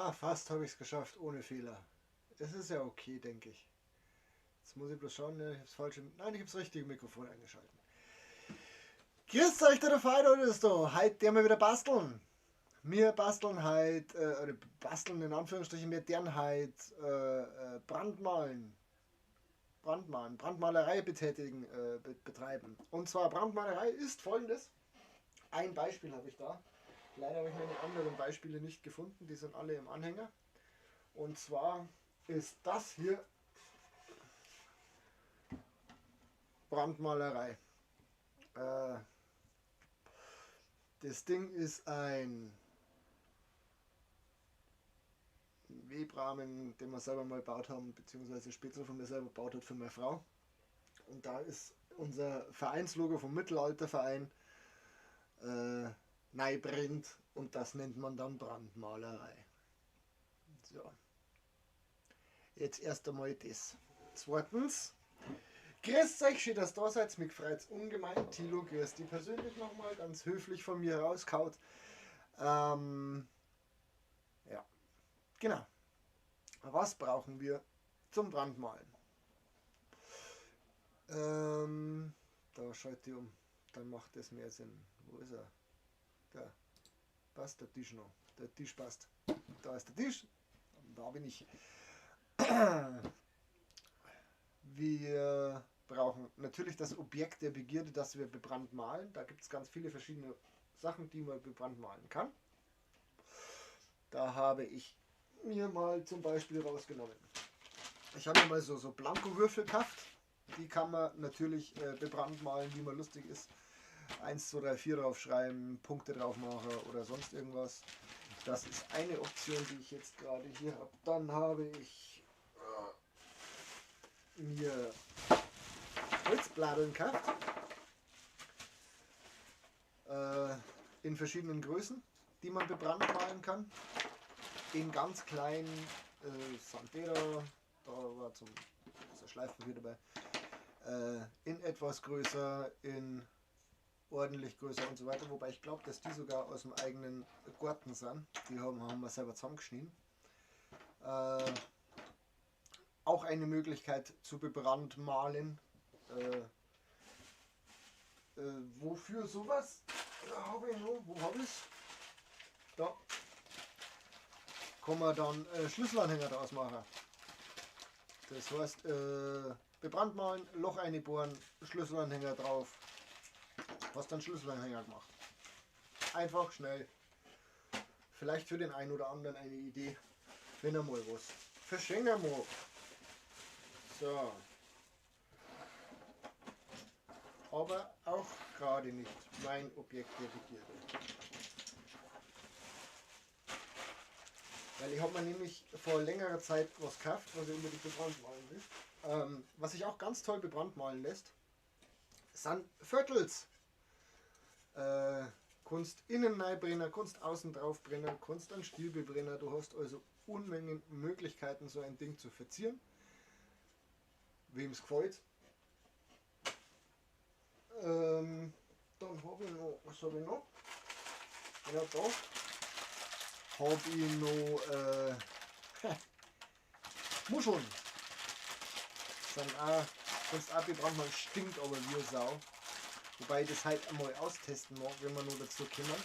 Ah, fast habe ich es geschafft, ohne Fehler. Es ist ja okay, denke ich. Jetzt muss ich bloß schauen, ne, ich habe das falsche, nein, ich habe das richtige Mikrofon eingeschaltet. Grüß euch, der Feido ist da. Heute werden wir wieder basteln. Wir basteln heute, oder basteln in Anführungsstrichen, wir deren heute Brandmalen. Brandmalen, Brandmalerei betreiben. Und zwar Brandmalerei ist folgendes. Ein Beispiel habe ich da. Leider habe ich meine anderen Beispiele nicht gefunden, die sind alle im Anhänger. Und zwar ist das hier Brandmalerei. Das Ding ist ein Webrahmen, den wir selber mal gebaut haben, beziehungsweise Spitzel von mir selber gebaut hat für meine Frau. Und da ist unser Vereinslogo vom Mittelalterverein neibrennt und das nennt man dann Brandmalerei. So. Jetzt erst einmal das. Zweitens, grüßt euch, schön, dass ihr da seid, mich freut's ungemein. Thilo, grüß dich persönlich nochmal, ganz höflich von mir rausgehaut. Ja, genau. Was brauchen wir zum Brandmalen? Da schalte ich um, dann macht das mehr Sinn. Wo ist er? Da passt der Tisch noch. Der Tisch passt. Da ist der Tisch. Da bin ich. Wir brauchen natürlich das Objekt der Begierde, das wir bebrannt malen. Da gibt's ganz viele verschiedene Sachen, die man bebrannt malen kann. Da habe ich mir mal zum Beispiel rausgenommen. Ich habe mir mal so Blanko-Würfel gekauft. Die kann man natürlich bebrannt malen, wie man lustig ist. 1, 2, 3, 4 draufschreiben, Punkte drauf machen oder sonst irgendwas. Das ist eine Option, die ich jetzt gerade hier hab. Dann habe ich mir Holzbladeln gekauft. In verschiedenen Größen, die man bebrannt malen kann. In ganz kleinen Santera, da war zum, ist ein Schleifpapier dabei, in etwas größer, in ordentlich größer und so weiter. Wobei ich glaub, dass die sogar aus dem eigenen Garten sind. Die haben wir selber zusammengeschnitten. Auch eine Möglichkeit zu bebrandmalen. Wofür sowas? Da hab ich noch, wo hab ich's? Da kann man dann Schlüsselanhänger draus machen. Das heißt, bebrannt malen, Loch einbohren, Schlüsselanhänger drauf. Hast dann Schlüsselanhänger gemacht. Einfach, schnell. Vielleicht für den einen oder anderen eine Idee, wenn er mal was verschenken mag. So. Aber auch gerade nicht mein Objekt der Begierde. Weil ich hab mir nämlich vor längerer Zeit was gekauft, was ich unbedingt bebrannt malen will. Was sich auch ganz toll bebrannt malen lässt, sind Viertels. Kunst innen reinbrennen, Kunst außen drauf brennen, Kunst an Stiel bebrennen. Du hast also Unmengen Möglichkeiten, so ein Ding zu verzieren. Wem's gefällt. Dann hab ich noch, was hab ich noch? Ja, da hab ich noch Muscheln. Sind auch, kannst auch bebrannt machen, stinkt aber wie Sau. Wobei ich das halt einmal austesten mag, wenn wir nur dazu kommen,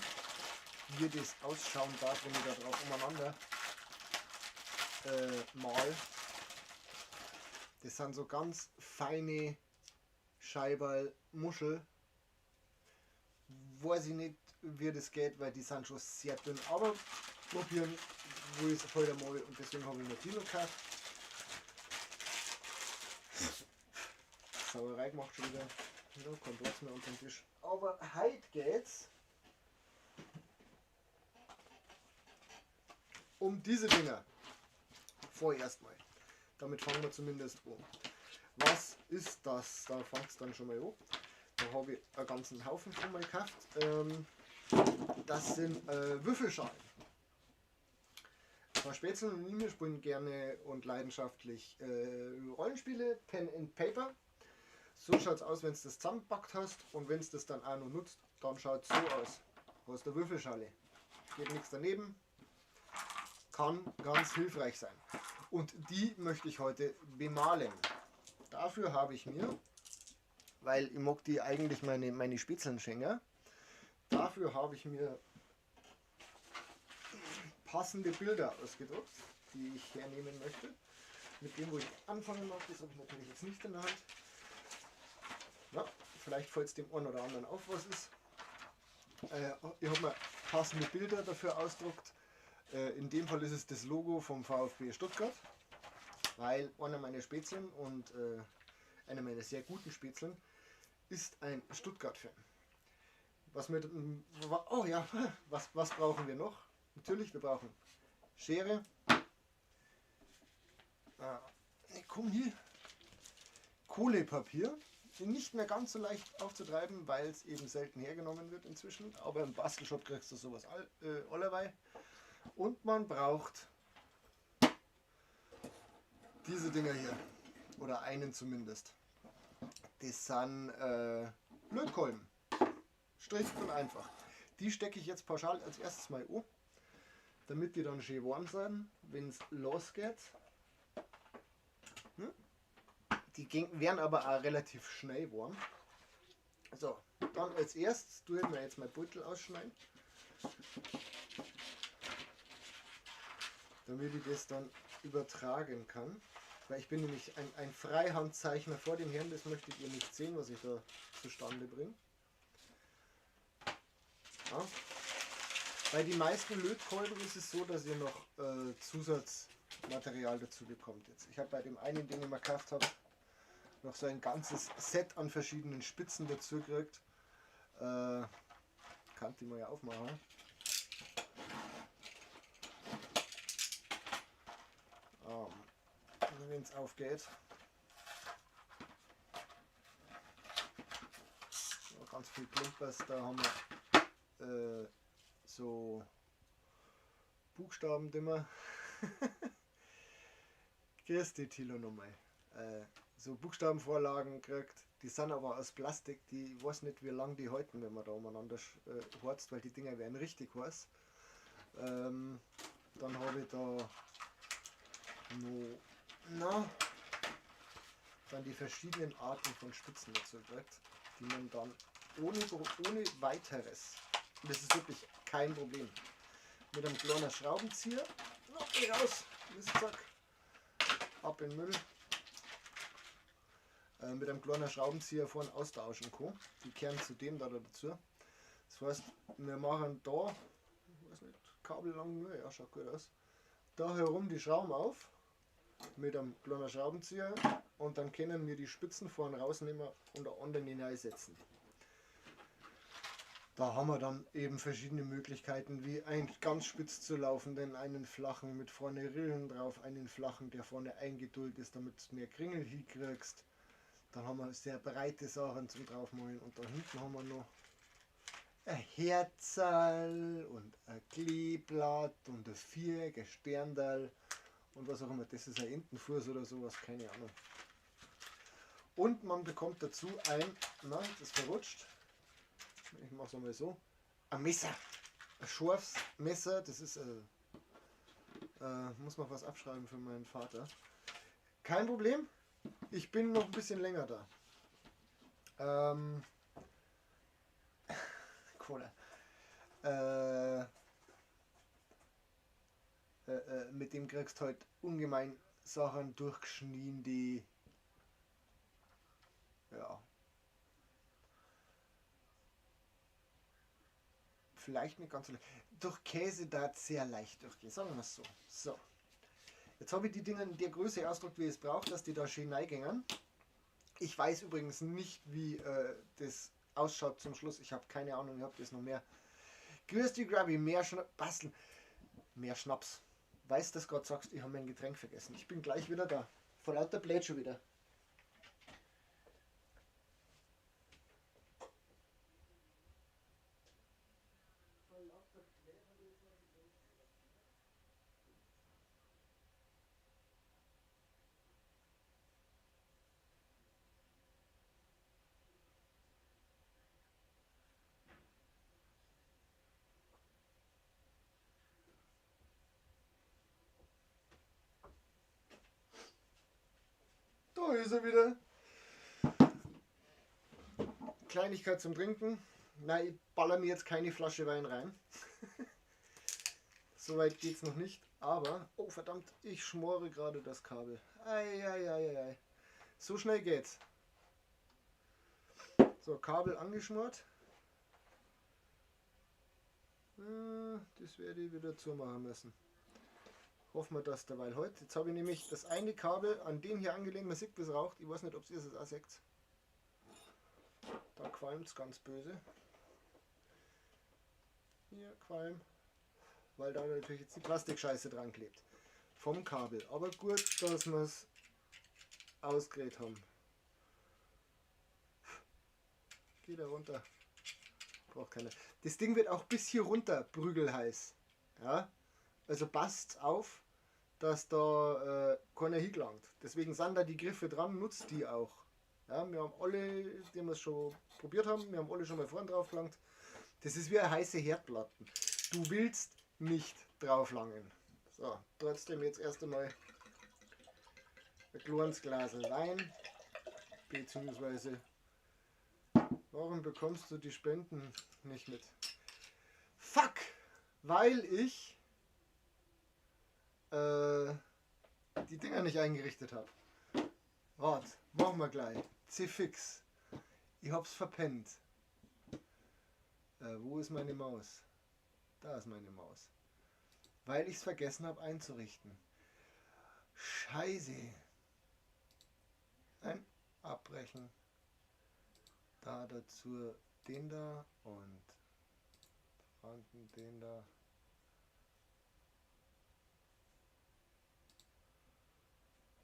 wie das ausschauen darf, wenn ich da drauf umeinander mal. Das sind so ganz feine Scheiberl Muschel. Weiß ich nicht, wie das geht, weil die sind schon sehr dünn. Aber probieren will ich es heute mal und deswegen habe ich mir die noch gekauft. Sauerei gemacht schon wieder. Ja, kein Platz mehr unter dem Tisch. Aber heute geht's um diese Dinger. Vorerst mal. Damit fangen wir zumindest an. Was ist das? Da fängt's dann schon mal an. Da habe ich einen ganzen Haufen schon mal gekauft. Das sind Würfelschalen. Frau Spätzl und ich, wir spielen gerne und leidenschaftlich Rollenspiele, Pen and Paper. So schaut's aus, wenn's das zusammenpackt hast und wenn's das dann auch noch nutzt, dann schaut's so aus. Aus der Würfelschale. Geht nichts daneben. Kann ganz hilfreich sein. Und die möchte ich heute bemalen. Dafür habe ich mir, weil ich mag die eigentlich meine Spitzeln schenken, dafür habe ich mir passende Bilder ausgedruckt, die ich hernehmen möchte. Mit dem, wo ich anfangen mag, das habe ich natürlich jetzt nicht in der Hand. Ja, vielleicht fällt es dem einen oder anderen auf, was ist. Ich habe mir passende Bilder dafür ausgedruckt. In dem Fall ist es das Logo vom VfB Stuttgart, weil einer meiner Spätzeln und einer meiner sehr guten Spätzeln ist ein Stuttgart-Fan. Was mit, oh ja, was brauchen wir noch? Natürlich, wir brauchen Schere. Komm hier. Kohlepapier. Nicht mehr ganz so leicht aufzutreiben, weil es eben selten hergenommen wird inzwischen. Aber im Bastelshop kriegst du sowas allerweil. Und man braucht diese Dinger hier. Oder einen zumindest. Das sind Lötkolben. Strikt und einfach. Die stecke ich jetzt pauschal als erstes mal an, damit die dann schön warm sind, wenn's losgeht. Die werden aber auch relativ schnell warm. So, dann als erstes tue ich mir jetzt mein Beutel ausschneiden, damit ich das dann übertragen kann. Weil ich bin nämlich ein Freihandzeichner vor dem Herrn, das möchtet ihr nicht sehen, was ich da zustande bringe. Ja. Bei den meisten Lötkolben ist es so, dass ihr noch Zusatzmaterial dazu bekommt. Jetzt, ich habe bei dem einen, den ich mal gekauft habe, noch so ein ganzes Set an verschiedenen Spitzen dazu gekriegt. Kann die mal ja aufmachen. Wenn es aufgeht. So, ganz viel Klumpers, da haben wir so Buchstabendimmer. Grüß dich, Thilo, nochmal. So Buchstabenvorlagen kriegt, die sind aber aus Plastik, die, ich weiß nicht, wie lange die halten, wenn man da umeinander horzt, weil die Dinger werden richtig heiß. Dann habe ich da noch, na, dann die verschiedenen Arten von Spitzen dazu gekriegt, die man dann ohne weiteres, und das ist wirklich kein Problem, mit einem kleinen Schraubenzieher, na, geh raus, Mistsack, ab in den Müll, mit einem kleinen Schraubenzieher vorne austauschen kann. Die kehren zudem da dazu. Das heißt, wir machen da, ich weiß nicht, Kabel lang nur, ja, schaut gut aus, da herum die Schrauben auf mit einem kleinen Schraubenzieher und dann können wir die Spitzen vorne rausnehmen und eine andere hineinsetzen. Da haben wir dann eben verschiedene Möglichkeiten, wie ein ganz spitz zu laufenden, einen flachen mit vorne Rillen drauf, einen flachen, der vorne eingedullt ist, damit du mehr Kringel hinkriegst. Dann haben wir sehr breite Sachen zum draufmalen und da hinten haben wir noch ein Herzerl und ein Kleeblatt und ein Viereck, ein Sterndal und was auch immer. Das ist ein Entenfuß oder sowas, keine Ahnung. Und man bekommt dazu ein, na, das verrutscht, ich mach's einmal so, ein Messer, ein scharfes Messer, das ist, muss noch was abschreiben für meinen Vater. Kein Problem, ich bin noch ein bisschen länger da. Cola. Mit dem kriegst du halt ungemein Sachen durchgeschnien, die ja vielleicht nicht ganz so leicht. Durch Käse da sehr leicht durchgehen, sagen wir es so. So. Jetzt habe ich die Dinger in der Größe ausgedruckt, wie ich es brauche, dass die da schön reingängen. Ich weiß übrigens nicht, wie das ausschaut zum Schluss. Ich habe keine Ahnung, ich habe das noch mehr. Grüß dich, Grabby, mehr basteln. Mehr Schnaps. Weißt du, dass du gerade sagst, ich habe mein Getränk vergessen. Ich bin gleich wieder da. Vor lauter Blät schon wieder. Da ist er wieder. Kleinigkeit zum Trinken. Nein, ich baller mir jetzt keine Flasche Wein rein. Soweit geht's noch nicht. Aber, oh verdammt, ich schmore gerade das Kabel. Ei, ei, ei, ei, ei. So schnell geht's. So, Kabel angeschmort. Das werde ich wieder zumachen müssen. Hoffen wir, dass derweil heute. Jetzt habe ich nämlich das eine Kabel an den hier angelehnt. Man sieht, wie es raucht. Ich weiß nicht, ob ihr es auch seht. Da qualmt es ganz böse. Hier, Qualm. Weil da natürlich jetzt die Plastikscheiße dran klebt. Vom Kabel. Aber gut, dass wir es ausgerät haben. Geht da runter. Braucht keiner. Das Ding wird auch bis hier runter prügelheiß. Ja? Also passt auf, dass da keiner hingelangt. Deswegen sind da die Griffe dran, nutzt die auch. Ja, wir haben alle, die wir es schon probiert haben, wir haben alle schon mal vorn drauf gelangt. Das ist wie eine heiße Herdplatte. Du willst nicht drauf langen. So, trotzdem jetzt erst einmal ein kleines Glas Wein. Beziehungsweise, warum bekommst du die Spenden nicht mit? Fuck! Weil ich die Dinger nicht eingerichtet hab. Wart, machen wir gleich. C-Fix. Ich hab's verpennt. Wo ist meine Maus? Da ist meine Maus. Weil ich's vergessen hab einzurichten. Scheiße. Nein, abbrechen. Da dazu den da und den da.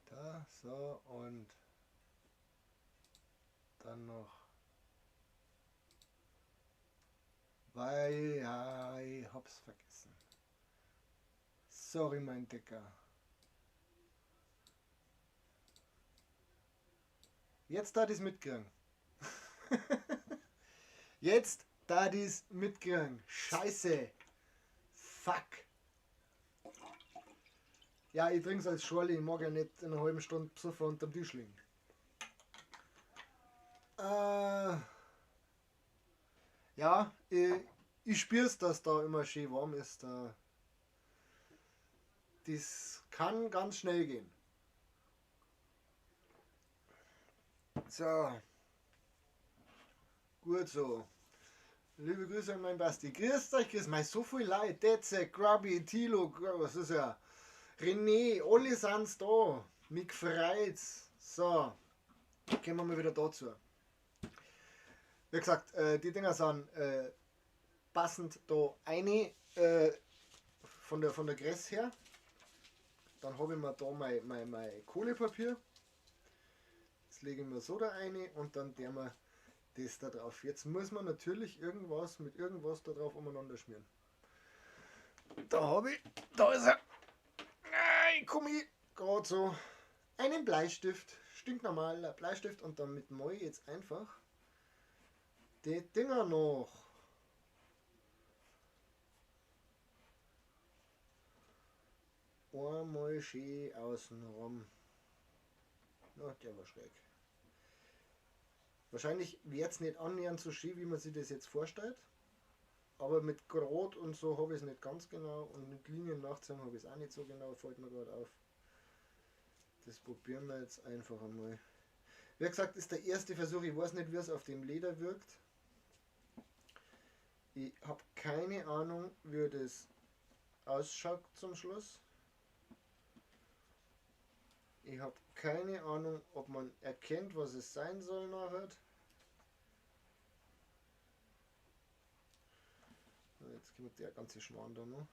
Da, so, und dann noch, weil, ja, ich hab's vergessen. Sorry, mein Dicker. Jetzt da dies mitkriegen. Jetzt da dies mitkriegen. Scheiße. Fuck. Ja, ich trink's als Schorle, ich mag ja nicht in einer halben Stunde besoffen unterm Tisch liegen. Ja, ich spür's, dass da immer schön warm ist. Das kann ganz schnell gehen. So. Gut so. Liebe Grüße an meinen Basti. Grüßt euch, grüßt mich. So viel Leid. Detze, Grubby, Tilo, was ist ja? René, alle sind's da. Mich freut's. So, kommen wir mal wieder dazu. Wie gesagt, die Dinger sind passend da eine von der Größe her. Dann habe ich mir da mein Kohlepapier. Das lege ich mir so da rein und dann der wir das da drauf. Jetzt muss man natürlich irgendwas mit irgendwas da drauf umeinander schmieren. Da habe ich, da ist er. Nein, komm ich gerade so. Einen Bleistift, stinknormaler Bleistift, und damit mache ich jetzt einfach die Dinger noch. Einmal schön außenrum. Na, der war schräg. Wahrscheinlich wird's nicht annähernd so schön, wie man sich das jetzt vorstellt. Aber mit Grad und so habe ich es nicht ganz genau. Und mit Linien nachziehen habe ich es auch nicht so genau, fällt mir gerade auf. Das probieren wir jetzt einfach einmal. Wie gesagt, ist der erste Versuch. Ich weiß nicht, wie es auf dem Leder wirkt. Ich habe keine Ahnung, wie das ausschaut zum Schluss. Ich habe keine Ahnung, ob man erkennt, was es sein soll nachher. Jetzt kommt der ganze Schmarrn da noch.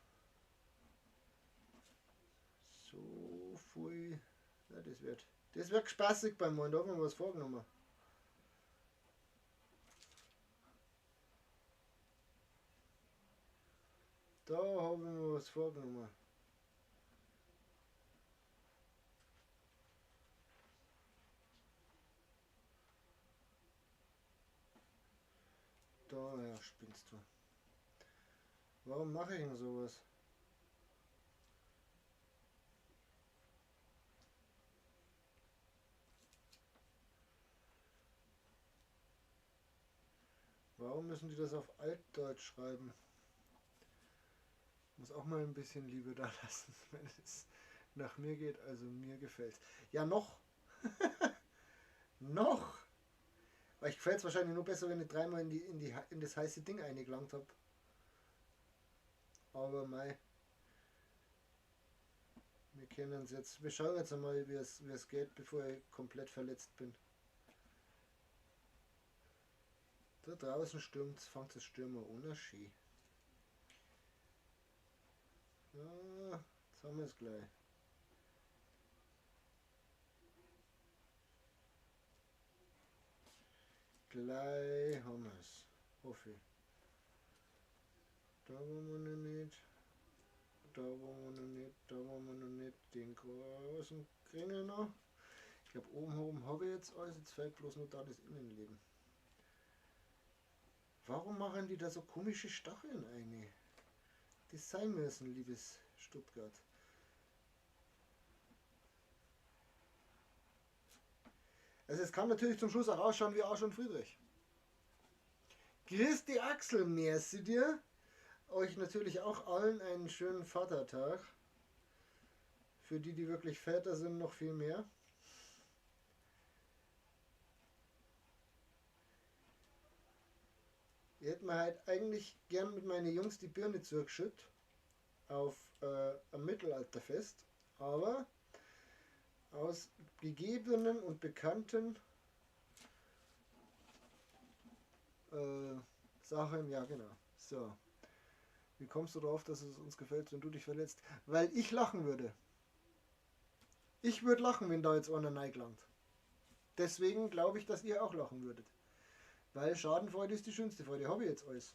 So viel. Ja, das wird spaßig beim Malen, da haben wir was vorgenommen. Da haben wir was vorgenommen. Da, ja, spinnst du. Warum mache ich denn sowas? Warum müssen die das auf Altdeutsch schreiben? Muss auch mal ein bisschen Liebe da lassen, wenn es nach mir geht. Also mir gefällt's. Ja, noch. Noch. Weil ich gefällt's wahrscheinlich nur besser, wenn ich dreimal in das heiße Ding eingelangt hab. Aber mei. Wir kennen es jetzt. Wir schauen jetzt einmal, wie es geht, bevor ich komplett verletzt bin. Da draußen stürmt's, fängt das Stürmer ohne Ski. Ja, jetzt haben wir es gleich. Gleich haben wir es. Hoffe ich. Da wollen wir noch nicht. Da wollen wir noch nicht. Da wollen wir noch nicht. Den großen Kringel noch. Ich glaub, oben herum habe ich jetzt alles. Jetzt fehlt bloß noch da das Innenleben. Warum machen die da so komische Stacheln ein? Das sein müssen, liebes Stuttgart. Also es kann natürlich zum Schluss auch ausschauen wie Arsch und Friedrich. Grüß die Axel, merci dir. Euch natürlich auch allen einen schönen Vatertag. Für die, die wirklich Väter sind, noch viel mehr. Ich hätte mir halt eigentlich gern mit meinen Jungs die Birne zugeschüttet auf am Mittelalterfest, aber aus gegebenen und bekannten Sachen, ja genau. So. Wie kommst du darauf, dass es uns gefällt, wenn du dich verletzt? Weil ich lachen würde. Ich würde lachen, wenn da jetzt einer reingelangt. Deswegen glaube ich, dass ihr auch lachen würdet. Weil Schadenfreude ist die schönste Freude. Hab ich jetzt alles.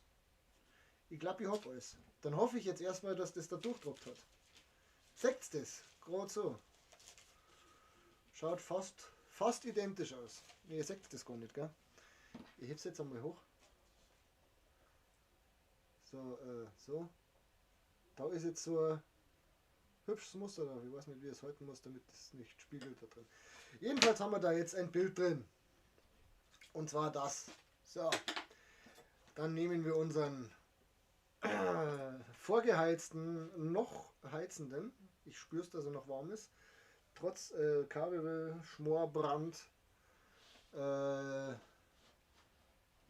Ich glaub, ich hab alles. Dann hoffe ich jetzt erstmal, dass das da durchdruckt hat. Seht's das? Grad so. Schaut fast identisch aus. Ne, ihr seht das gar nicht, gell? Ich heb's jetzt einmal hoch. So, so. Da ist jetzt so ein hübsches Muster drauf. Ich weiß nicht, wie ich es halten muss, damit es nicht spiegelt da drin. Jedenfalls haben wir da jetzt ein Bild drin. Und zwar das. So, dann nehmen wir unseren vorgeheizten, noch heizenden, ich spür's, dass er noch warm ist, trotz Kabel, Schmorbrand,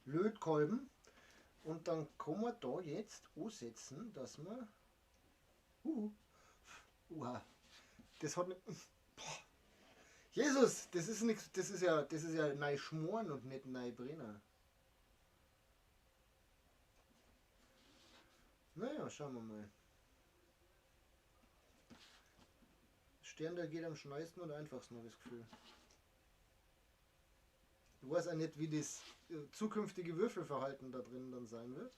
Lötkolben. Und dann kann man da jetzt ansetzen, dass man, das hat nicht, boah. Jesus, das ist nix, das ist ja nei schmoren und nicht nei brennen. Naja, schauen wir mal. Stern, der geht am schnellsten und einfachsten, habe ich das Gefühl. Ich weiß auch nicht, wie das zukünftige Würfelverhalten da drin dann sein wird.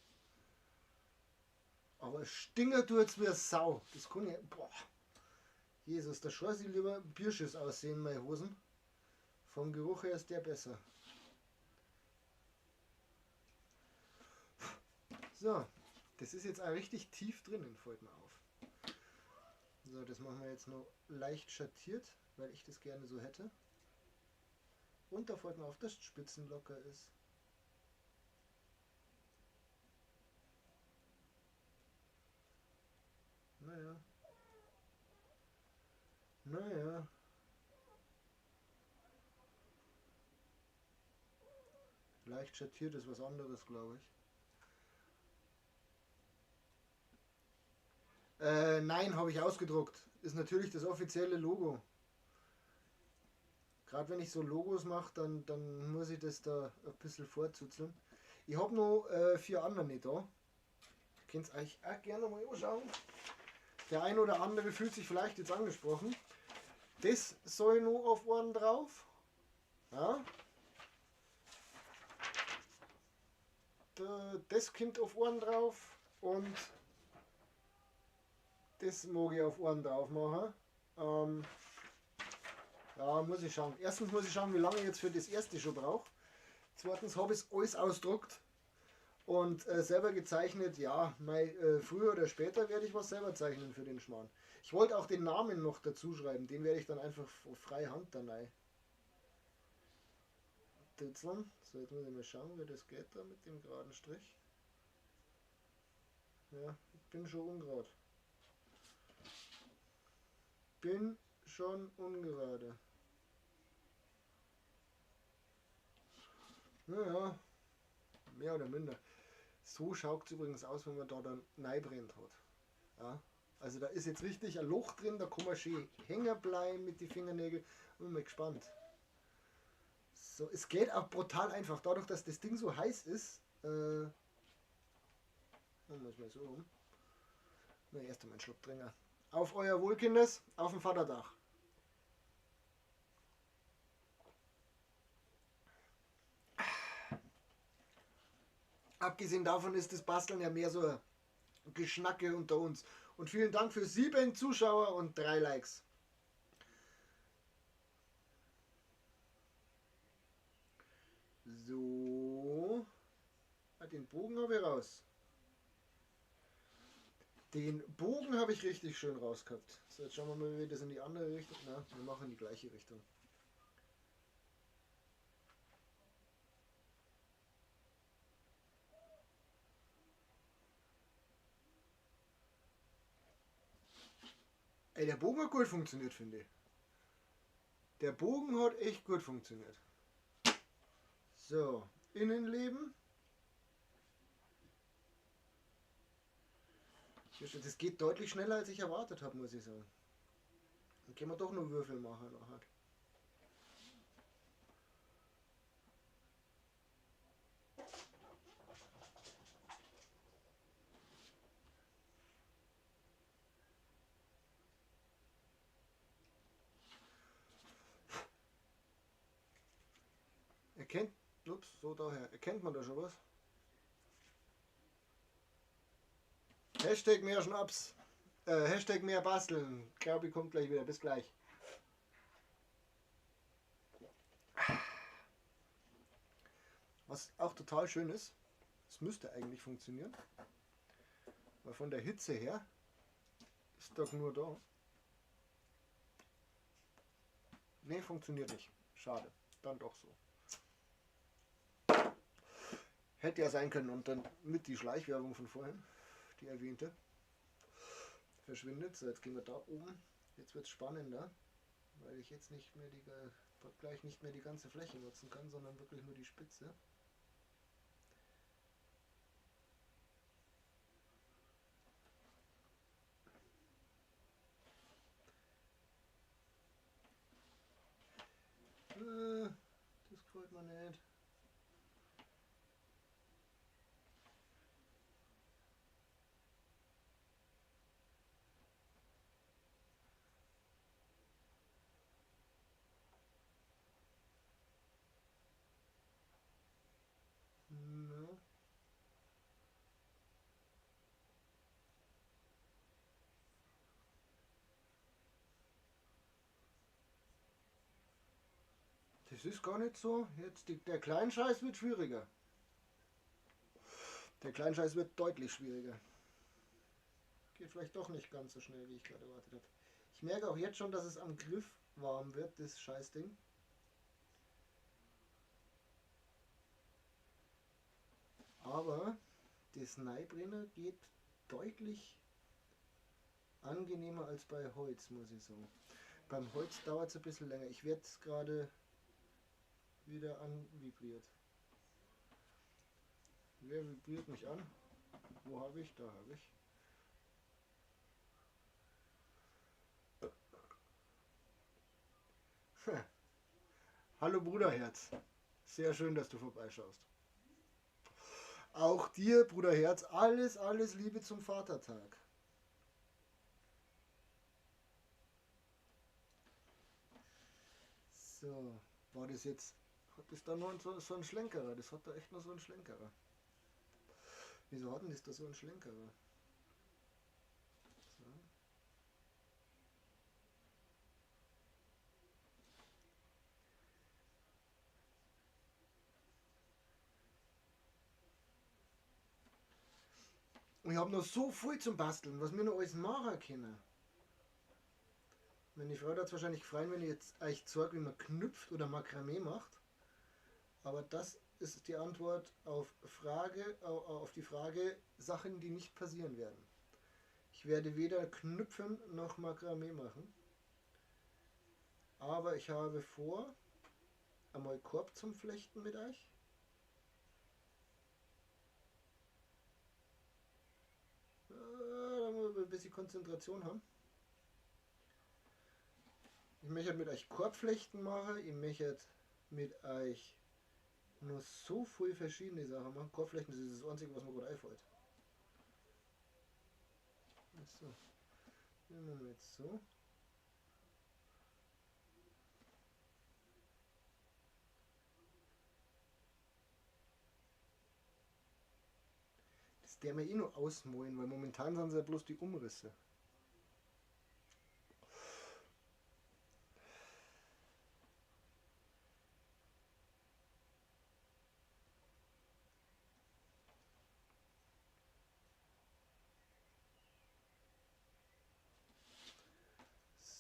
Aber Stinger tut's wie eine Sau. Das kann ich. Boah. Jesus, da scheiß ich lieber Bierschiss aussehen, meine Hosen. Vom Geruch her ist der besser. So, das ist jetzt auch richtig tief drinnen, fällt mir auf. So, das machen wir jetzt noch leicht schattiert, weil ich das gerne so hätte. Und da fällt mir auf, dass Spitzen locker ist. Naja. Naja. Leicht schattiert ist was anderes, glaube ich. Nein, habe ich ausgedruckt. Ist natürlich das offizielle Logo. Gerade wenn ich so Logos mache, dann muss ich das da ein bisschen vorzuzeln. Ich hab noch 4 andere nicht da. Könnt's euch auch gerne mal anschauen. Der ein oder andere fühlt sich vielleicht jetzt angesprochen. Das soll noch auf Ohren drauf. Ja. Das kommt auf Ohren drauf und das mag ich auf Ohren drauf machen. Ja, muss ich schauen. Erstens muss ich schauen, wie lange ich jetzt für das erste schon brauche. Zweitens habe ich alles ausgedruckt und selber gezeichnet. Ja, früher oder später werde ich was selber zeichnen für den Schmarrn. Ich wollte auch den Namen noch dazu schreiben. Den werde ich dann einfach frei Hand dann rein. Dritzeln. So, jetzt muss ich mal schauen, wie das geht da mit dem geraden Strich. Ja, ich bin schon ungerade. Bin schon ungerade. Naja, mehr oder minder. So schaut's übrigens aus, wenn man da dann reinbrennt hat. Ja, also da ist jetzt richtig ein Loch drin, da kann man schön hängen bleiben mit den Fingernägeln. Bin mal gespannt. So, es geht auch brutal einfach. Dadurch, dass das Ding so heiß ist, dann muss man so rum. Na, erst einmal einen Schluck trinken. Auf euer Wohl, Kinders, auf dem Vatertag. Abgesehen davon ist das Basteln ja mehr so ein Geschnacke unter uns. Und vielen Dank für 7 Zuschauer und 3 Likes. So. Ah, den Bogen habe ich raus. Den Bogen habe ich richtig schön raus gehabt. So, jetzt schauen wir mal, wie wir das in die andere Richtung... Na, wir machen die gleiche Richtung. Ey, der Bogen hat gut funktioniert, finde ich. Der Bogen hat echt gut funktioniert. So, Innenleben. Das geht deutlich schneller, als ich erwartet habe, muss ich sagen. Dann können wir doch nur Würfel machen nachher. Erkennt, ups, so daher, erkennt man da schon was? Hashtag mehr Schnaps, Hashtag mehr Basteln. Glaube ich, kommt gleich wieder. Bis gleich. Was auch total schön ist, es müsste eigentlich funktionieren, weil von der Hitze her ist doch nur da. Ne, funktioniert nicht. Schade. Dann doch so. Hätte ja sein können. Und dann mit die Schleichwerbung von vorhin, die erwähnte, verschwindet. So, jetzt gehen wir da oben. Jetzt wird's spannender, weil ich jetzt nicht mehr die, gleich nicht mehr die ganze Fläche nutzen kann, sondern wirklich nur die Spitze. Das gefällt mir nicht. Das ist gar nicht so. Jetzt der Kleinscheiß wird schwieriger. Der Kleinscheiß wird deutlich schwieriger. Geht vielleicht doch nicht ganz so schnell, wie ich gerade erwartet habe. Ich merke auch jetzt schon, dass es am Griff warm wird, das Scheißding. Aber das Neibrenner geht deutlich angenehmer als bei Holz, muss ich sagen. Beim Holz dauert es ein bisschen länger. Ich werde es gerade wieder anvibriert. Wer vibriert mich an? Wo habe ich? Da habe ich. Hallo Bruderherz. Sehr schön, dass du vorbeischaust. Auch dir, Bruderherz, alles, alles Liebe zum Vatertag. So, war das jetzt... Hat das da noch so einen Schlenkerer? Das hat da echt noch so einen Schlenkerer. Wieso hat denn das da so einen Schlenkerer? So. Und ich hab noch so viel zum Basteln, was wir noch alles machen können. Meine Frau hat es wahrscheinlich gefreut, wenn ich jetzt euch zeige, wie man knüpft oder Makramee macht. Aber das ist die Antwort auf die Frage Sachen, die nicht passieren werden. Ich werde weder knüpfen noch Makramee machen. Aber ich habe vor, einmal Korb zum Flechten mit euch. Da muss man ein bisschen Konzentration haben. Ich möchte mit euch Korbflechten machen. Ich möchte mit euch nur so viele verschiedene Sachen machen. Korbflechten, das ist das Einzige, was mir gerade einfällt. So. Nehmen wir jetzt so. Das der mir eh nur ausmalen, weil momentan sind es ja bloß die Umrisse.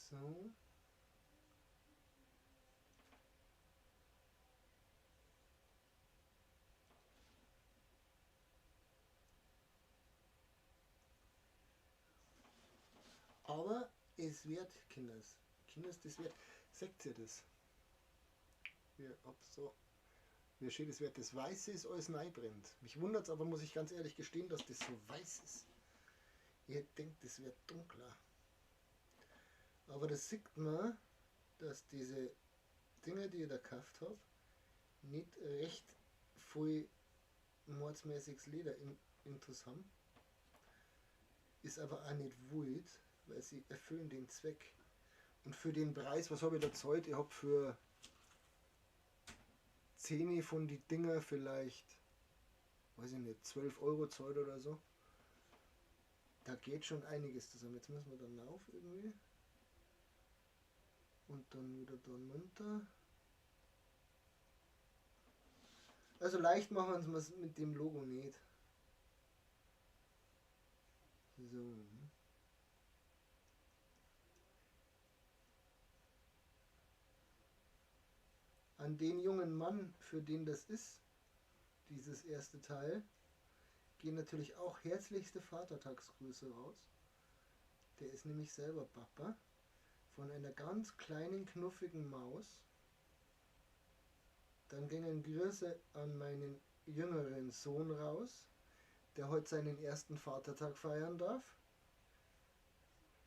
So. Aber es wird, Kinders, Kinders, das wird, seht ihr das? Wie, ob so, wie schön das wird, das Weiße ist, alles neu brennt. Mich wundert's aber, muss ich ganz ehrlich gestehen, dass das so weiß ist. Ich denkt, das wird dunkler. Aber das sieht man, dass diese Dinge, die ich da gekauft hab, nicht recht viel mordsmäßiges Leder intus haben. Ist aber auch nicht wild, weil sie erfüllen den Zweck. Und für den Preis, was habe ich da gezahlt? Ich hab für 10 von die Dinger vielleicht, weiß ich nicht, 12 Euro gezahlt oder so. Da geht schon einiges zusammen. Jetzt müssen wir dann rauf irgendwie. Und dann wieder da runter. Also leicht machen wir es mit dem Logo nicht. So. An den jungen Mann, für den das ist, dieses erste Teil, gehen natürlich auch herzlichste Vatertagsgrüße raus. Der ist nämlich selber Papa von einer ganz kleinen, knuffigen Maus. Dann gingen Grüße an meinen jüngeren Sohn raus, der heute seinen ersten Vatertag feiern darf,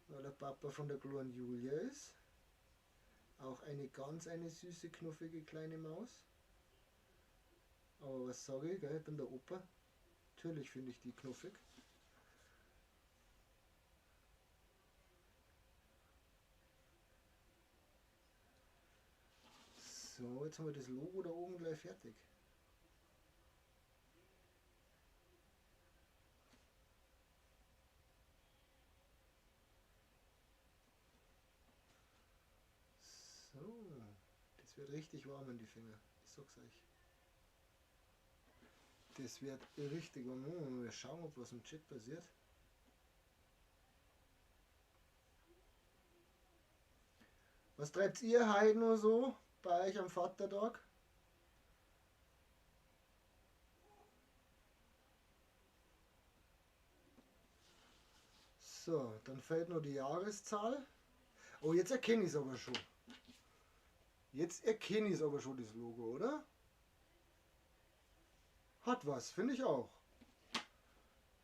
weil er Papa von der kleinen Julia ist. Auch eine ganz eine süße, knuffige kleine Maus. Aber was sage ich, gell? Ich bin der Opa. Natürlich finde ich die knuffig. So, jetzt haben wir das Logo da oben gleich fertig. So, das wird richtig warm in die Finger, ich sag's euch. Das wird richtig warm. Wir schauen, ob was im Chat passiert. Was treibt ihr heute nur so bei euch am Vatertag? So, dann fehlt noch die Jahreszahl. Oh, jetzt erkenne ich's aber schon. Jetzt erkenne ich's aber schon, das Logo, oder? Hat was, finde ich auch.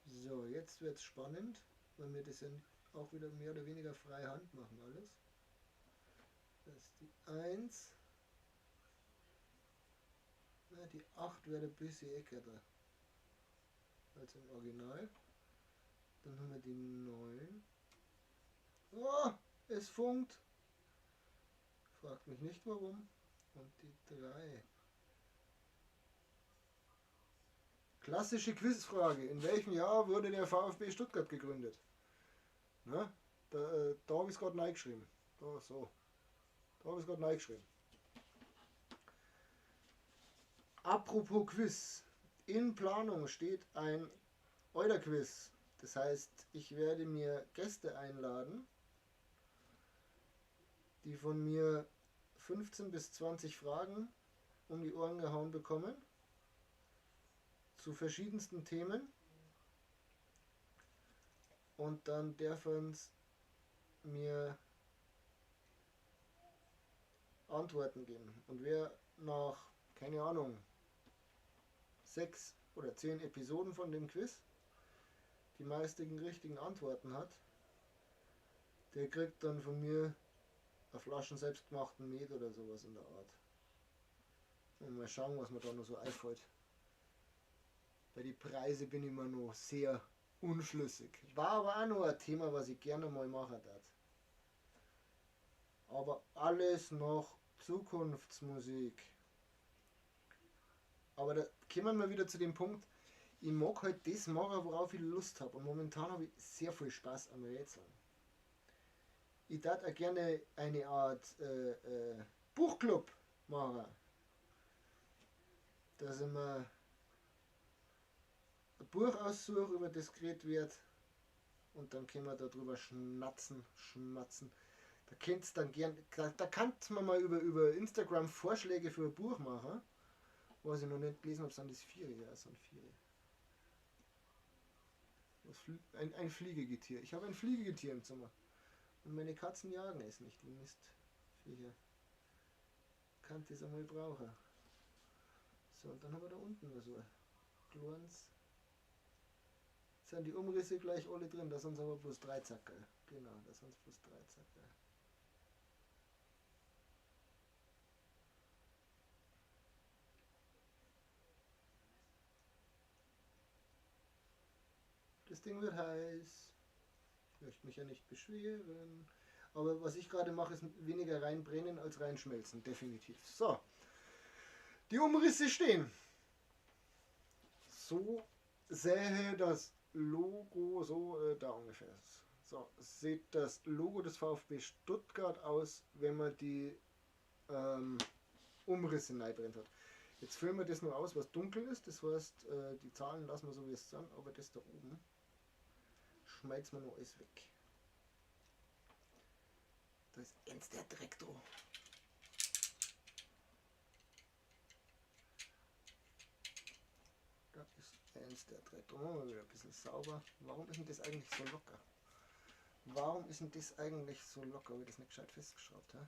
So, jetzt wird's spannend, weil wir das ja auch wieder mehr oder weniger freie Hand machen alles. Das ist die 1. Na, die 8 wäre ein bisschen eckiger als im Original. Dann haben wir die 9. Oh, es funkt. Fragt mich nicht warum. Und die 3. Klassische Quizfrage. In welchem Jahr wurde der VfB Stuttgart gegründet? Na, da habe ich es gerade reingeschrieben. Da, so. Da habe ich es gerade reingeschrieben. Apropos Quiz. In Planung steht ein Euler-Quiz. Das heißt, ich werde mir Gäste einladen, die von mir 15 bis 20 Fragen um die Ohren gehauen bekommen. Zu verschiedensten Themen. Und dann dürfen sie mir Antworten geben. Und wer nach, keine Ahnung, 6 oder 10 Episoden von dem Quiz die meisten richtigen Antworten hat, der kriegt dann von mir eine Flaschen selbstgemachten Met oder sowas in der Art. Und mal schauen, was mir da noch so einfällt. Bei die Preise bin ich immer noch sehr unschlüssig. War aber auch noch ein Thema, was ich gerne mal machen darf. Aber alles noch Zukunftsmusik. Aber da kommen wir wieder zu dem Punkt, ich mag halt das machen, worauf ich Lust habe. Und momentan habe ich sehr viel Spaß am Rätseln. Ich darf auch gerne eine Art Buchclub machen. Dass ich mir ein Buch aussuche, über das geredet wird. Und dann können wir darüber schmatzen. Da könnt's dann gern, da kannst man mal über Instagram Vorschläge für ein Buch machen. Was ich noch nicht gelesen habe, sind das 4. Ja, das sind 4. Ein Fliegegetier. Ich habe ein Fliegegetier im Zimmer. Und meine Katzen jagen es nicht, die Mistviecher. Kann das einmal brauchen. So, und dann haben wir da unten noch so ein kleines. Jetzt sind die Umrisse gleich alle drin, da sind es aber bloß 3 Zackerl. Genau, da sind es bloß 3 Zackerl. Das Ding wird heiß. Ich möchte mich ja nicht beschweren. Aber was ich gerade mache, ist weniger reinbrennen als reinschmelzen. Definitiv. So. Die Umrisse stehen. So sähe das Logo, so da ungefähr. So sieht das Logo des VfB Stuttgart aus, wenn man die Umrisse reinbrennt hat. Jetzt füllen wir das nur aus, was dunkel ist. Das heißt, die Zahlen lassen wir so, wie es sind, aber das da oben schmeißen wir noch alles weg. Da ist eins der Dreck dran. Da ist eins der Dreck dran. Machen wir wieder ein bisschen sauber. Warum ist denn das eigentlich so locker? Warum ist denn das eigentlich so locker? Wird das nicht gescheit festgeschraubt, hä?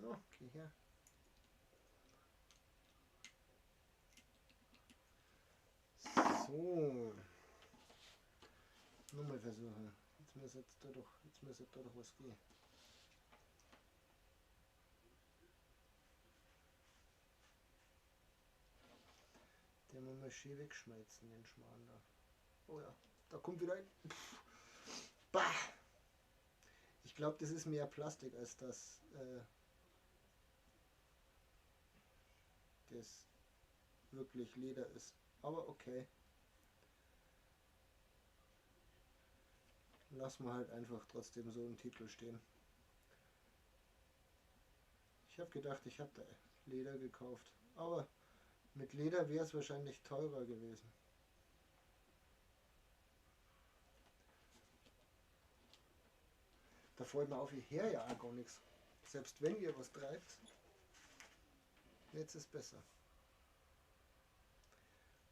No, geh her. So. Nochmal versuchen. Jetzt muss jetzt da doch was gehen. Den muss man schön wegschmeißen, den Schmarrn da. Oh ja, da kommt wieder ein. Pff. Bah! Ich glaube, das ist mehr Plastik als das. Das wirklich Leder ist. Aber okay. Lassen wir halt einfach trotzdem so im Titel stehen. Ich habe gedacht, ich habe da Leder gekauft. Aber mit Leder wäre es wahrscheinlich teurer gewesen. Da fällt mir auf, ich höre ja auch gar nichts. Selbst wenn ihr was treibt, jetzt ist besser.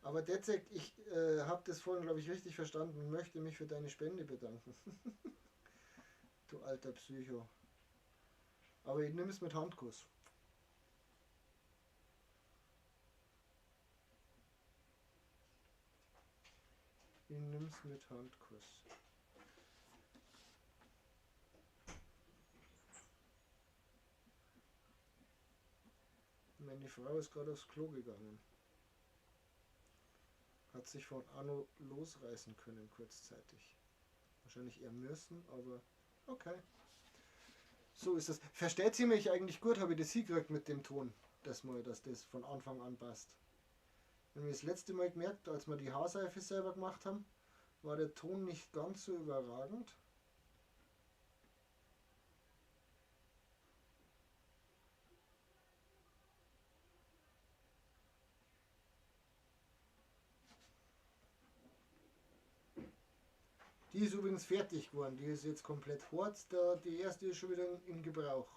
Aber Detzek, ich habe das vorhin, glaube ich, richtig verstanden und möchte mich für deine Spende bedanken. Du alter Psycho. Aber ich nehme es mit Handkuss. Ich nehme es mit Handkuss. Meine Frau ist gerade aufs Klo gegangen. Hat sich von Arno losreißen können kurzzeitig. Wahrscheinlich eher müssen, aber okay. So ist das. Versteht sie mich eigentlich gut? Habe ich das hingekriegt mit dem Ton, dass das von Anfang an passt. Wenn wir das letzte Mal gemerkt, als wir die Haarseife selber gemacht haben, war der Ton nicht ganz so überragend. Die ist übrigens fertig geworden, die ist jetzt komplett fort, die erste ist schon wieder in Gebrauch.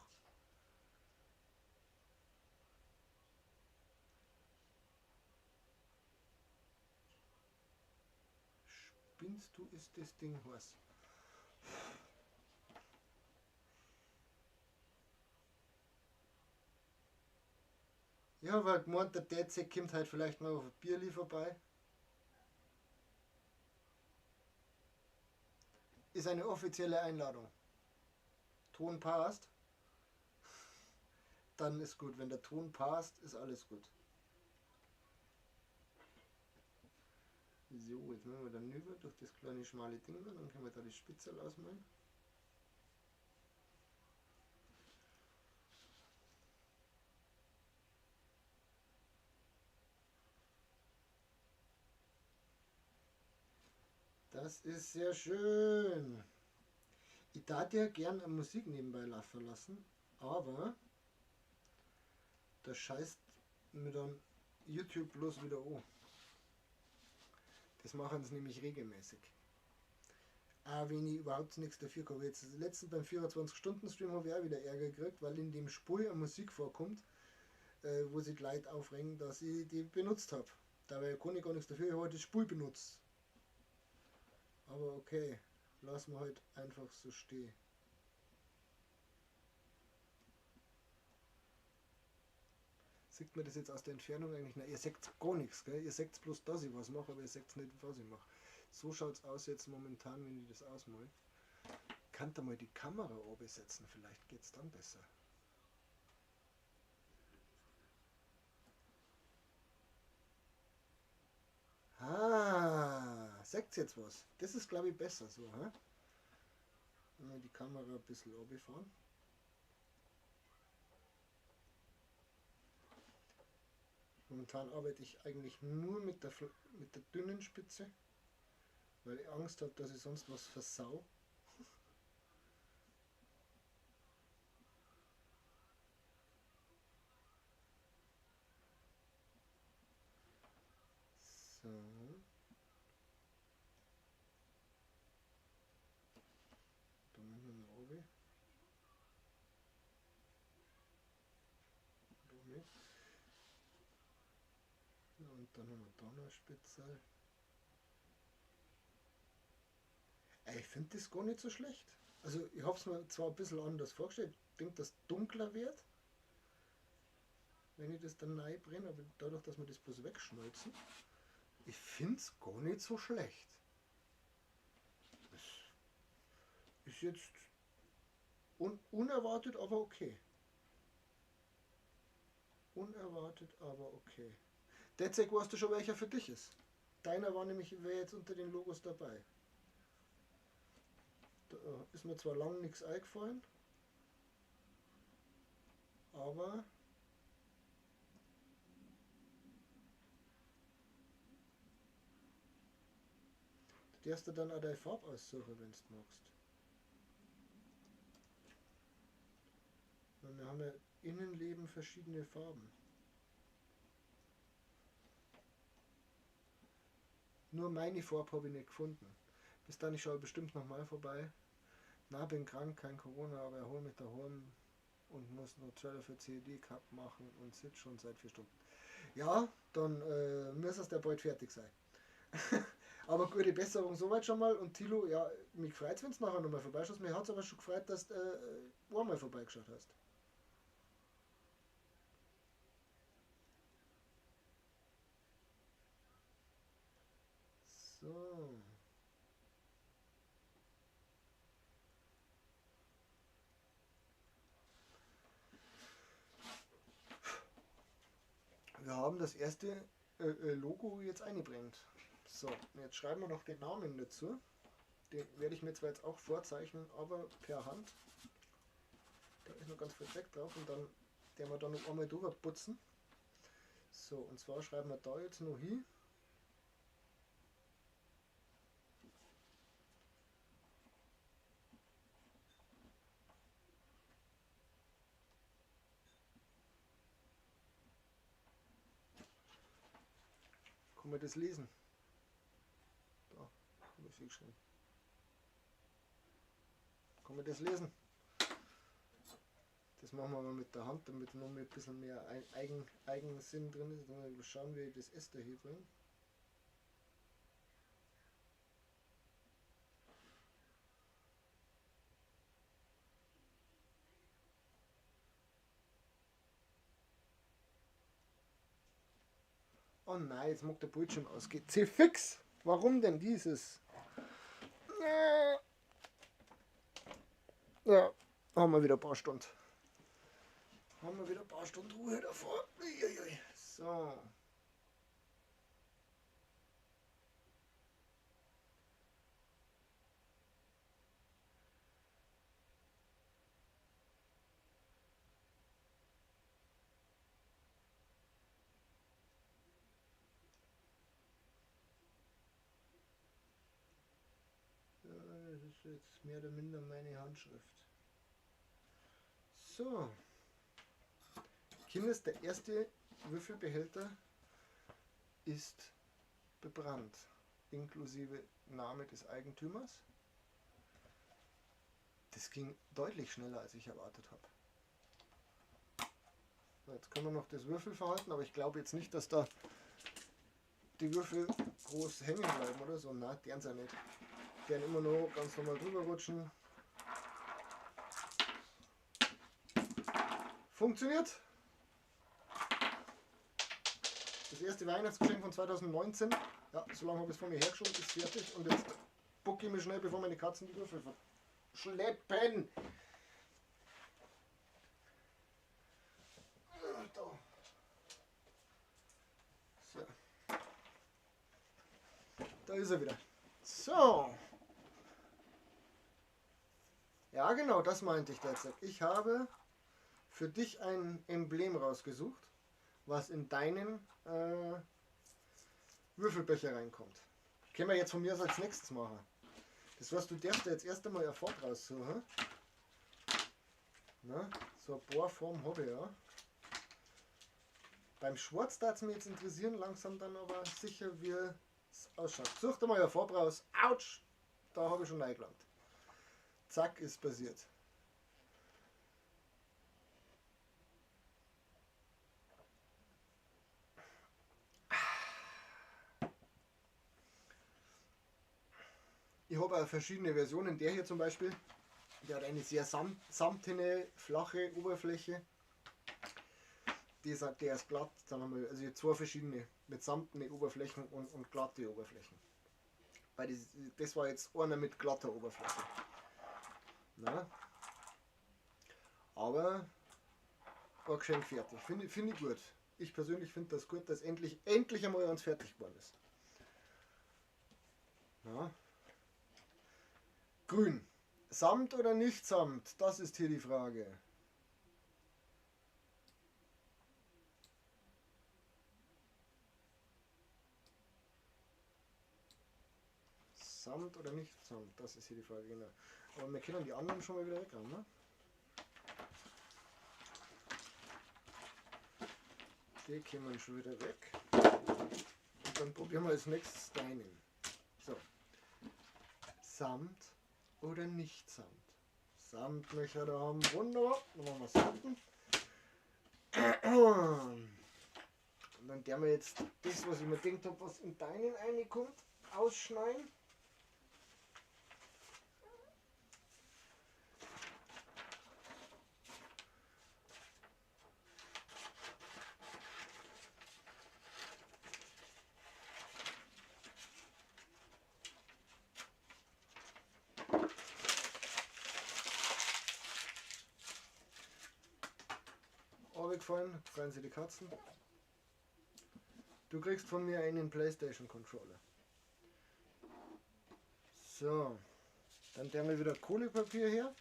Spinnst du, ist das Ding heiß. Ich habe halt gemeint, der DZ kommt halt vielleicht mal auf ein Bierli vorbei. Ist eine offizielle Einladung. Ton passt, dann ist gut. Wenn der Ton passt, ist alles gut. So, jetzt müssen wir dann rüber durch das kleine schmale Ding da, dann können wir da die Spitze ausmalen. Das ist sehr schön. Ich darf ja gern eine Musik nebenbei laufen lassen, aber da scheißt mir dann YouTube bloß wieder an. Das machen sie nämlich regelmäßig. Auch wenn ich überhaupt nichts dafür habe. Jetzt letztens beim 24-Stunden-Stream habe ich auch wieder Ärger gekriegt, weil in dem Spiel eine Musik vorkommt, wo sich die Leute aufregen, dass ich die benutzt habe. Dabei kann ich gar nichts dafür, ich habe das Spiel benutzt. Aber okay, lassen wir halt einfach so stehen. Sieht man das jetzt aus der Entfernung eigentlich? Nein, ihr seht gar nichts, gell? Ihr seht bloß, dass ich was mache, aber ihr seht nicht, was ich mache. So schaut's aus jetzt momentan, wenn ich das ausmale. Kann da mal die Kamera oben setzen, vielleicht geht's dann besser. Ah, seht's jetzt was? Das ist, glaub ich, besser so, hä? Wenn wir die Kamera ein bisschen runterfahren. Momentan arbeite ich eigentlich nur mit der dünnen Spitze, weil ich Angst hab, dass ich sonst was versau. So. Da müssen wir noch runter. Und dann haben wir da noch eine Spitze. Ey, ich find das gar nicht so schlecht. Also ich hab's mir zwar ein bisschen anders vorgestellt. Ich denk, dass es dunkler wird, wenn ich das dann neu brenne, aber dadurch, dass wir das bloß wegschmelzen, ich find's gar nicht so schlecht. Das ist jetzt unerwartet, aber okay. Unerwartet, aber okay. Detzek, weißt du schon, welcher für dich ist? Deiner war nämlich, wäre jetzt unter den Logos dabei. Da ist mir zwar lang nichts eingefallen, aber du darfst dir dann auch deine Farbe aussuchen, wenn du magst. Und wir haben ja Innenleben verschiedene Farben. Nur meine Farbe habe ich nicht gefunden. Bis dann, ich schaue bestimmt nochmal vorbei. Na, bin krank, kein Corona, aber erhole mich daheim und muss noch Trailer für CED Cup machen und sitze schon seit 4 Stunden. Ja, dann muss es der bald fertig sein. Aber gute Besserung soweit schon mal. Und Thilo, ja, mich freut's, wenn's nachher nochmal vorbeischaust. Mir hat's aber schon gefreut, dass du einmal vorbeigeschaut hast. So. Wir haben das erste Logo jetzt eingebrannt. So, jetzt schreiben wir noch den Namen dazu. Den werde ich mir zwar jetzt auch vorzeichnen, aber per Hand. Da ist noch ganz viel Dreck drauf und dann werden wir da noch einmal drüber putzen. So, und zwar schreiben wir da jetzt noch hin. Kann man das lesen? Da, habe ich geschrieben. Kann man das lesen? Das machen wir aber mit der Hand, damit noch ein bisschen mehr Eigensinn drin ist. Dann mal schauen, wie ich das S da hier bringe. Oh nein, jetzt mag der Bildschirm ausgehen. C-Fix! Warum denn dieses? Ja, haben wir wieder ein paar Stunden. Haben wir wieder ein paar Stunden Ruhe davor. Uiuiui. So. Das ist jetzt mehr oder minder meine Handschrift. So. Kinders, der erste Würfelbehälter ist bebrannt, inklusive Name des Eigentümers. Das ging deutlich schneller, als ich erwartet habe. So, jetzt können wir noch das Würfelverhalten, aber ich glaube jetzt nicht, dass da die Würfel groß hängen bleiben oder so. Nein, deren sind nicht. Deren immer noch ganz normal drüber rutschen. Funktioniert! Das erste Weihnachtsgeschenk von 2019, ja, so lange habe ich es von mir hergeschoben, ist fertig. Und jetzt bucke ich mich schnell, bevor meine Katzen die Würfel verschleppen. Da. So. Da ist er wieder. So. Ja, genau, das meinte ich derzeit. Ich habe für dich ein Emblem rausgesucht, was in deinen Würfelbecher reinkommt. Können wir jetzt von mir aus als nächstes machen. Das heißt, du darfst jetzt erst einmal eine Farbe raussuchen. Na, so ein paar Formen habe ich ja. Beim Schwarz darf es mich jetzt interessieren, langsam dann aber sicher, wie es ausschaut. Such dir mal eine Farbe raus. Autsch! Da habe ich schon reingelangt. Zack, ist passiert. Ich habe auch verschiedene Versionen. Der hier zum Beispiel, der hat eine sehr samtene, flache Oberfläche. Der ist glatt. Dann haben wir also zwei verschiedene mit samtenen Oberflächen und glatte Oberflächen. Weil das war jetzt einer mit glatter Oberfläche. Na? Aber war Geschenk fertig. Finde ich gut. Ich persönlich finde das gut, dass endlich einmal ganz fertig geworden ist. Na? Grün. Samt oder nicht Samt? Das ist hier die Frage. Samt oder nicht Samt? Das ist hier die Frage, genau. Aber wir können die anderen schon mal wieder weghauen, ne? Die kommen schon wieder weg. Und dann probieren wir als nächstes deinen. So. Samt oder nicht Samt? Samt möchte er da haben. Wunderbar. Dann machen wir Samten. Und dann werden wir jetzt das, was ich mir gedacht habe, was in deinen reinkommt, ausschneiden. Gefallen, freuen sich die Katzen. Du kriegst von mir einen PlayStation Controller. So, dann nehmen wir wieder Kohlepapier her.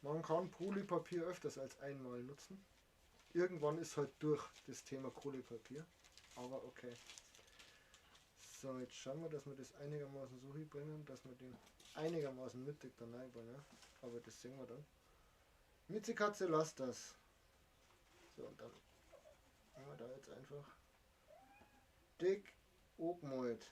Man kann Kohlepapier öfters als einmal nutzen. Irgendwann ist halt durch das Thema Kohlepapier, aber okay. So, jetzt schauen wir, dass wir das einigermaßen so hinbringen, dass wir den einigermaßen mittig da reinbringen. Aber das sehen wir dann. Mitzekatze, lass das. So, und dann haben wir da jetzt einfach dick angemalt.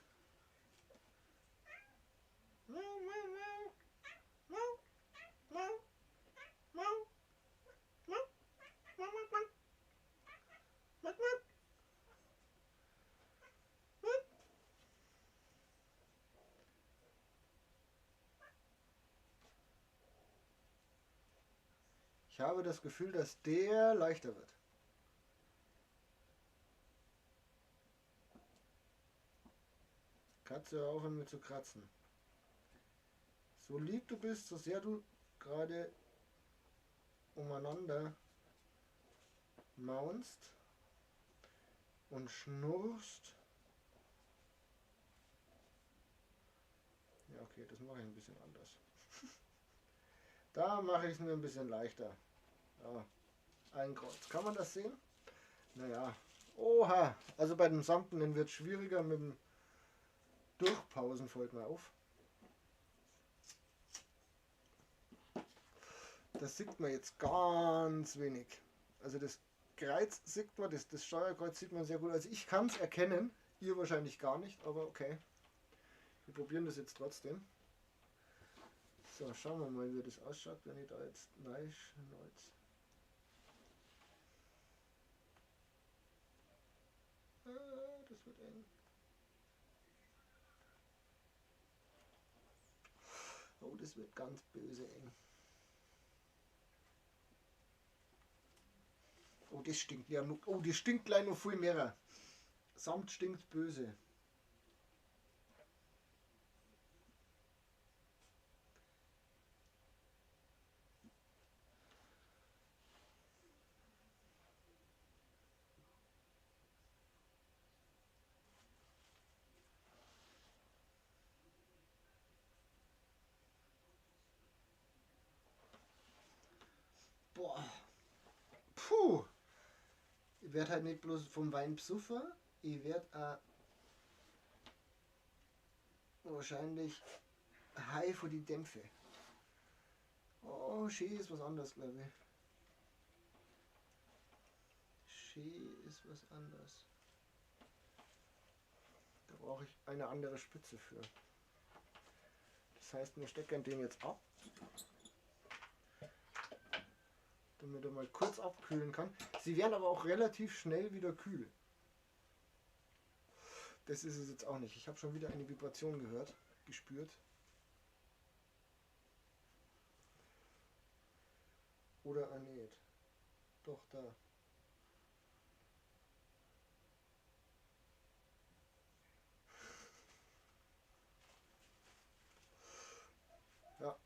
Ich habe das Gefühl, dass der leichter wird. Katze, hör auf, an mir zu kratzen. So lieb du bist, so sehr du gerade umeinander maunst und schnurrst. Ja, okay, das mache ich ein bisschen anders. Da mache ich es mir ein bisschen leichter. Ja, ein Kreuz. Kann man das sehen? Naja. Oha! Also bei dem Samtenen wird es schwieriger mit dem Durchpausen, fällt mir auf. Das sieht man jetzt ganz wenig. Also das Kreuz sieht man, das Steuerkreuz sieht man sehr gut. Also ich kann es erkennen, ihr wahrscheinlich gar nicht, aber okay. Wir probieren das jetzt trotzdem. So, schauen wir mal, wie das ausschaut, wenn ich da jetzt reinschneuze. Das wird eng. Oh, das wird ganz böse eng. Oh, das stinkt ja noch. Oh, das stinkt gleich noch viel mehr. Samt stinkt böse. Boah. Puh. Ich werd halt nicht bloß vom Wein besoffen, ich werd auch wahrscheinlich high vor die Dämpfe. Oh, schön ist was anderes, glaub ich. Schön ist was anderes. Da brauche ich eine andere Spitze für. Das heißt, wir stecken den jetzt ab, damit er mal kurz abkühlen kann. Sie werden aber auch relativ schnell wieder kühl. Das ist es jetzt auch nicht. Ich habe schon wieder eine Vibration gespürt. Oder nicht. Doch, da. Ja.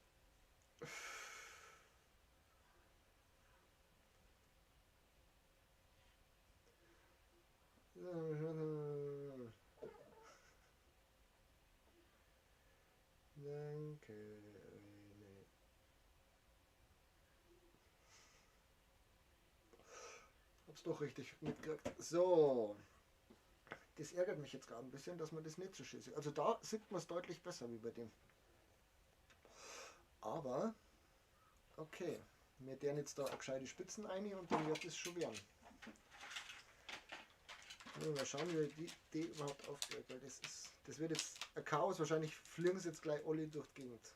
Danke. Nee. Hab's doch richtig mitgekriegt. So. Das ärgert mich jetzt gerade ein bisschen, dass man das nicht so schön sieht. Also da sieht man's deutlich besser wie bei dem. Aber, okay. Wir deren jetzt da gescheite Spitzen ein und dann wird es schon werden. Mal schauen, wie die überhaupt aufgeht, weil das wird jetzt ein Chaos. Wahrscheinlich fliegen sie jetzt gleich alle durch die Gegend.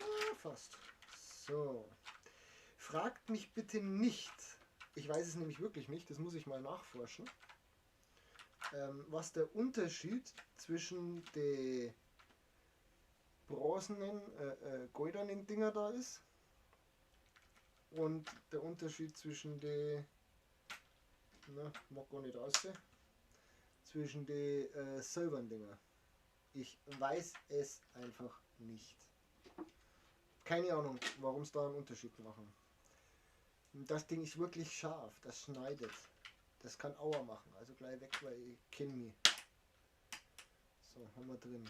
Ah, fast. So. Fragt mich bitte nicht, ich weiß es nämlich wirklich nicht, das muss ich mal nachforschen, was der Unterschied zwischen den bronzenen, goldenen Dinger da ist. Und der Unterschied zwischen die, na, mag gar nicht aussehen, zwischen die silbernen Dinger. Ich weiß es einfach nicht. Keine Ahnung, warum es da einen Unterschied machen. Und das Ding ist wirklich scharf, das schneidet. Das kann Aua machen, also gleich weg, weil ich kenn mich. So, haben wir drin.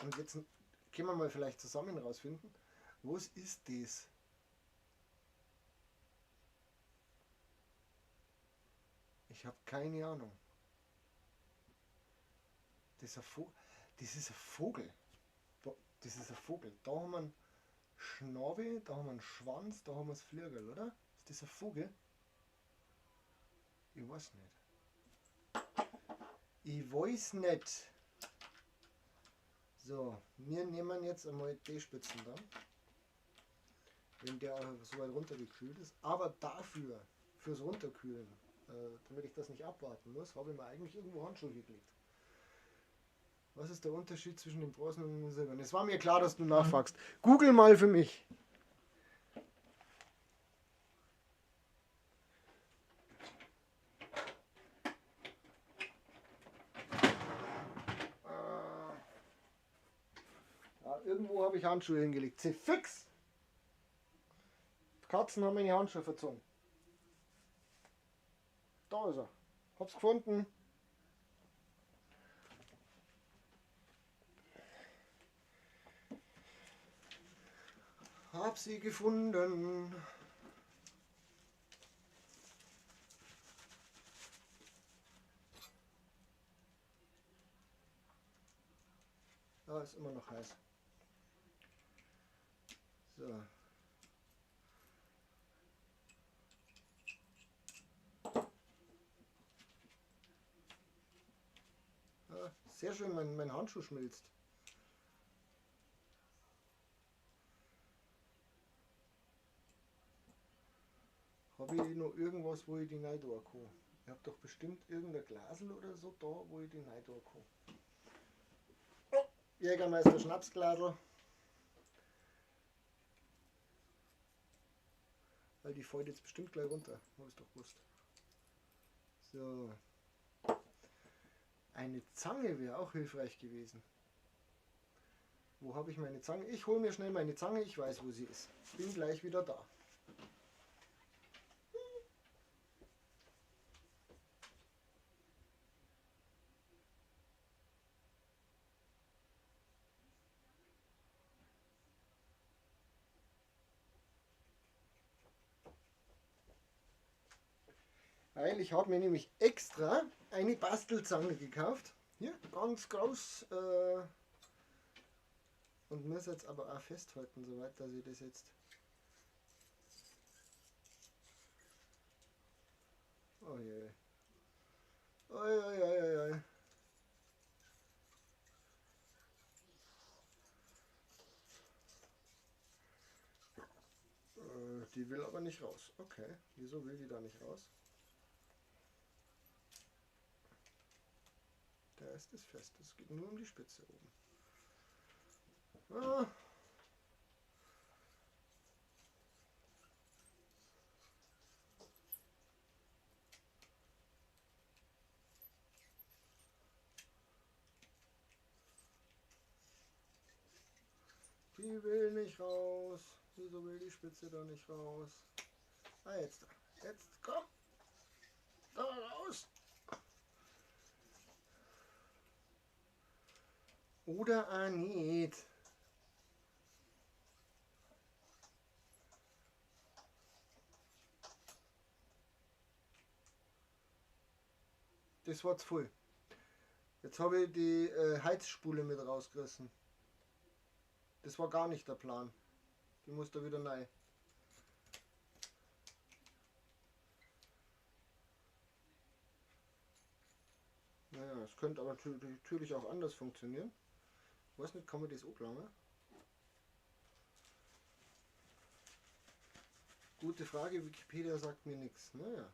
Und jetzt können wir mal vielleicht zusammen rausfinden, was ist das? Ich habe keine Ahnung. Das ist ein Vogel. Das ist ein Vogel. Da haben wir einen Schnabel, da haben wir einen Schwanz, da haben wir das Flügel, oder? Ist das ein Vogel? Ich weiß nicht. Ich weiß nicht. So, wir nehmen jetzt einmal die Spitzen dann, wenn der so weit runtergekühlt ist. Aber dafür, fürs Runterkühlen, damit ich das nicht abwarten muss, habe ich mir eigentlich irgendwo Handschuhe gelegt. Was ist der Unterschied zwischen dem Bronzen und dem Silbern? Es war mir klar, dass du nachfragst. Google mal für mich. Ja, irgendwo habe ich Handschuhe hingelegt. Sie fix! Katzen haben meine Handschuhe verzogen. Da ist er. Hab's gefunden. Hab sie gefunden. Da ist immer noch heiß. So. Ja, sehr schön, mein Handschuh schmilzt. Habe ich noch irgendwas, wo ich die rein tun kann? Ich hab doch bestimmt irgendein Glasl oder so da, wo ich die rein tun kann. Oh, Jägermeister Schnapsglasl. Weil die fällt jetzt bestimmt gleich runter. Hab ich's doch gewusst. So. Eine Zange wäre auch hilfreich gewesen. Wo habe ich meine Zange? Ich hole mir schnell meine Zange, ich weiß, wo sie ist. Bin gleich wieder da. Weil ich habe mir nämlich extra eine Bastelzange gekauft. Hier, ganz groß. Und muss jetzt aber auch festhalten, soweit, dass ich das jetzt... Oh je. Oi, oi, oi, oi, oi. Die will aber nicht raus. Okay, wieso will die da nicht raus? Der Rest ist fest. Es geht nur um die Spitze oben. Ah. Die will nicht raus. Wieso will die Spitze da nicht raus? Ah, jetzt da. Jetzt komm! Da raus! Oder auch nicht. Das war zu voll. Jetzt habe ich die Heizspule mit rausgerissen. Das war gar nicht der Plan. Die muss da wieder rein. Naja, es könnte aber natürlich auch anders funktionieren. Ich weiß nicht, kann man das anlangen? Gute Frage, Wikipedia sagt mir nichts. Naja.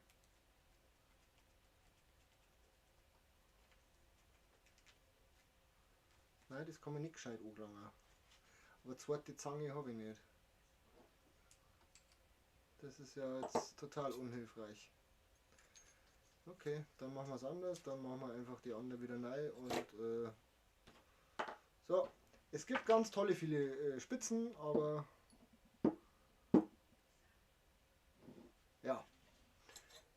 Nein, das kann man nicht gescheit anlangen. Aber zweite Zange habe ich nicht. Das ist ja jetzt total unhilfreich. Okay, dann machen wir es anders. Dann machen wir einfach die andere wieder neu und so. Es gibt ganz tolle viele Spitzen, aber ja,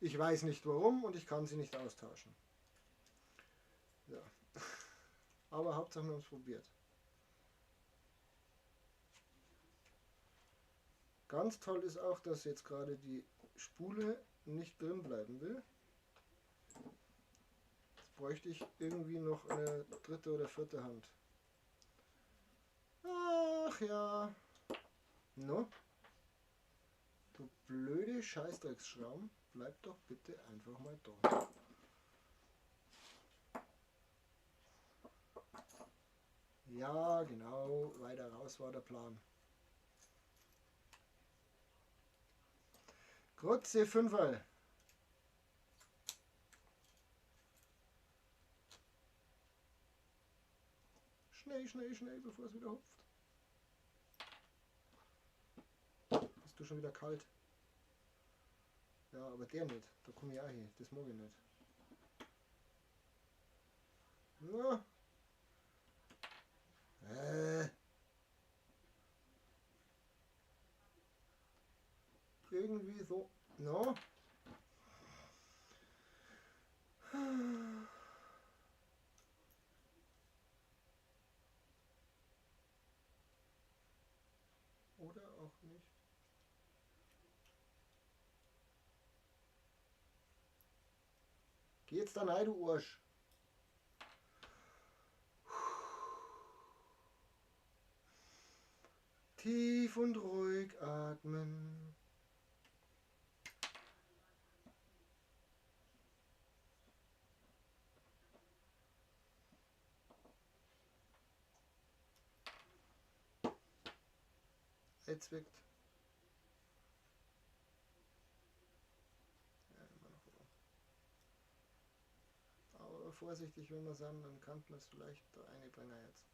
ich weiß nicht warum und ich kann sie nicht austauschen. Ja. Aber Hauptsache wir haben es probiert. Ganz toll ist auch, dass jetzt gerade die Spule nicht drin bleiben will. Jetzt bräuchte ich irgendwie noch eine dritte oder vierte Hand. Ach ja. No. Du blöde Scheißdrecksschraum, bleib doch bitte einfach mal da. Ja, genau, weiter raus war der Plan. Grütze Fünferl. Schnell, schnell, schnell, bevor es wieder hupft. Bist du schon wieder kalt? Ja, aber der nicht. Da komme ich auch hin. Das mag ich nicht. Na. Irgendwie so. No. Oder auch nicht. Geh jetzt da rein, du Arsch. Tief und ruhig atmen. Erzwickt. Ja, immer noch warm. Aber vorsichtig, wenn wir sind, dann kann man es vielleicht da reinbringen jetzt.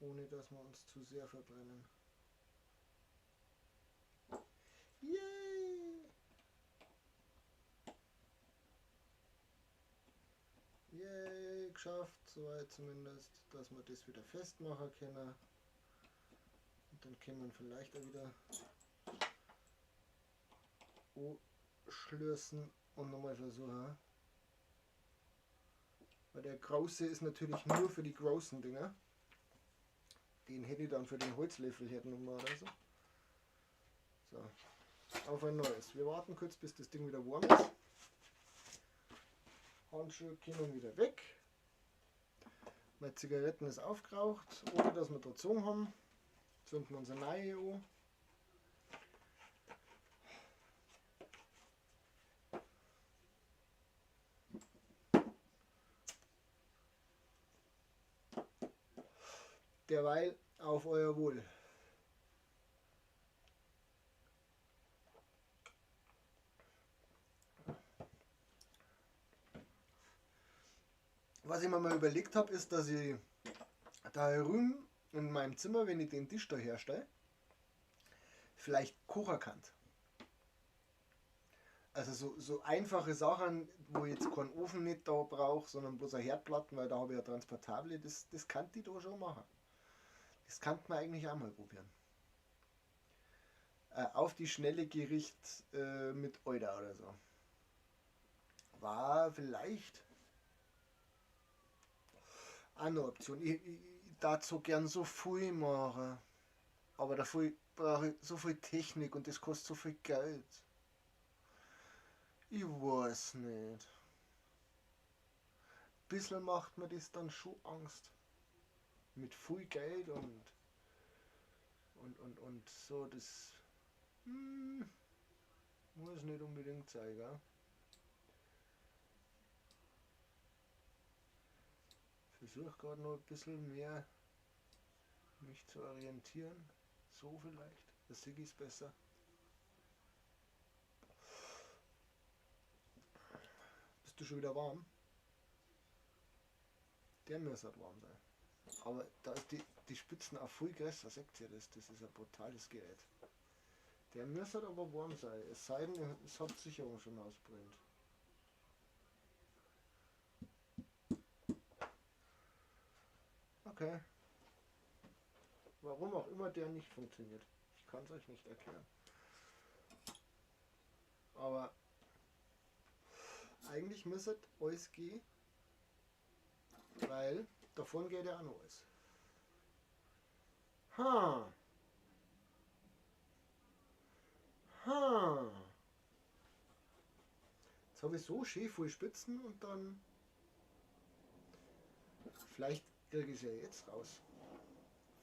Ohne dass wir uns zu sehr verbrennen. Yay! Yay, geschafft, soweit zumindest, dass wir das wieder festmachen können. Und dann können wir vielleicht auch wieder anschließen und nochmal versuchen. Weil der große ist natürlich nur für die großen Dinger. Den hätte ich dann für den Holzlöffel hergenommen oder so. So, auf ein neues. Wir warten kurz, bis das Ding wieder warm ist. Handschuhe können wieder weg. Meine Zigaretten ist aufgeraucht, ohne dass wir da gezogen haben. Zünden wir unsere neue an. Derweil auf euer Wohl. Was ich mir mal überlegt habe, ist, dass ich da drüben in meinem Zimmer, wenn ich den Tisch da herstelle, vielleicht kochen kann. Also so einfache Sachen, wo ich jetzt keinen Ofen nicht da brauche, sondern bloß eine Herdplatten, weil da habe ich ja transportable, das kann ich da schon machen. Das kann man eigentlich auch mal probieren. Auf die schnelle Gericht mit Euder oder so. War vielleicht auch eine Option. Ich darf so gern so viel machen. Aber dafür brauche ich so viel Technik und das kostet so viel Geld. Ich weiß nicht. Ein bisschen macht mir das dann schon Angst. Mit viel Geld und so, das muss nicht unbedingt sein, gell? Versuche gerade noch ein bisschen mehr mich zu orientieren. So vielleicht, das sehe ich besser. Bist du schon wieder warm? Der muss halt warm sein. Aber da ist die Spitzen auch viel größer, seht ihr das? Das ist ein brutales Gerät. Der muss halt aber warm sein, es sei denn, es hat Sicherung schon ausbrennt. Okay. Warum auch immer der nicht funktioniert. Ich kann es euch nicht erklären. Aber eigentlich müsste alles gehen, weil davon geht ja auch noch alles. Ha. Ha. Jetzt habe ich so schön viele Spitzen und dann vielleicht kriege ich es ja jetzt raus.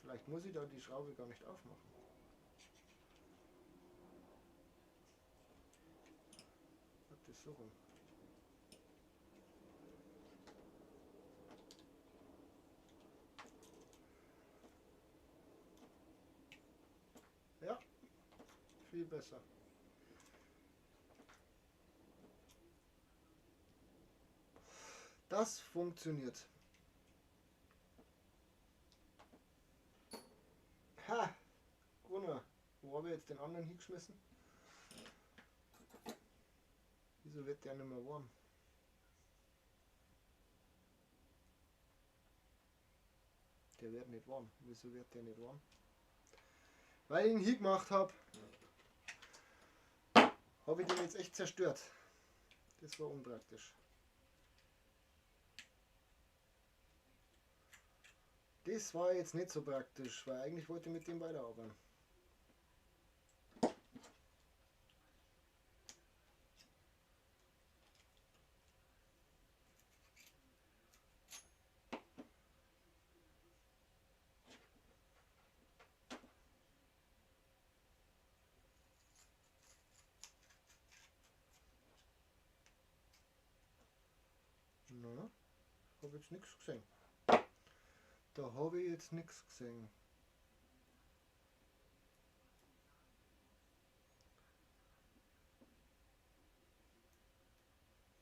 Vielleicht muss ich da die Schraube gar nicht aufmachen. Hat das so rum. Viel besser. Das funktioniert. Ha! Gunnar, wo habe ich jetzt den anderen hingeschmissen? Wieso wird der nicht mehr warm? Der wird nicht warm. Wieso wird der nicht warm? Weil ich ihn hier gemacht habe, habe ich den jetzt echt zerstört. Das war unpraktisch. Das war jetzt nicht so praktisch, weil eigentlich wollte ich mit dem weiterarbeiten. Na, habe jetzt nichts gesehen. Da habe ich jetzt nichts gesehen.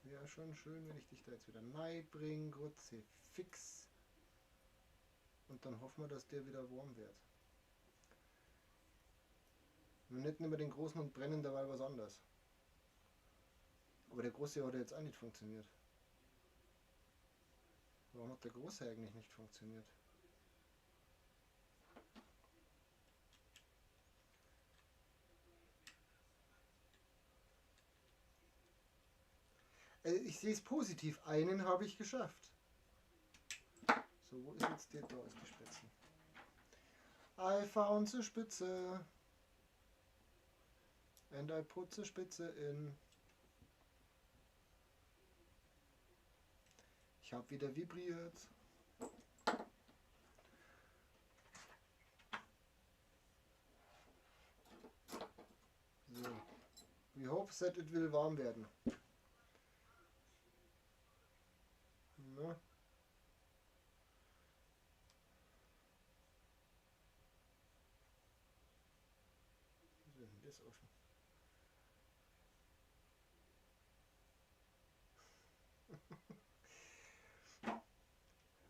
Wäre schon schön, wenn ich dich da jetzt wieder reinbringe, Kruzifix. Und dann hoffen wir, dass der wieder warm wird. Wir nicht mehr den großen und brennen derweil was anderes. Aber der große hat ja jetzt auch nicht funktioniert. Warum hat der große eigentlich nicht funktioniert? Also ich sehe es positiv. Einen habe ich geschafft. So, wo ist jetzt der? Da ist die Spitze. I found the Spitze. And I put the Spitze in. Ich habe wieder vibriert. So. We hope that it will warm werden. Na. Wieso ist denn das offen?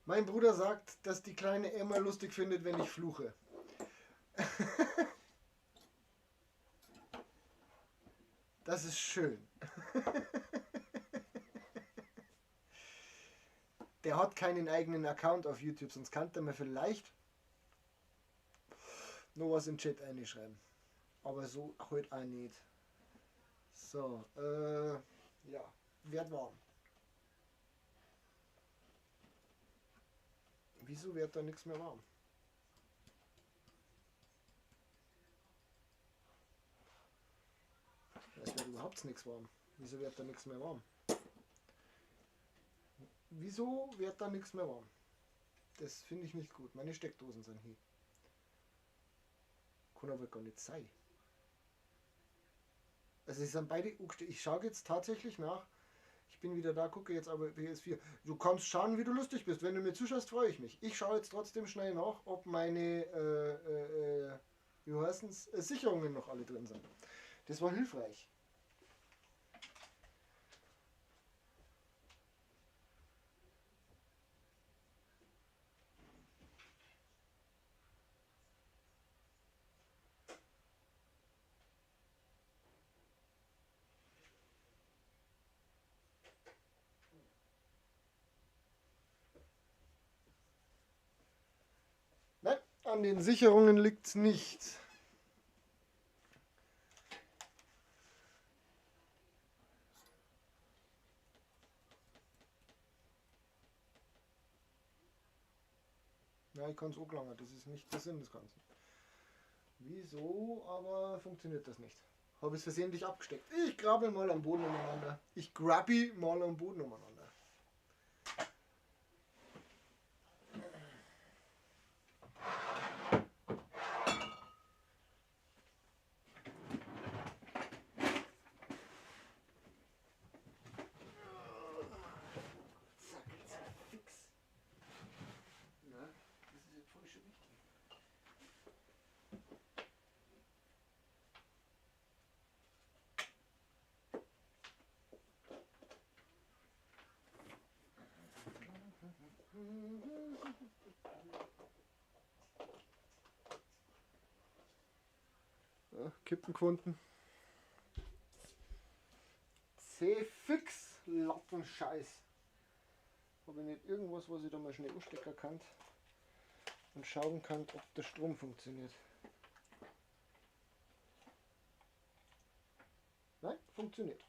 Mein Bruder sagt, dass die kleine Emma lustig findet, wenn ich fluche. Das ist schön. Der hat keinen eigenen Account auf YouTube, sonst kann der mir vielleicht noch was im Chat einschreiben. Aber so halt auch nicht. So, ja, wird warm. Wieso wird da nichts mehr warm? Es wird überhaupt nichts warm. Wieso wird da nichts mehr warm? Wieso wird da nichts mehr warm? Das finde ich nicht gut. Meine Steckdosen sind hier. Kann aber gar nicht sein. Also sie sind beide angestellt. Ich schaue jetzt tatsächlich nach. Ich bin wieder da, gucke jetzt aber PS4. Du kannst schauen, wie du lustig bist. Wenn du mir zuschaust, freue ich mich. Ich schaue jetzt trotzdem schnell nach, ob meine wie heißen's, Sicherungen noch alle drin sind. Das war hilfreich. Nein, an den Sicherungen liegt's nicht. Ja, ich kann's auch lange, das ist nicht der Sinn des Ganzen. Wieso aber funktioniert das nicht? Habe es versehentlich abgesteckt. Ich grabbel mal am Boden umeinander. Ich grabbi mal am Boden umeinander. Ja, Kippen gefunden. C-Fix Lattenscheiß. Habe ich nicht irgendwas, was ich da mal schnell anstecken kann und schauen kann, ob der Strom funktioniert. Nein, funktioniert.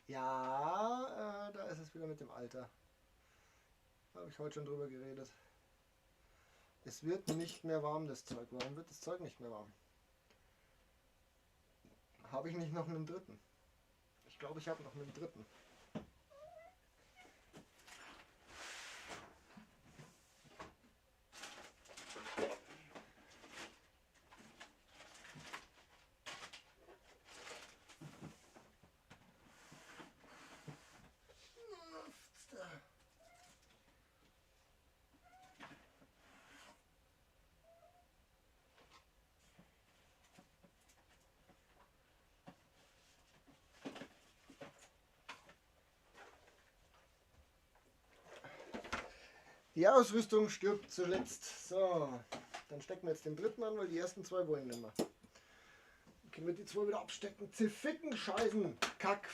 Ja, da ist es wieder mit dem Alter. Habe ich heute schon drüber geredet. Es wird nicht mehr warm, das Zeug. Warum wird das Zeug nicht mehr warm? Habe ich nicht noch einen dritten? Ich glaube, ich habe noch einen dritten. Die Ausrüstung stirbt zuletzt. So, dann stecken wir jetzt den dritten an, weil die ersten zwei wollen nicht mehr. Dann können wir die zwei wieder abstecken. Zificken, Scheißen, Kack,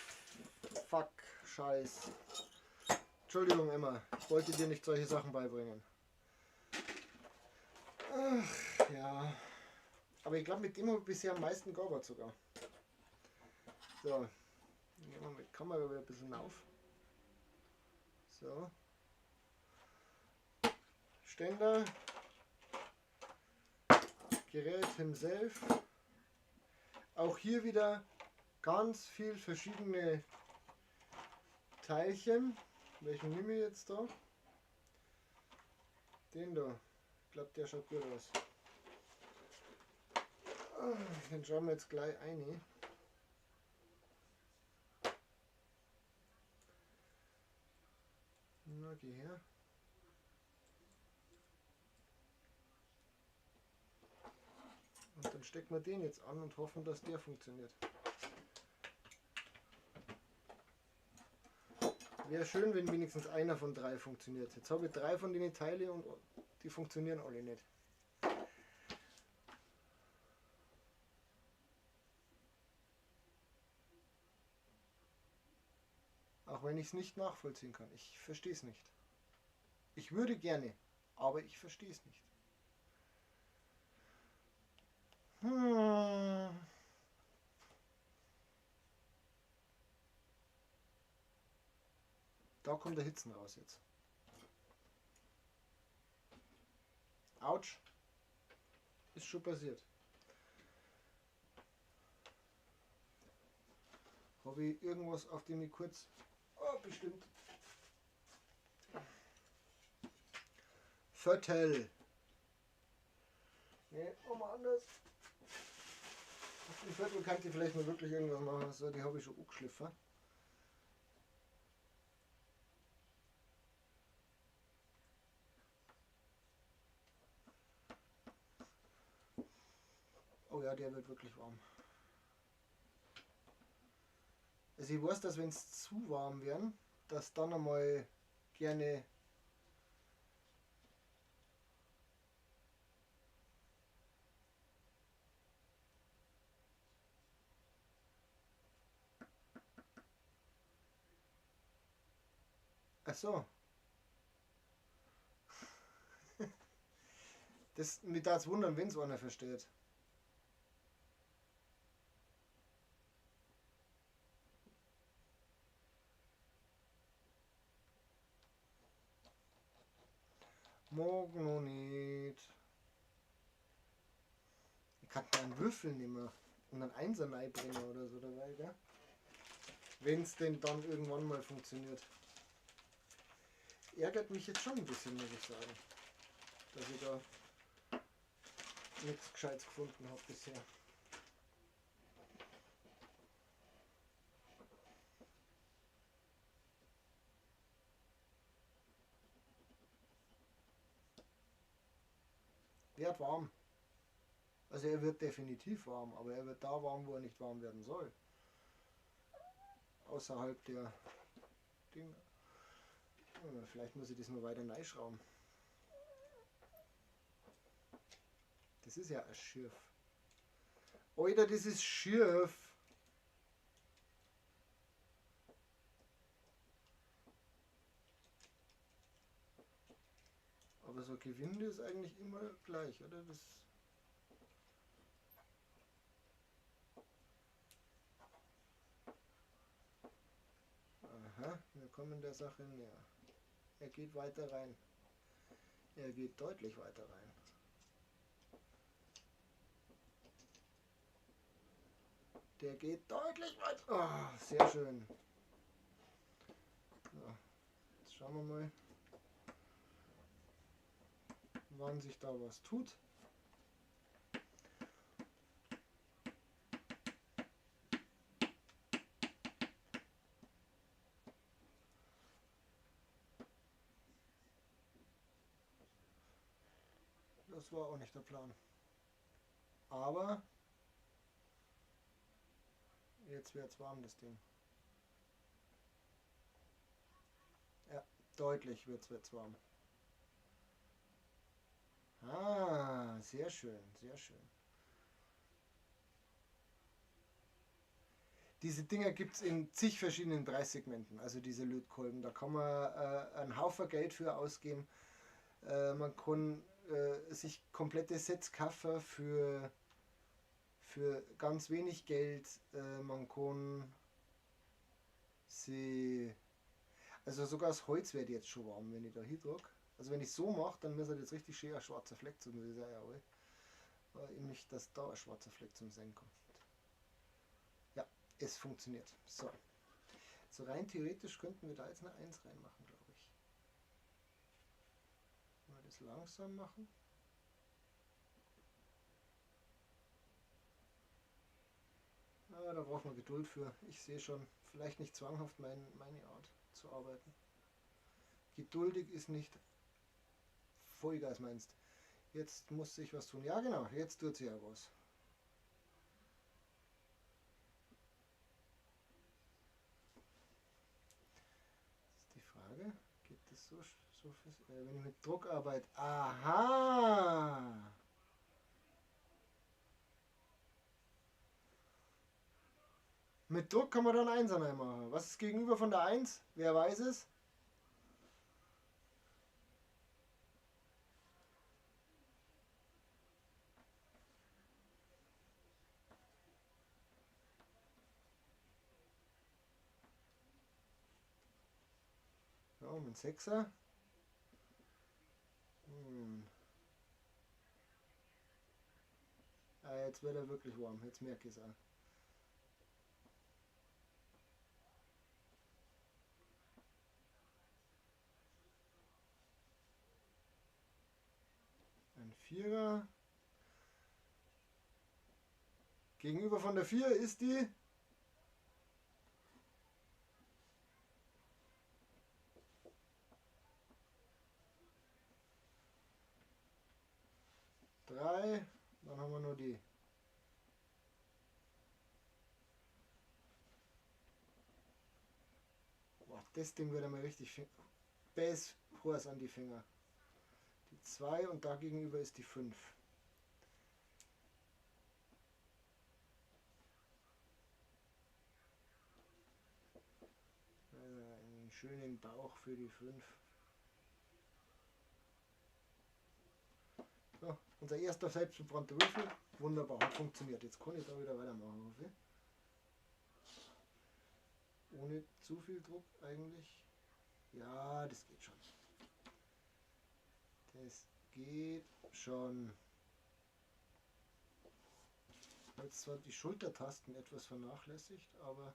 Fuck, Scheiß. Entschuldigung, Emma, ich wollte dir nicht solche Sachen beibringen. Ach, ja. Aber ich glaube, mit dem habe ich bisher am meisten gearbeitet sogar. So, dann gehen wir mit der Kamera wieder ein bisschen auf. So. Ständer, Gerät himself. Auch hier wieder ganz viel verschiedene Teilchen. Welchen nehme ich jetzt da? Den da. Ich glaub, der schaut gut aus. Den schauen wir jetzt gleich ein. Na, geh her. Und dann stecken wir den jetzt an und hoffen, dass der funktioniert. Wäre schön, wenn wenigstens einer von drei funktioniert. Jetzt habe ich drei von den Teilen und die funktionieren alle nicht. Auch wenn ich's nicht nachvollziehen kann. Ich verstehe es nicht. Ich würde gerne, aber ich verstehe es nicht. Da kommt der Hitzen raus jetzt. Autsch. Ist schon passiert. Habe ich irgendwas, auf dem ich kurz... Oh, bestimmt. Viertel. Ne, nochmal anders. Auf dem Viertel kann ich vielleicht mal wirklich irgendwas machen. So, die habe ich schon angeschliffen. Oh ja, der wird wirklich warm. Also ich weiß, dass wenn's zu warm werden, dass dann einmal gerne Ach so. Das, mich darf's wundern, wenn's einer versteht. Morgen noch nicht. Ich kann mir einen Würfel nehmen und einen Einser reinbringen oder so dabei, gell? Wenn's denn dann irgendwann mal funktioniert. Ärgert mich jetzt schon ein bisschen, muss ich sagen, dass ich da nichts Gescheites gefunden habe bisher. Wird warm. Also er wird definitiv warm, aber er wird da warm, wo er nicht warm werden soll. Außerhalb der Dinge. Vielleicht muss ich das nur weiter reinschrauben. Das ist ja ein Schürf. Alter, das ist Schürf. Aber so Gewinde ist eigentlich immer gleich, oder? Das aha, wir kommen der Sache näher. Er geht weiter rein. Er geht deutlich weiter rein. Der geht deutlich weiter. Oh, sehr schön. So, jetzt schauen wir mal, wann sich da was tut. Das war auch nicht der Plan. Aber jetzt wird's warm, das Ding. Ja, deutlich wird's warm. Ah, sehr schön, sehr schön. Diese Dinger gibt's in zig verschiedenen Preissegmenten, also diese Lötkolben. Da kann man einen Haufen Geld für ausgeben. Man kann sich komplette Sets kaufen für ganz wenig Geld. Man kann sie, also sogar das Holz wird jetzt schon warm, wenn ich da hindrück. Also wenn ich so mache, dann muss jetzt richtig schön ein schwarzer Fleck zum Sehen sein, jawohl. Aber ich möchte, dass da ein schwarzer Fleck zum Sehen kommt. Ja, es funktioniert. So. So rein theoretisch könnten wir da jetzt eine 1 reinmachen, glaube ich. Mal das langsam machen. Ah, da braucht man Geduld für. Ich sehe schon, vielleicht nicht zwanghaft meine Art zu arbeiten. Geduldig ist nicht Vollgas meinst. Jetzt muss sich was tun. Ja genau, jetzt tut sich ja was. Das ist die Frage, geht das so fest? Wenn ich mit Druck arbeite. Aha! Mit Druck kann man dann 1 machen. Was ist gegenüber von der 1? Wer weiß es? Ja, ein 6er. Ah, jetzt wird er wirklich warm, jetzt merke ich es auch. Ein 4er. Gegenüber von der 4 ist die 3, dann haben wir nur die. Boah, das Ding wird einmal richtig Bess heiß an die Finger. Die 2 und da gegenüber ist die 5. Also einen schönen Bauch für die 5. So, unser erster selbstgebrannter Würfel. Wunderbar, hat funktioniert. Jetzt kann ich da wieder weitermachen, hoffe ich. Ohne zu viel Druck eigentlich. Ja, das geht schon. Das geht schon. Ich habe jetzt zwar die Schultertasten etwas vernachlässigt, aber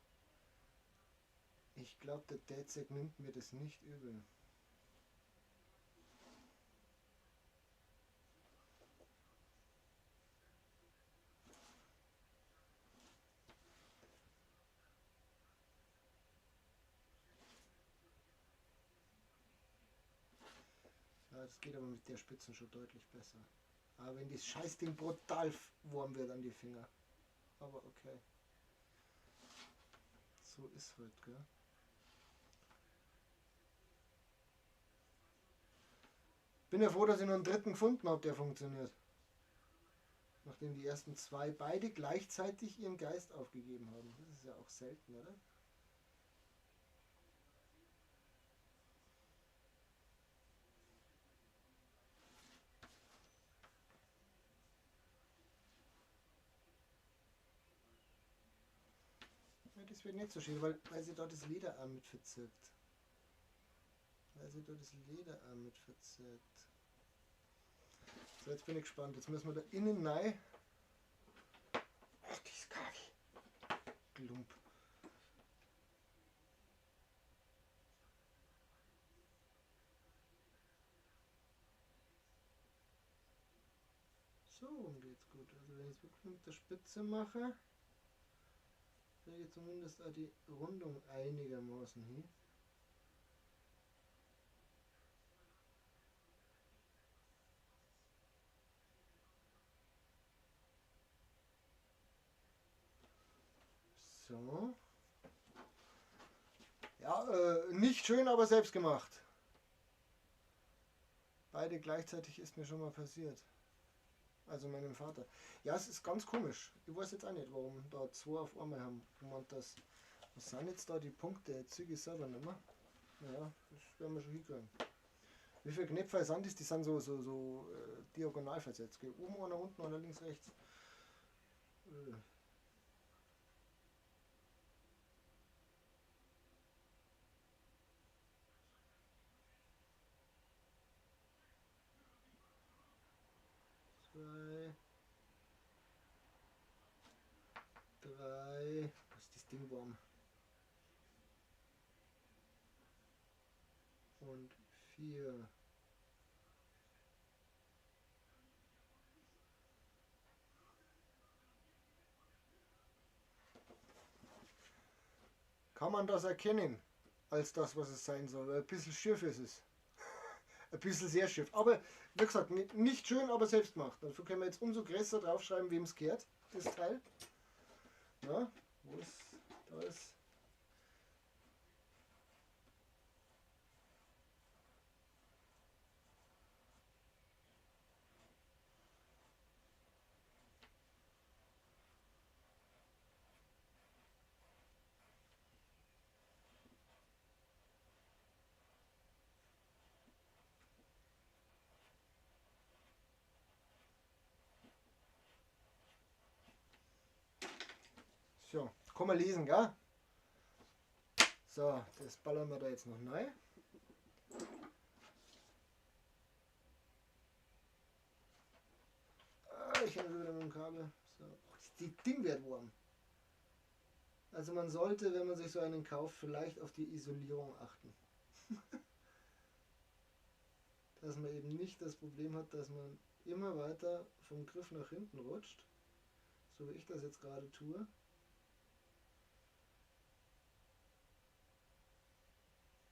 ich glaube, der Dätzek nimmt mir das nicht übel. Ja, das geht aber mit der Spitzen schon deutlich besser. Aber wenn das Scheißding brutal warm wird an die Finger. Aber okay. So ist halt, gell? Bin ja froh, dass ich noch einen dritten gefunden habe, der funktioniert. Nachdem die ersten zwei beide gleichzeitig ihren Geist aufgegeben haben. Das ist ja auch selten, oder? Ja, das wird nicht so schön, weil sie da das Leder auch mit verzirkt. Weil sie da das Leder auch mit verzirkt. So, jetzt bin ich gespannt. Jetzt müssen wir da innen rein. Ach, das Kabel. Klump. So rum geht's gut. Also wenn ich es wirklich mit der Spitze mache, kriege ich zumindest auch die Rundung einigermaßen hin. So. Ja, nicht schön, aber selbst gemacht. Beide gleichzeitig ist mir schon mal passiert. Also meinem Vater. Ja, es ist ganz komisch. Ich weiß jetzt auch nicht, warum da zwei auf einmal haben. Und das, was sind jetzt da die Punkte? Jetzt sehe ich selber nicht mehr. Naja, das werden wir schon hinkriegen. Wie viele Knöpfe sind das? Die sind so diagonal versetzt. Gell? Oben einer, unten einer, links, rechts. 2, 3, was ist das Ding warm? Und 4. Kann man das erkennen als das, was es sein soll? Ein bisschen schief ist es. Ein bisschen sehr schief. Aber wie gesagt, nicht schön, aber selbstgemacht. Dafür können wir jetzt umso größer draufschreiben, wem es gehört, das Teil. Na, wo ist, da ist. So, kann man lesen, gell? So, das ballern wir da jetzt noch neu. Ah, ich habe schon wieder mit dem Kabel. So. Oh, das Ding wird warm. Also man sollte, wenn man sich so einen kauft, vielleicht auf die Isolierung achten. Dass man eben nicht das Problem hat, dass man immer weiter vom Griff nach hinten rutscht. So wie ich das jetzt gerade tue.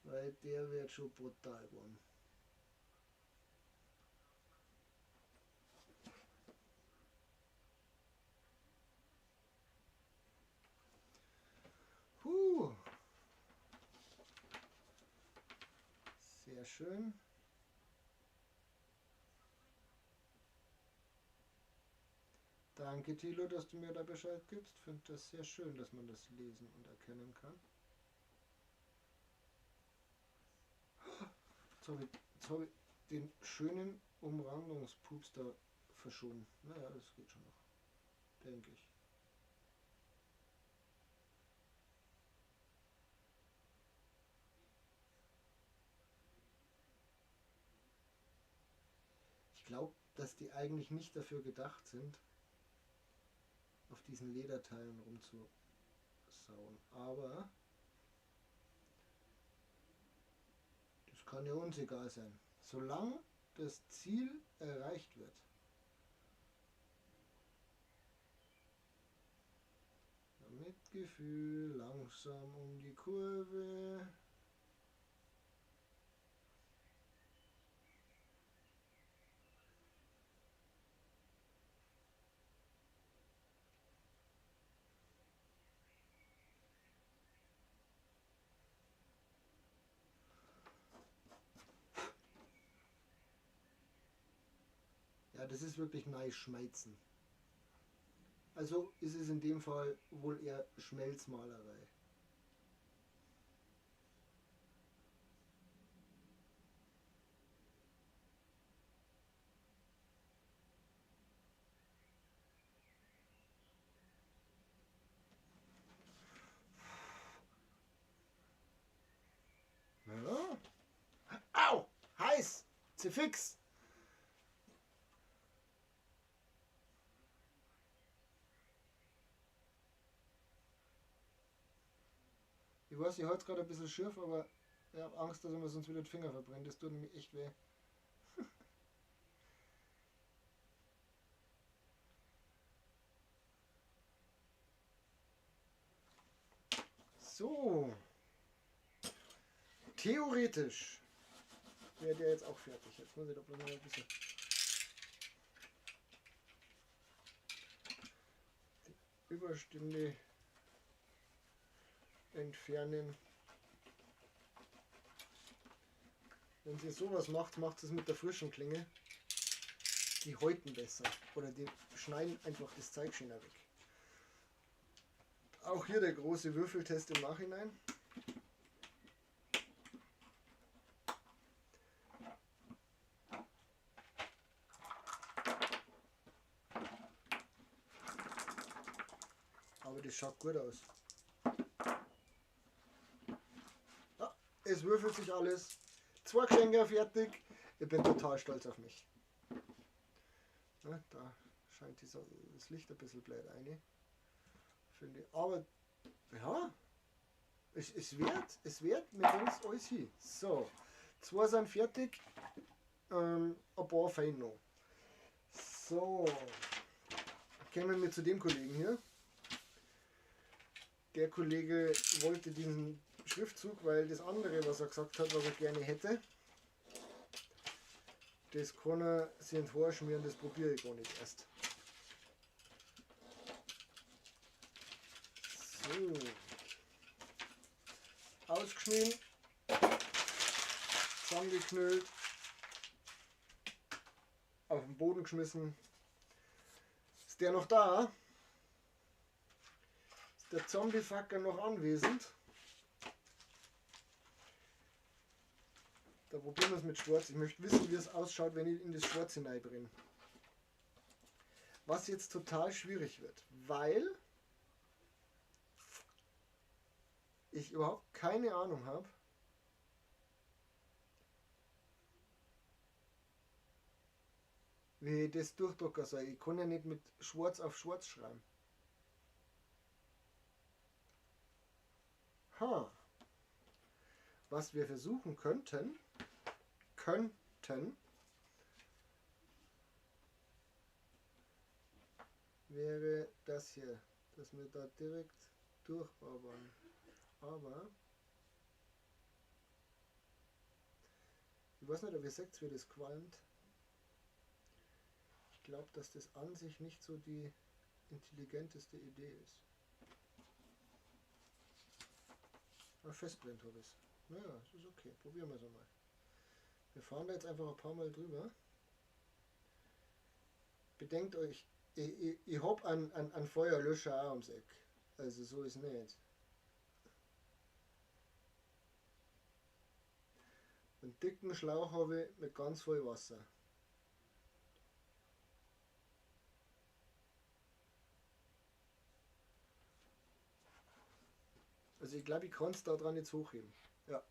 Weil der wird schon brutal warm. Huh. Sehr schön. Danke, Thilo, dass du mir da Bescheid gibst. Ich finde das sehr schön, dass man das lesen und erkennen kann. Jetzt habe ich den schönen Umrandungspups da verschoben. Naja, das geht schon noch, denke ich. Ich glaube, dass die eigentlich nicht dafür gedacht sind, auf diesen Lederteilen rumzusauen. Aber das kann ja uns egal sein, solange das Ziel erreicht wird. Mit Gefühl, langsam um die Kurve. Ja, das ist wirklich nice schmeizen. Also ist es in dem Fall wohl eher Schmelzmalerei. Ja. Au! Heiß! Zifix! Ich weiß, ich halte es gerade ein bisschen schief, aber ich habe Angst, dass ich mir sonst wieder die Finger verbrennt. Das tut nämlich echt weh. So. Theoretisch wäre der jetzt auch fertig. Jetzt muss ich da bloß noch ein bisschen die Überstände entfernen. Wenn sie sowas macht, macht es mit der frischen Klinge. Die häuten besser oder die schneiden einfach das Zeug schöner weg. Auch hier der große Würfeltest im Nachhinein. Aber das schaut gut aus. Ja, es würfelt sich alles. 2 Geschenke fertig. Ich bin total stolz auf mich. Ja, da scheint das Licht ein bisschen blöd rein. Finde ich. Aber ja, es wird mit uns alles hin. So, 2 sind fertig. Ein paar fehlen noch. So, kommen wir zu dem Kollegen hier. Der Kollege wollte diesen Schriftzug, weil das andere, was er gesagt hat, was er gerne hätte, das kann er sich ins Haar schmieren, das probiere ich gar nicht erst. So. Ausgeschnitten, zusammengeknüllt, auf den Boden geschmissen. Ist der noch da? Ist der Zombie-Fucker noch anwesend? Da probieren wir es mit Schwarz. Ich möchte wissen, wie es ausschaut, wenn ich in das Schwarz hineinbrenne. Was jetzt total schwierig wird, weil ich überhaupt keine Ahnung habe, wie ich das durchdrucken soll. Ich kann ja nicht mit Schwarz auf Schwarz schreiben. Ha. Was wir versuchen könnten, wäre das hier, dass wir da direkt durchbauern. Aber ich weiß nicht, ob ihr seht, wie das qualmt. Ich glaub, dass das an sich nicht so die intelligenteste Idee ist. Aber festbrennt habe ich's. Naja, es ist okay. Probieren wir es einmal. Wir fahren da jetzt einfach ein paar Mal drüber. Bedenkt euch, ich hab einen Feuerlöscher auch ums Eck. Also so ist nicht. Einen dicken Schlauch habe ich mit ganz viel Wasser. Also ich glaube, ich kann's da dran jetzt hochheben. Ja.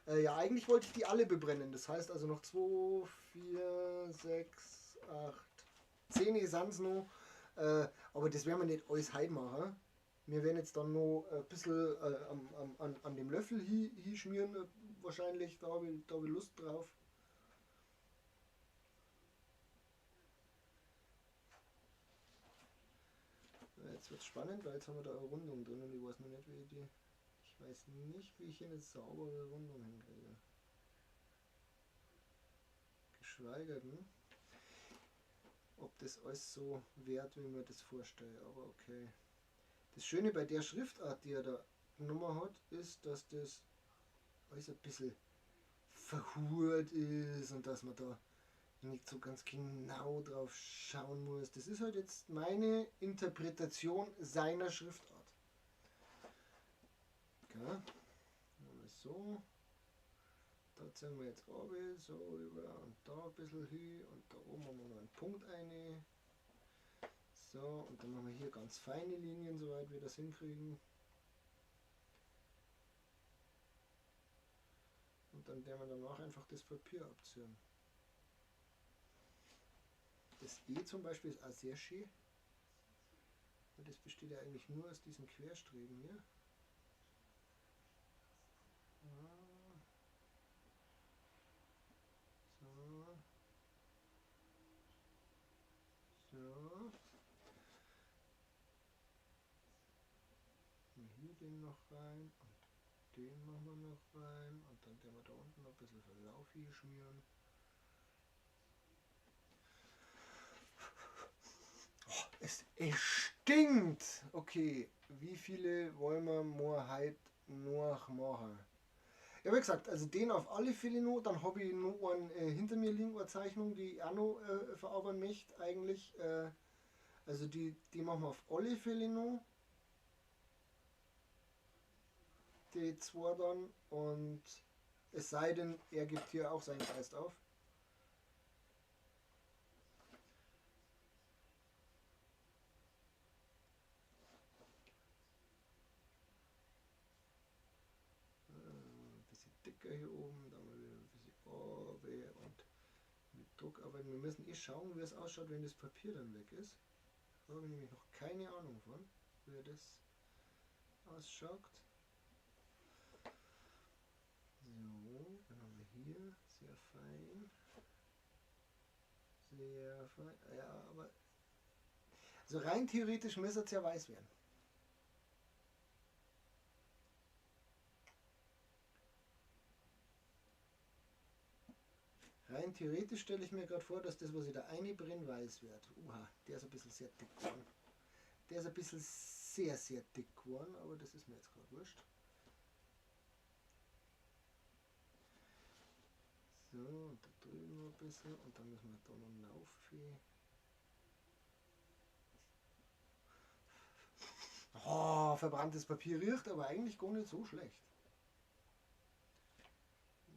Ja, eigentlich wollte ich die alle bebrennen. Das heißt also noch 2, 4, 6, 8, 10 sind's noch. Aber das werden wir nicht alles heute machen. Wir werden jetzt dann noch ein bisschen an dem Löffel hinschmieren, wahrscheinlich. Da hab ich Lust drauf. Jetzt wird's spannend, weil jetzt haben wir da eine Rundung drin und ich weiß noch nicht, wie ich die. Ich weiß nicht, wie ich hier eine saubere Rundung hinkriege. Geschweige denn, ob das alles so wert, wie mir das vorstelle, aber okay. Das Schöne bei der Schriftart, die er da genommen hat, ist, dass das alles ein bisschen verhurt ist und dass man da nicht so ganz genau drauf schauen muss. Das ist halt jetzt meine Interpretation seiner Schriftart. Okay. So. Da ziehen wir jetzt runter, so rüber und da ein bisschen hin und da oben haben wir noch einen Punkt rein. So, und dann machen wir hier ganz feine Linien, soweit wir das hinkriegen. Und dann werden wir danach einfach das Papier abziehen. Das E zum Beispiel ist auch sehr schön. Und das besteht ja eigentlich nur aus diesen Querstreben hier. So. So. Und hier den noch rein und den machen wir noch rein und dann werden wir da unten noch ein bisschen Verlauf hier schmieren. Oh, es stinkt! Okay, wie viele wollen wir morgen heute noch machen? Ja, wie gesagt, also den auf alle Fälle noch, dann habe ich noch einen hinter mir liegen, eine Zeichnung, die ich auch noch verarbeiten möchte eigentlich. Also die machen wir auf alle Fälle noch. Die zwei dann, und es sei denn, er gibt hier auch seinen Geist auf. Ein bisschen dicker hier oben, dann mal wieder ein bisschen runter und mit Druck arbeiten. Wir müssen eh schauen, wie es ausschaut, wenn das Papier dann weg ist. Da habe ich nämlich noch keine Ahnung von, wie das ausschaut. So, dann haben wir hier sehr fein. Sehr fein. Ja, aber also rein theoretisch müsste es ja weiß werden. Rein theoretisch stelle ich mir gerade vor, dass das, was ich da einbrenne, weiß wird. Uha, der ist ein bisschen sehr dick geworden. Der ist ein bisschen sehr, sehr dick geworden, aber das ist mir jetzt gerade wurscht. So, und da drüben noch ein bisschen und dann müssen wir da noch rauf. Oh, verbranntes Papier riecht aber eigentlich gar nicht so schlecht. Ja.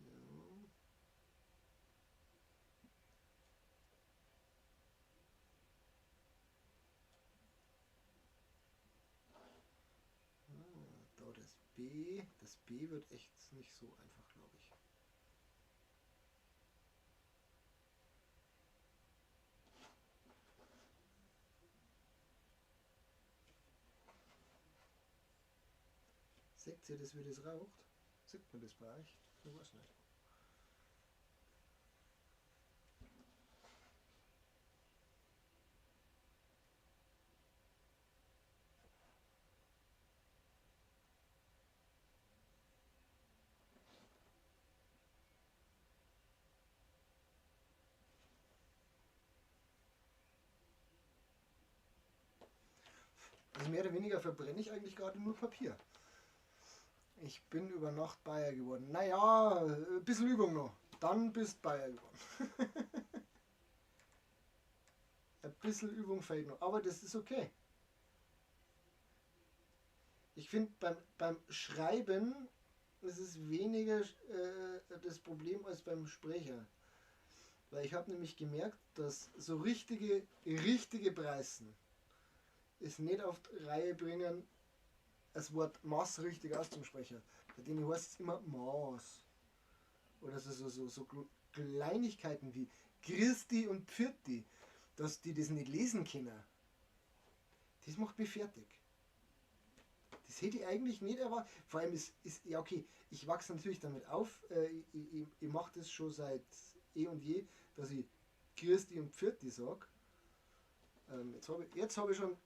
Ah, da das B. Das B wird echt nicht so einfach, glaube ich. Seht ihr das, wie das raucht? Sieht man das bei euch? Ich weiß nicht. Also mehr oder weniger verbrenne ich eigentlich gerade nur Papier. Ich bin über Nacht Bayer geworden. Naja, ein bisschen Übung noch. Dann bist Bayer geworden. Ein bisschen Übung fehlt noch. Aber das ist okay. Ich finde, beim Schreiben ist es weniger das Problem als beim Sprecher. Weil ich habe nämlich gemerkt, dass so richtige Preisen es nicht auf die Reihe bringen, das Wort Maß richtig auszusprechen. Bei denen heißt es immer Maß. Oder so Kleinigkeiten wie Christi und Pfirti, dass die das nicht lesen können. Das macht mich fertig. Das hätte ich eigentlich nicht erwartet. Vor allem ist ja okay, ich wachse natürlich damit auf. Ich mache das schon seit eh und je, dass ich Christi und Pfirti sage. Jetzt hab ich schon.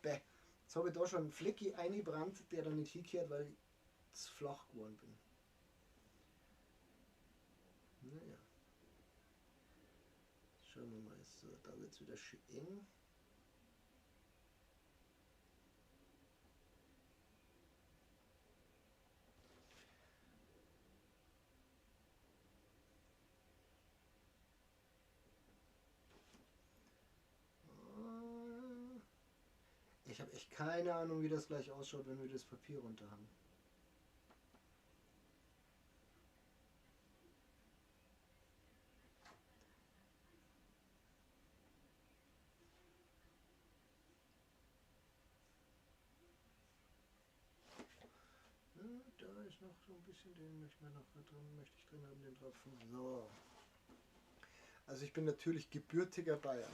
Bäh. Jetzt habe ich da schon einen Flecki eingebrannt, der da nicht hinkehrt, weil ich zu flach geworden bin. Naja. Schauen wir mal. So, da wird es wieder schön eng. Ich habe echt keine Ahnung, wie das gleich ausschaut, wenn wir das Papier runter haben. Da ist noch so ein bisschen, den möchte man noch drin, möchte ich drin haben, den Tropfen. So. Also ich bin natürlich gebürtiger Bayer.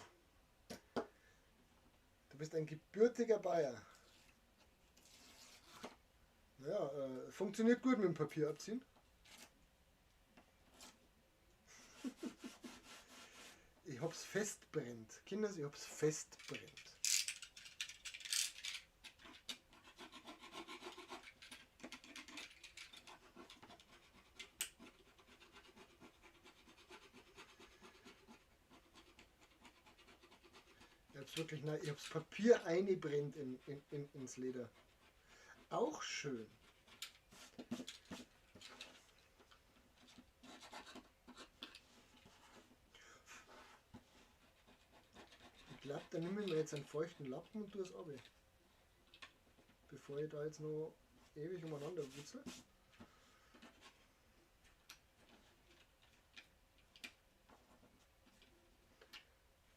Du bist ein gebürtiger Bayer. Naja, funktioniert gut mit dem Papier abziehen. Ich hab's festbrennt. Kinders, ich hab's festbrennt. Wirklich, nein, ich hab's Papier eingebrennt ins Leder. Auch schön. Ich glaub, da nehme ich mir jetzt einen feuchten Lappen und tue es runter. Bevor ich da jetzt noch ewig umeinander wutzel.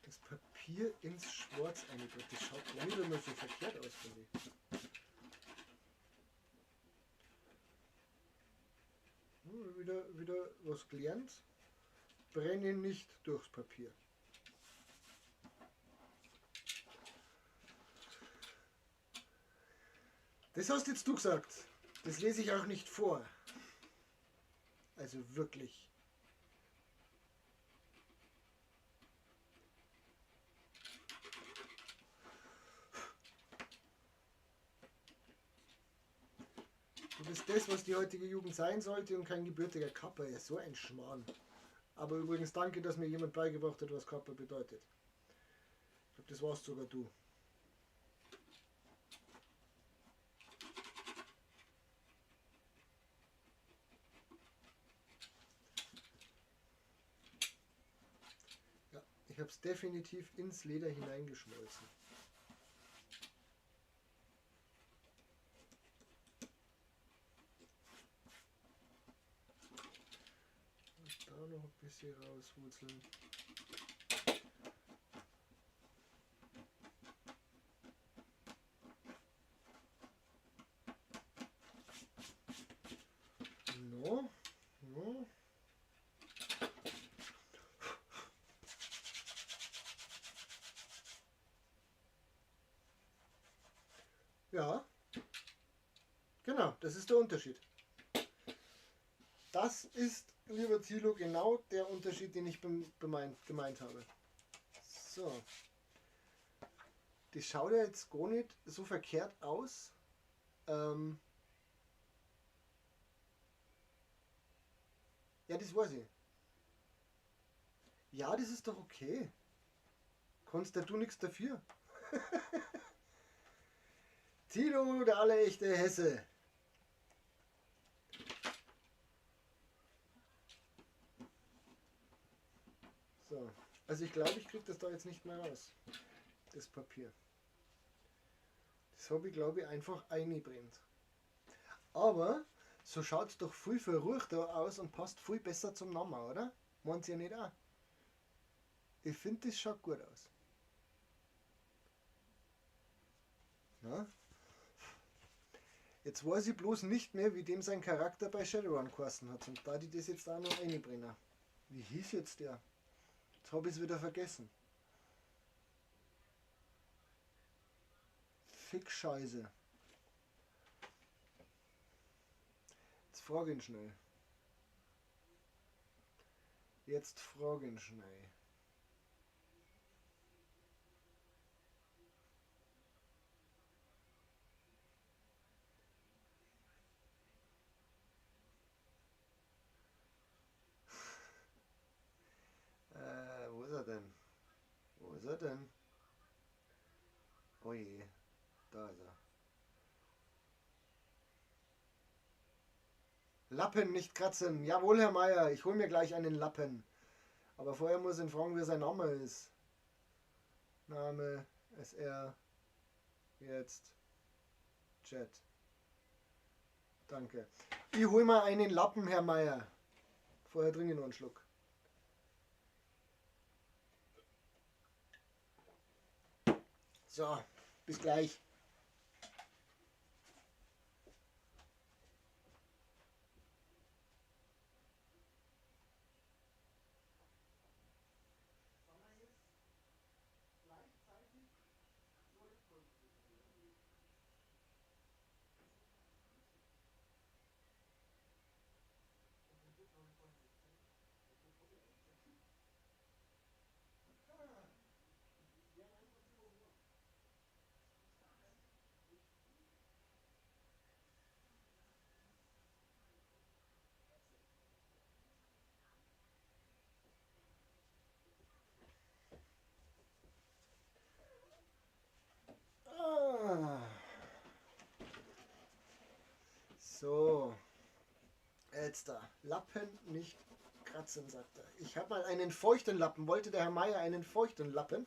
Das Papier ins Schwarz eingebracht. Das schaut gar nicht immer so verkehrt aus, finde ich. Wieder was gelernt. Brenne nicht durchs Papier. Das hast jetzt du gesagt. Das lese ich auch nicht vor. Also wirklich. Du bist das, was die heutige Jugend sein sollte und kein gebürtiger Kapper. Ja, so ein Schmarrn. Aber übrigens danke, dass mir jemand beigebracht hat, was Kapper bedeutet. Ich glaub, das warst sogar du. Ja, ich hab's definitiv ins Leder hineingeschmolzen. Noch ein bisschen rauswurzeln. No, no. Ja, genau, das ist der Unterschied. Das ist, lieber Thilo, genau der Unterschied, den ich gemeint habe. So. Das schaut ja jetzt gar nicht so verkehrt aus. Ja, das weiß ich. Ja, das ist doch okay. Kannst ja du nichts dafür. Thilo, der allerechte Hesse. So, also ich glaube, ich krieg das da jetzt nicht mehr raus, das Papier. Das habe ich, glaube ich, einfach eingebrennt. Aber so schaut's doch viel verruchter aus und passt viel besser zum Namen, oder? Meint ihr nicht auch? Ich find, das schaut gut aus. Na? Jetzt weiß ich bloß nicht mehr, wie dem sein Charakter bei Shadowrun geheißen hat. Und da die das jetzt auch noch einbrennen. Wie hieß jetzt der? Jetzt hab ich's wieder vergessen. Fick Scheiße. Jetzt frag ihn schnell. Jetzt frag ihn schnell. Wo ist er denn? Wo ist er denn? Oh je, da ist er. Lappen nicht kratzen. Jawohl, Herr Meier, ich hol mir gleich einen Lappen. Aber vorher muss ich ihn fragen, wie sein Name ist. Name, SR. Jetzt. Chat. Danke. Ich hol mal einen Lappen, Herr Meier. Vorher trinke ich noch einen Schluck. So, bis gleich. So, jetzt da. Lappen nicht kratzen, sagt er. Ich habe mal einen feuchten Lappen. Wollte der Herr Meier einen feuchten Lappen?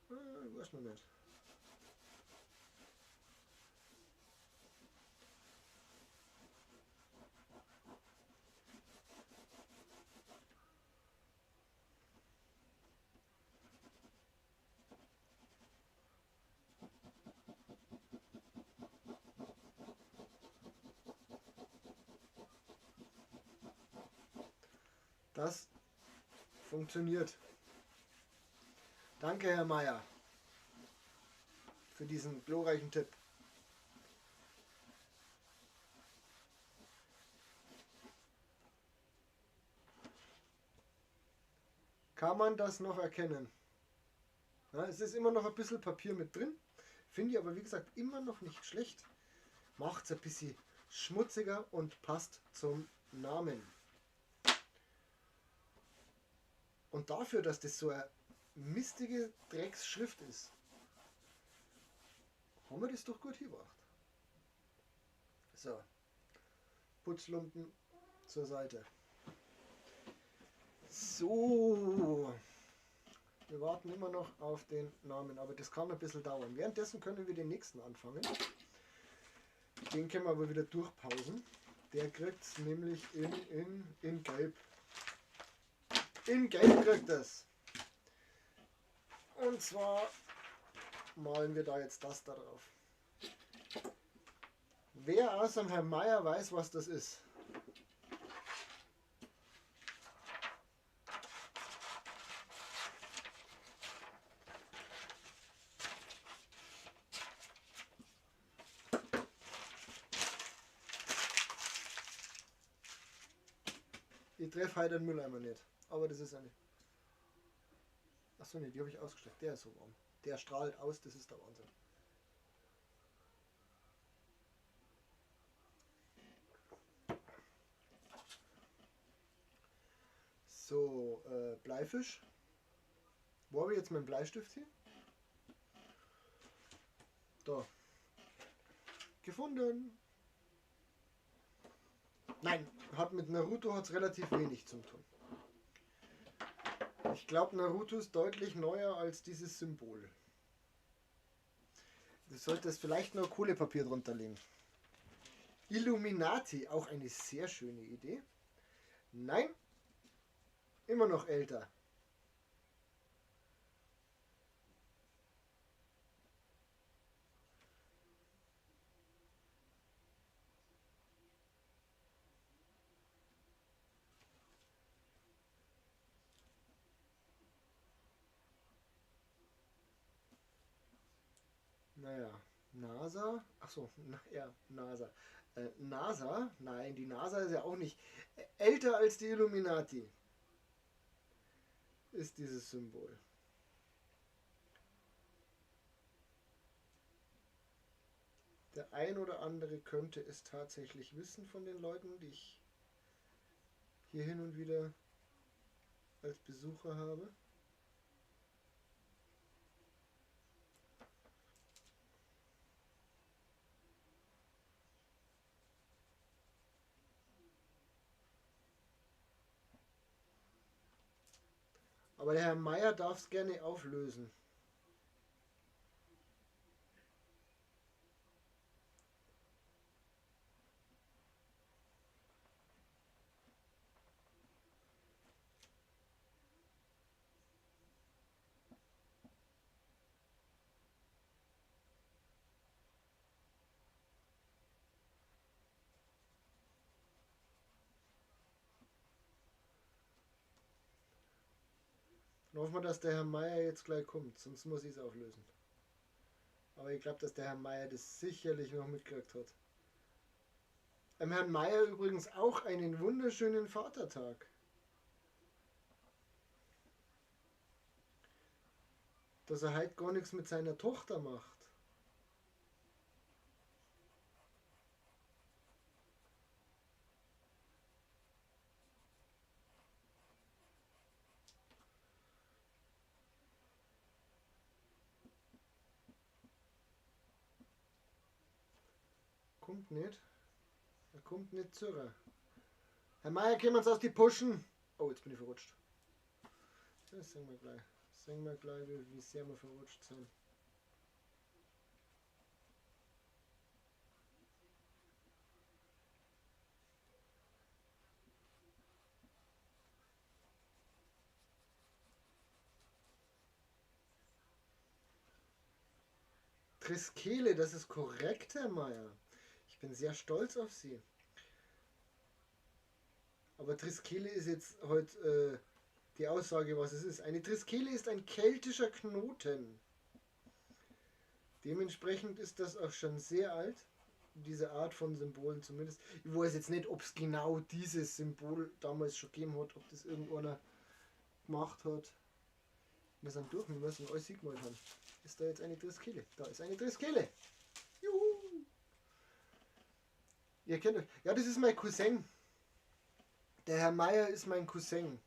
Weiß man nicht. Das funktioniert. Danke, Herr Meier, für diesen glorreichen Tipp. Kann man das noch erkennen? Ja, es ist immer noch ein bisschen Papier mit drin. Finde ich aber, wie gesagt, immer noch nicht schlecht. Macht's ein bisschen schmutziger und passt zum Namen. Und dafür, dass das so eine mistige Drecksschrift ist, haben wir das doch gut hingebracht. So, Putzlumpen zur Seite. So, wir warten immer noch auf den Namen, aber das kann ein bisschen dauern. Währenddessen können wir den nächsten anfangen. Den können wir aber wieder durchpausen. Der kriegt's nämlich in Gelb. In Gelb kriegt es. Und zwar malen wir da jetzt das da drauf. Wer außer dem Herrn Meier weiß, was das ist? Ich treffe heute den Mülleimer nicht. Aber das ist eine. Achso, nee, die habe ich ausgesteckt. Der ist so warm. Der strahlt aus, das ist der Wahnsinn. So, Bleifisch. Wo habe ich jetzt meinen Bleistift hier? Da. Gefunden. Nein, hat mit Naruto hat's relativ wenig zu tun. Ich glaube, Naruto ist deutlich neuer als dieses Symbol. Du solltest vielleicht noch Kohlepapier drunter legen. Illuminati, auch eine sehr schöne Idee. Nein, immer noch älter. Naja, NASA, achso, na, ja, NASA. NASA, nein, die NASA ist ja auch nicht älter als die Illuminati, ist dieses Symbol. Der ein oder andere könnte es tatsächlich wissen von den Leuten, die ich hier hin und wieder als Besucher habe. Aber der Herr Meier darf es gerne auflösen. Dann hoffen wir, dass der Herr Meier jetzt gleich kommt, sonst muss ich es auflösen. Aber ich glaube, dass der Herr Meier das sicherlich noch mitgekriegt hat. Dem Herrn Meier übrigens auch einen wunderschönen Vatertag. Dass er heute gar nichts mit seiner Tochter macht. Kommt nicht. Er kommt nicht zurück. Herr Meier, können wir uns aus die Puschen? Oh, jetzt bin ich verrutscht. Das sehen wir gleich. Das sehen wir gleich, wie sehr wir verrutscht sind. Triskele, das ist korrekt, Herr Meier. Ich bin sehr stolz auf Sie. Aber Triskele ist jetzt heute die Aussage, was es ist. Eine Triskele ist ein keltischer Knoten. Dementsprechend ist das auch schon sehr alt. Diese Art von Symbolen zumindest. Ich weiß jetzt nicht, ob es genau dieses Symbol damals schon gegeben hat, ob das irgendeiner gemacht hat. Wir sind durch, wir müssen alles gemalt haben. Ist da jetzt eine Triskele? Da ist eine Triskele. Juhu! Ihr kennt euch. Ja, das ist mein Cousin. Der Herr Meier ist mein Cousin.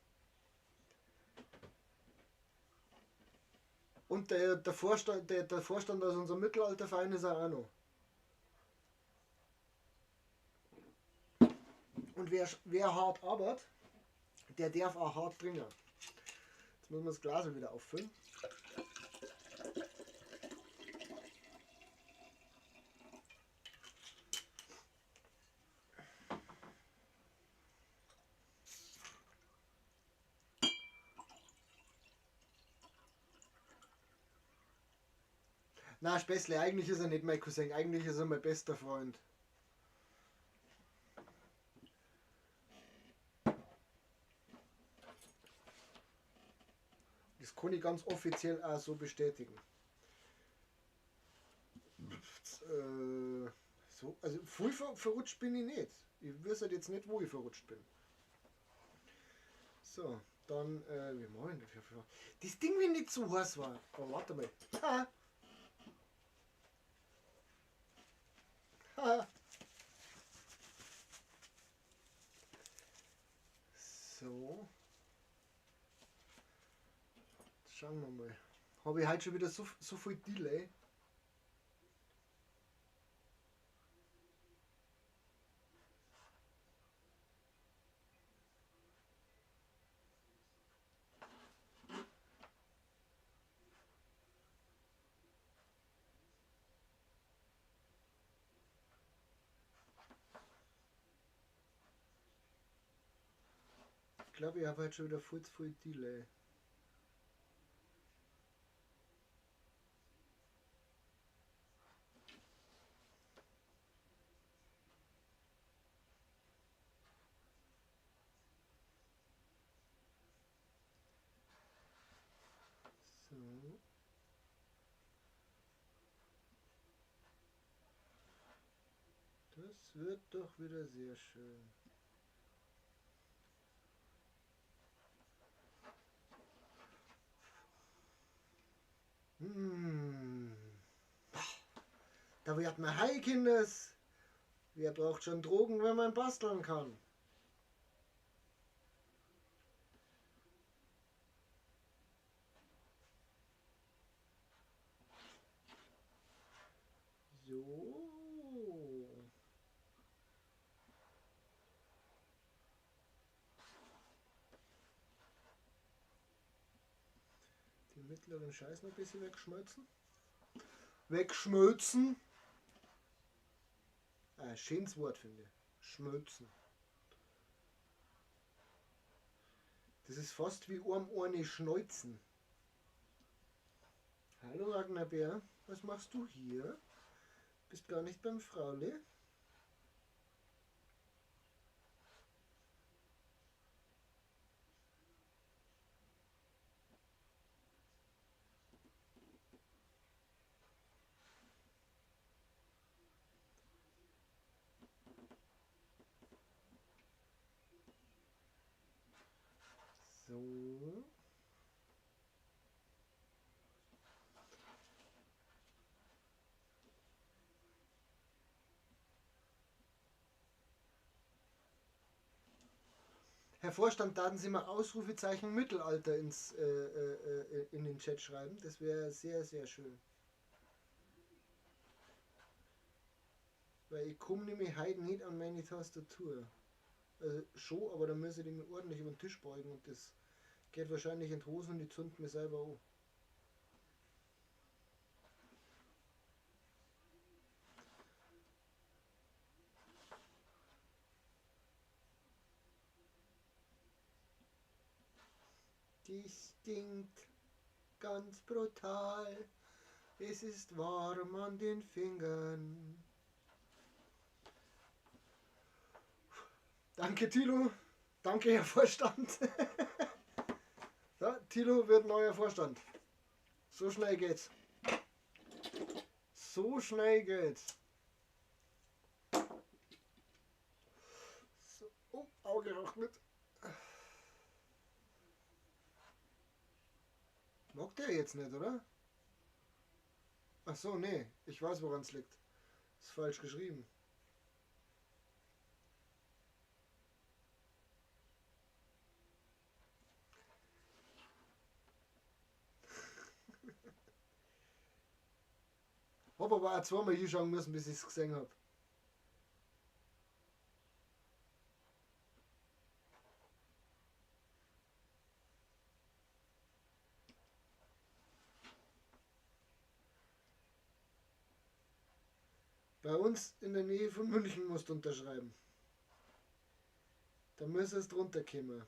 Und der Vorstand aus unserem Mittelalterverein ist er auch noch. Und wer hart arbeitet, der darf auch hart trinken. Jetzt müssen wir das Glas wieder auffüllen. Na, Späßle, eigentlich ist er nicht mein Cousin, eigentlich ist er mein bester Freund. Das kann ich ganz offiziell auch so bestätigen. So, also voll verrutscht bin ich nicht. Ich wüsste halt jetzt nicht, wo ich verrutscht bin. So, dann, wie machen wir das? Das Ding, wenn nicht zu heiß war. Oh, warte mal. Ha. Ha. So. Jetzt schauen wir mal. Habe ich heute schon wieder so viel Delay? Ich glaube, ich habe heute schon wieder viel zu viel Delay. So. Das wird doch wieder sehr schön. Da wird man high, Kinders. Wer braucht schon Drogen, wenn man basteln kann? So. Mittleren Scheiß noch ein bisschen wegschmelzen. Wegschmelzen. Ein schönes Wort, finde ich. Schmelzen. Das ist fast wie arm ohne Schneuzen. Hallo Ragnar Bär, was machst du hier? Bist gar nicht beim Fraule? So. Herr Vorstand, darf Sie mal Ausrufezeichen Mittelalter in den Chat schreiben? Das wäre sehr, sehr schön. Weil ich komme nämlich heute nicht an meine Tastatur. Also schon, aber dann müsse ich mich ordentlich über den Tisch beugen und das geht wahrscheinlich in die Hosen und ich zünd mir selber an. Die stinkt ganz brutal, es ist warm an den Fingern. Danke Thilo, danke Herr Vorstand. So, Thilo wird neuer Vorstand. So schnell geht's. So schnell geht's. So, oh, Auge raucht mit. Mag der jetzt nicht, oder? Ach so, nee. Ich weiß, woran es liegt. Ist falsch geschrieben. Hab aber auch zweimal hinschauen müssen, bis ich's gesehen hab. Bei uns in der Nähe von München musst du unterschreiben. Da müsste es drunter kommen.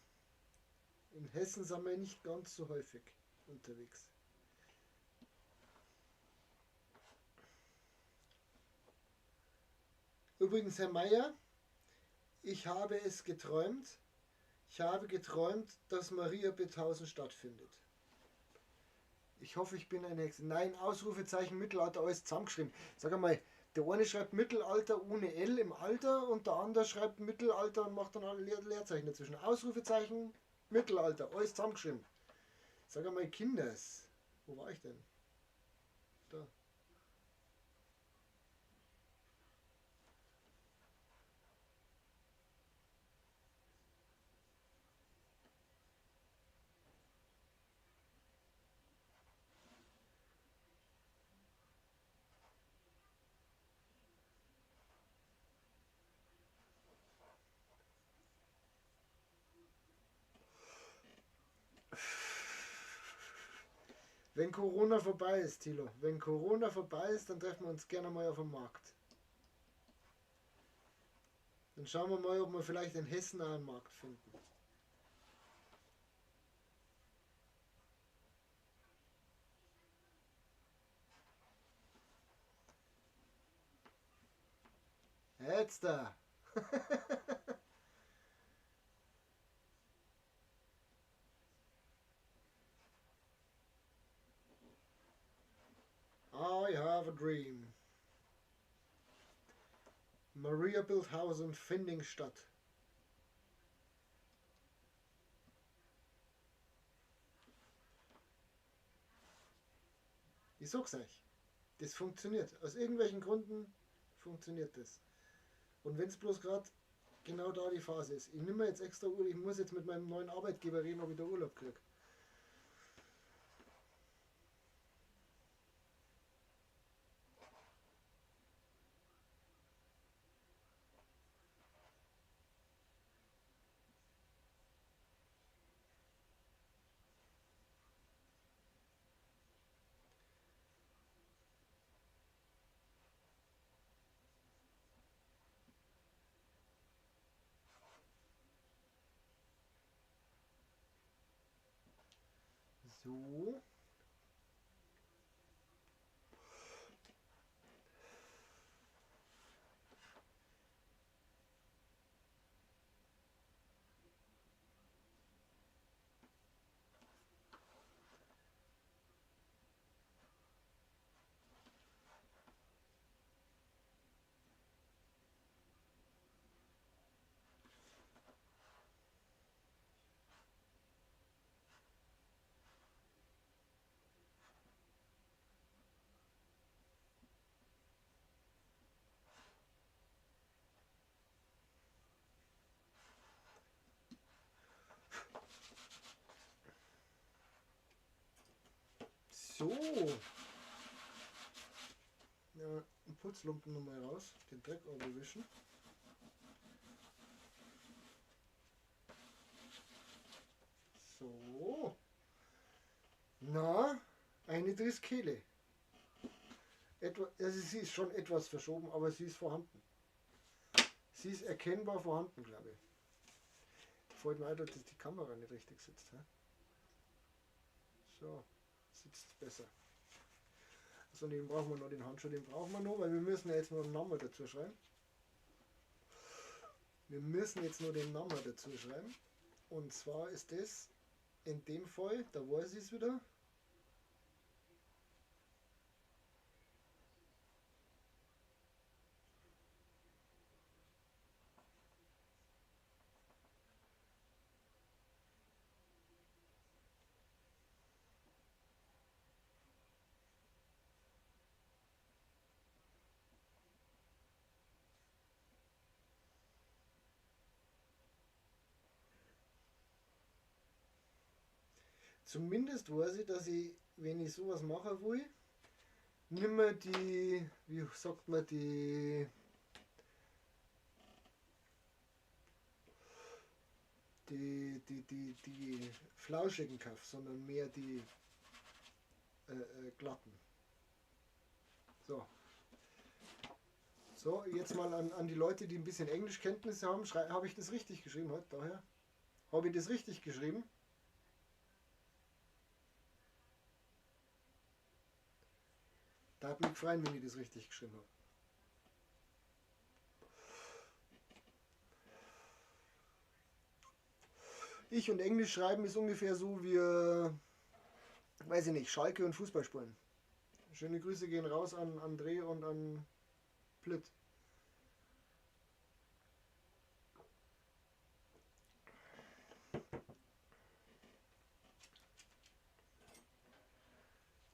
In Hessen sind wir nicht ganz so häufig unterwegs. Übrigens, Herr Meier, ich habe es geträumt. Ich habe geträumt, dass Maria Bethausen stattfindet. Ich hoffe, ich bin eine Hexe. Nein, Ausrufezeichen, Mittelalter, alles zusammengeschrieben. Sag einmal, der eine schreibt Mittelalter ohne L im Alter und der andere schreibt Mittelalter und macht dann alle Leerzeichen dazwischen. Ausrufezeichen, Mittelalter, alles zusammengeschrieben. Sag einmal, Kinders, wo war ich denn? Da. Wenn Corona vorbei ist, Thilo, wenn Corona vorbei ist, dann treffen wir uns gerne mal auf dem Markt. Dann schauen wir mal, ob wir vielleicht in Hessen auch einen Markt finden. Jetzt da! I have a dream. Maria Bildhausen Findingstadt. Ich sag's euch, das funktioniert. Aus irgendwelchen Gründen funktioniert das. Und wenn's bloß grad genau da die Phase ist. Ich nehme jetzt extra Urlaub, ich muss jetzt mit meinem neuen Arbeitgeber reden, ob ich da Urlaub krieg. So. So. Ja, einen Putzlumpen nochmal raus, den Dreck wischen. So. Na, eine Triskele. Also sie ist schon etwas verschoben, aber sie ist vorhanden. Sie ist erkennbar vorhanden, glaube ich. Da fällt mir ein, dass die Kamera nicht richtig sitzt. Hä? So. Sitzt besser. Also den brauchen wir noch, den Handschuh, den brauchen wir noch, weil wir müssen ja jetzt noch einen Namen dazu schreiben. Wir müssen jetzt nur den Namen dazu schreiben. Und zwar ist das in dem Fall, da weiß ich es wieder. Zumindest weiß ich, dass ich, wenn ich sowas machen will, nimmer die, wie sagt man, die flauschigen kaufe, sondern mehr die glatten. So. So, jetzt mal an die Leute, die ein bisschen Englischkenntnisse haben. Habe ich das richtig geschrieben heute? Daher? Habe ich das richtig geschrieben? Da hat mich gefreut, wenn ich das richtig geschrieben habe. Ich und Englisch schreiben ist ungefähr so wie, weiß ich nicht, Schalke und Fußball spielen. Schöne Grüße gehen raus an André und an Plitt.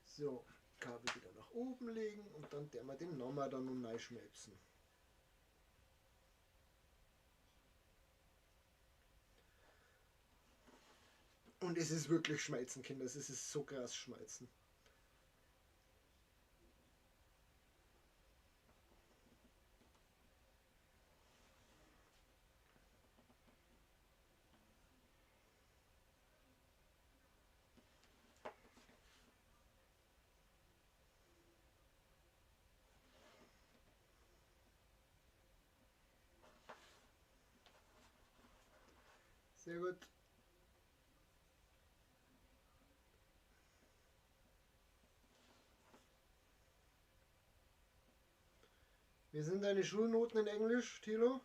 So, Kabel wieder nach oben legen und dann der wir den nochmal dann nun reinschmelzen. Und es ist wirklich Schmelzen, Kinder. Es ist so krass Schmelzen. Sehr gut. Wie sind deine Schulnoten in Englisch, Thilo?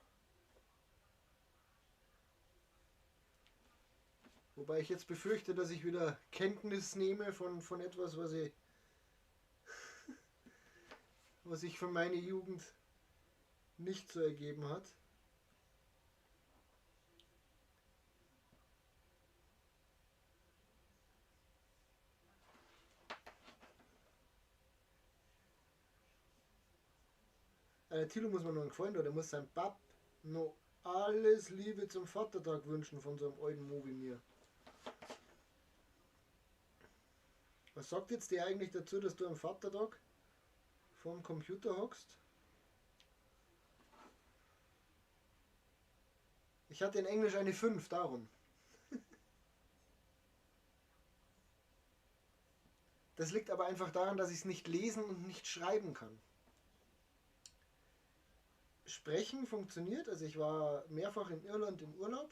Wobei ich jetzt befürchte, dass ich wieder Kenntnis nehme von etwas, was ich, was sich von meiner Jugend nicht so ergeben hat. Thilo muss man noch einen Gefallen tun, der muss seinem Pap noch alles Liebe zum Vatertag wünschen von so einem alten Mo wie mir. Was sagt jetzt der eigentlich dazu, dass du am Vatertag vorm Computer hockst? Ich hatte in Englisch eine 5, darum. Das liegt aber einfach daran, dass ich es nicht lesen und nicht schreiben kann. Sprechen funktioniert, also ich war mehrfach in Irland im Urlaub.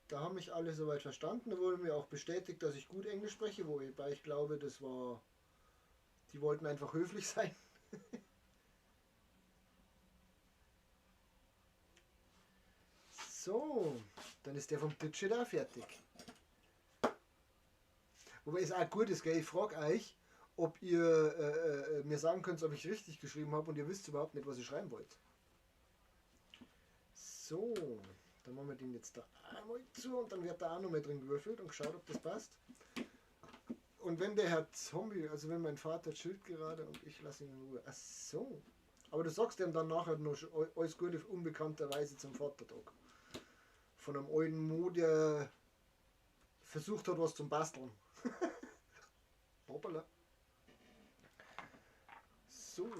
Da haben mich alle soweit verstanden. Da wurde mir auch bestätigt, dass ich gut Englisch spreche, wobei ich glaube, das war. Die wollten einfach höflich sein. So, dann ist der vom Ditsche da fertig. Wobei es auch gut ist, gell? Ich frage euch, ob ihr mir sagen könnt, ob ich richtig geschrieben habe und ihr wisst überhaupt nicht, was ihr schreiben wollt. So, dann machen wir den jetzt da einmal zu und dann wird da auch noch mal drin gewürfelt und geschaut, ob das passt. Und wenn der Herr Zombie, also wenn mein Vater chillt gerade und ich lasse ihn in Ruhe. Ach so. Aber du sagst ihm dann nachher noch alles Gute unbekannterweise zum Vatertag. Von einem alten Mo, der versucht hat, was zum Basteln. Hoppala. So.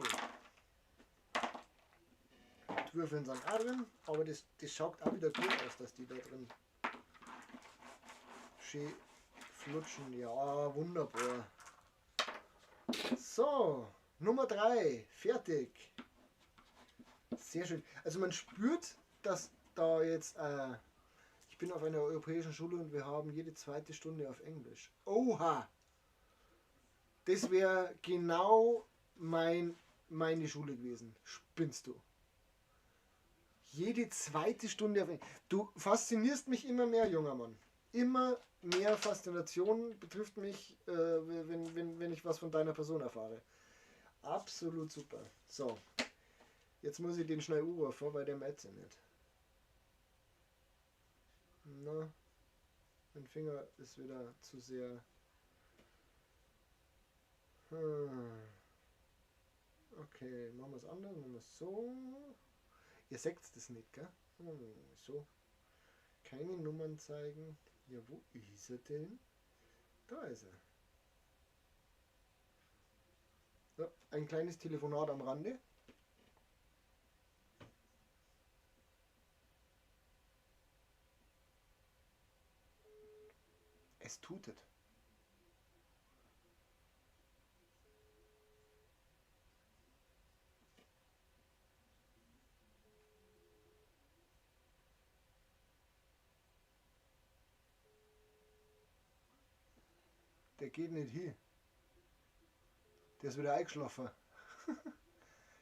Die Würfeln sind auch drin, aber das schaut auch wieder gut aus, dass die da drin schön flutschen. Ja, wunderbar. So, Nummer 3, fertig. Sehr schön. Also man spürt, dass da jetzt, ich bin auf einer europäischen Schule und wir haben jede zweite Stunde auf Englisch. Oha! Das wäre genau meine Schule gewesen. Spinnst du? Jede zweite Stunde auf Englisch. Du faszinierst mich immer mehr, junger Mann. Immer mehr Faszination betrifft mich, wenn ich was von deiner Person erfahre. Absolut super. So, jetzt muss ich den schnell anrufen, weil der meldet sich nicht. Na, mein Finger ist wieder zu sehr. Okay, machen wir es anders, machen wir es so. Ihr seht das nicht, gell? So. Keine Nummern zeigen. Ja, wo ist er denn? Da ist er. So, ein kleines Telefonat am Rande. Es tutet. Der geht nicht hin. Der ist wieder eingeschlafen.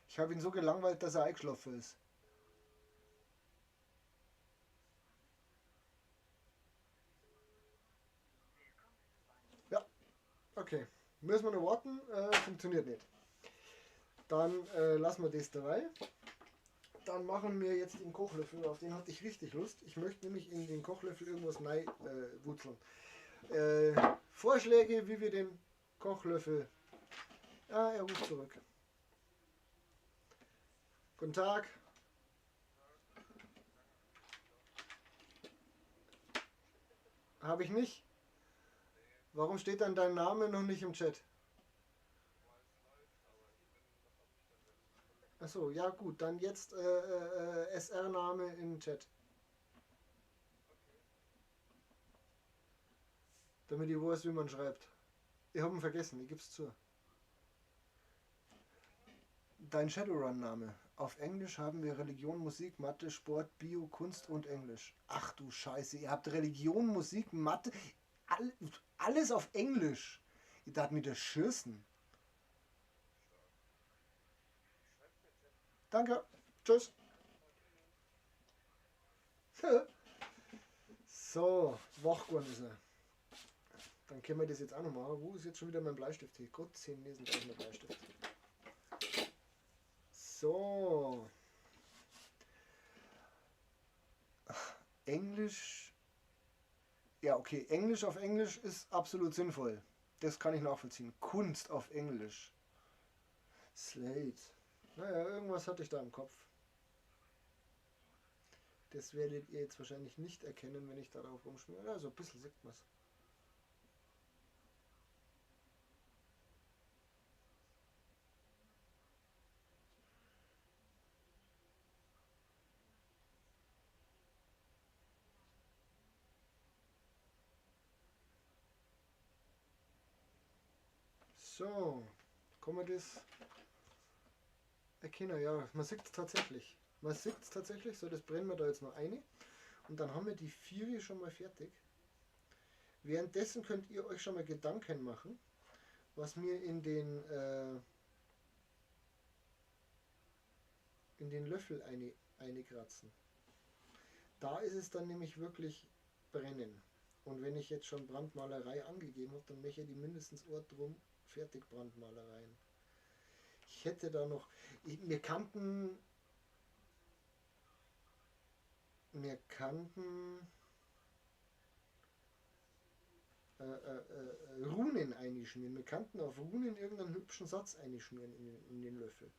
Ich habe ihn so gelangweilt, dass er eingeschlafen ist. Ja, okay. Müssen wir noch warten, funktioniert nicht. Dann lassen wir das dabei. Dann machen wir jetzt den Kochlöffel, auf den hatte ich richtig Lust. Ich möchte nämlich in den Kochlöffel irgendwas rein wurzeln. Vorschläge, wie wir den Kochlöffel... Ah, er ruft zurück. Guten Tag. Habe ich nicht? Warum steht dann dein Name noch nicht im Chat? Achso, ja gut, dann jetzt SR-Name im Chat. Damit ich weiß, wie man schreibt. Ich habe ihn vergessen, ich gebe es zu. Dein Shadowrun-Name. Auf Englisch haben wir Religion, Musik, Mathe, Sport, Bio, Kunst und Englisch. Ach du Scheiße, ihr habt Religion, Musik, Mathe, alles auf Englisch. Ihr darf mit der Schürzen. Danke. Tschüss. So, wach geworden ist er. Dann können wir das jetzt auch noch machen. Wo ist jetzt schon wieder mein Bleistift hier? Gott, 10 Lesen, da ist mein Bleistift. So. Englisch. Ja, okay. Englisch auf Englisch ist absolut sinnvoll. Das kann ich nachvollziehen. Kunst auf Englisch. Slate. Naja, irgendwas hatte ich da im Kopf. Das werdet ihr jetzt wahrscheinlich nicht erkennen, wenn ich darauf rumschmiere. Also ein bisschen sieht man's. So, kann man das erkennen? Ja, man sieht es tatsächlich. Man sieht es tatsächlich. So, das brennen wir da jetzt noch eine. Und dann haben wir die 4 schon mal fertig. Währenddessen könnt ihr euch schon mal Gedanken machen, was mir in den Löffel einkratzen. Da ist es dann nämlich wirklich brennen. Und wenn ich jetzt schon Brandmalerei angegeben habe, dann möchte ich die mindestens drum fertig Brandmalereien. Ich hätte da noch... Wir kannten Runen einschmieren. Wir kannten auf Runen irgendeinen hübschen Satz einschmieren in den Löffel.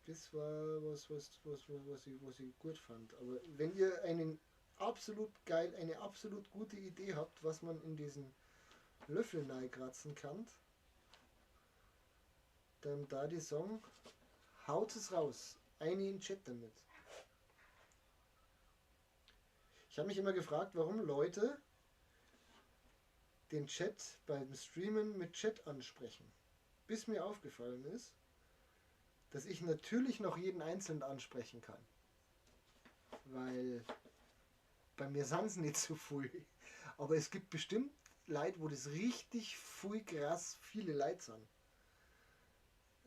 Das war was ich gut fand. Aber wenn ihr eine absolut gute Idee habt, was man in diesen Löffel reinkratzen kann, dann da die Song, haut es raus. Eine in den Chat damit. Ich habe mich immer gefragt, warum Leute den Chat beim Streamen mit Chat ansprechen. Bis mir aufgefallen ist, dass ich natürlich noch jeden einzeln ansprechen kann. Weil bei mir sind es nicht so viel. Aber es gibt bestimmt Leute, wo das richtig viel krass viele Leute sind.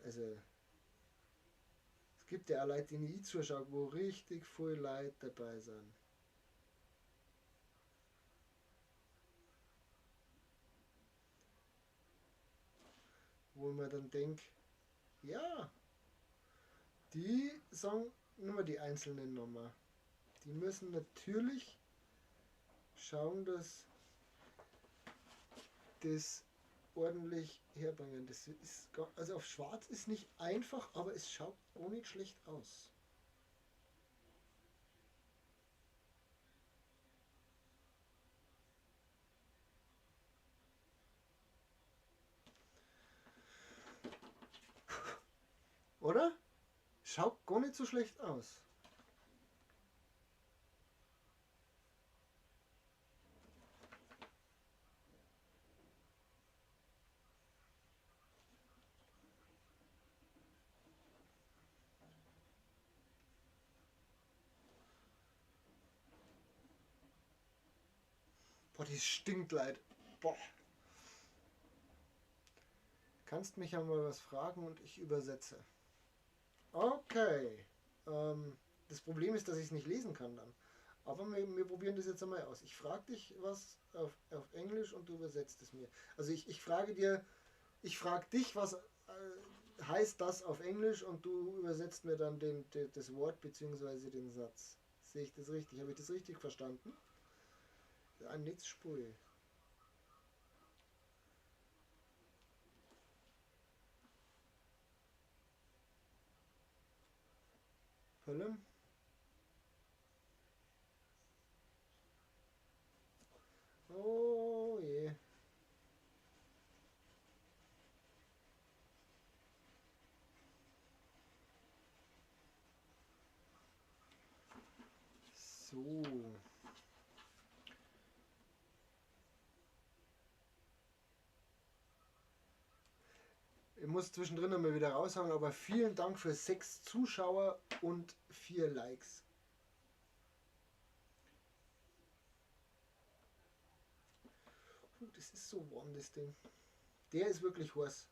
Also es gibt ja auch Leute, die ich zuschaue, wo richtig viel Leute dabei sind. Wo man dann denkt, ja, die sagen nur die einzelnen Nummer. Die müssen natürlich schauen, dass das ordentlich herbringen. Das ist gar, also auf Schwarz ist nicht einfach, aber es schaut auch nicht schlecht aus. Oder? Schaut gar nicht so schlecht aus. Boah, die stinkt leid. Boah. Kannst mich ja mal was fragen und ich übersetze. Okay. Das Problem ist, dass ich es nicht lesen kann dann. Aber wir probieren das jetzt einmal aus. Ich frage dich was auf Englisch und du übersetzt es mir. Also ich frage dich, was heißt das auf Englisch und du übersetzt mir dann das Wort bzw. den Satz. Sehe ich das richtig? Habe ich das richtig verstanden? Ein Netzspul. Hölle. Oh je. So. Ich muss zwischendrin einmal wieder raushauen, aber vielen Dank für 6 Zuschauer und 4 Likes. Das ist so warm, das Ding. Der ist wirklich heiß.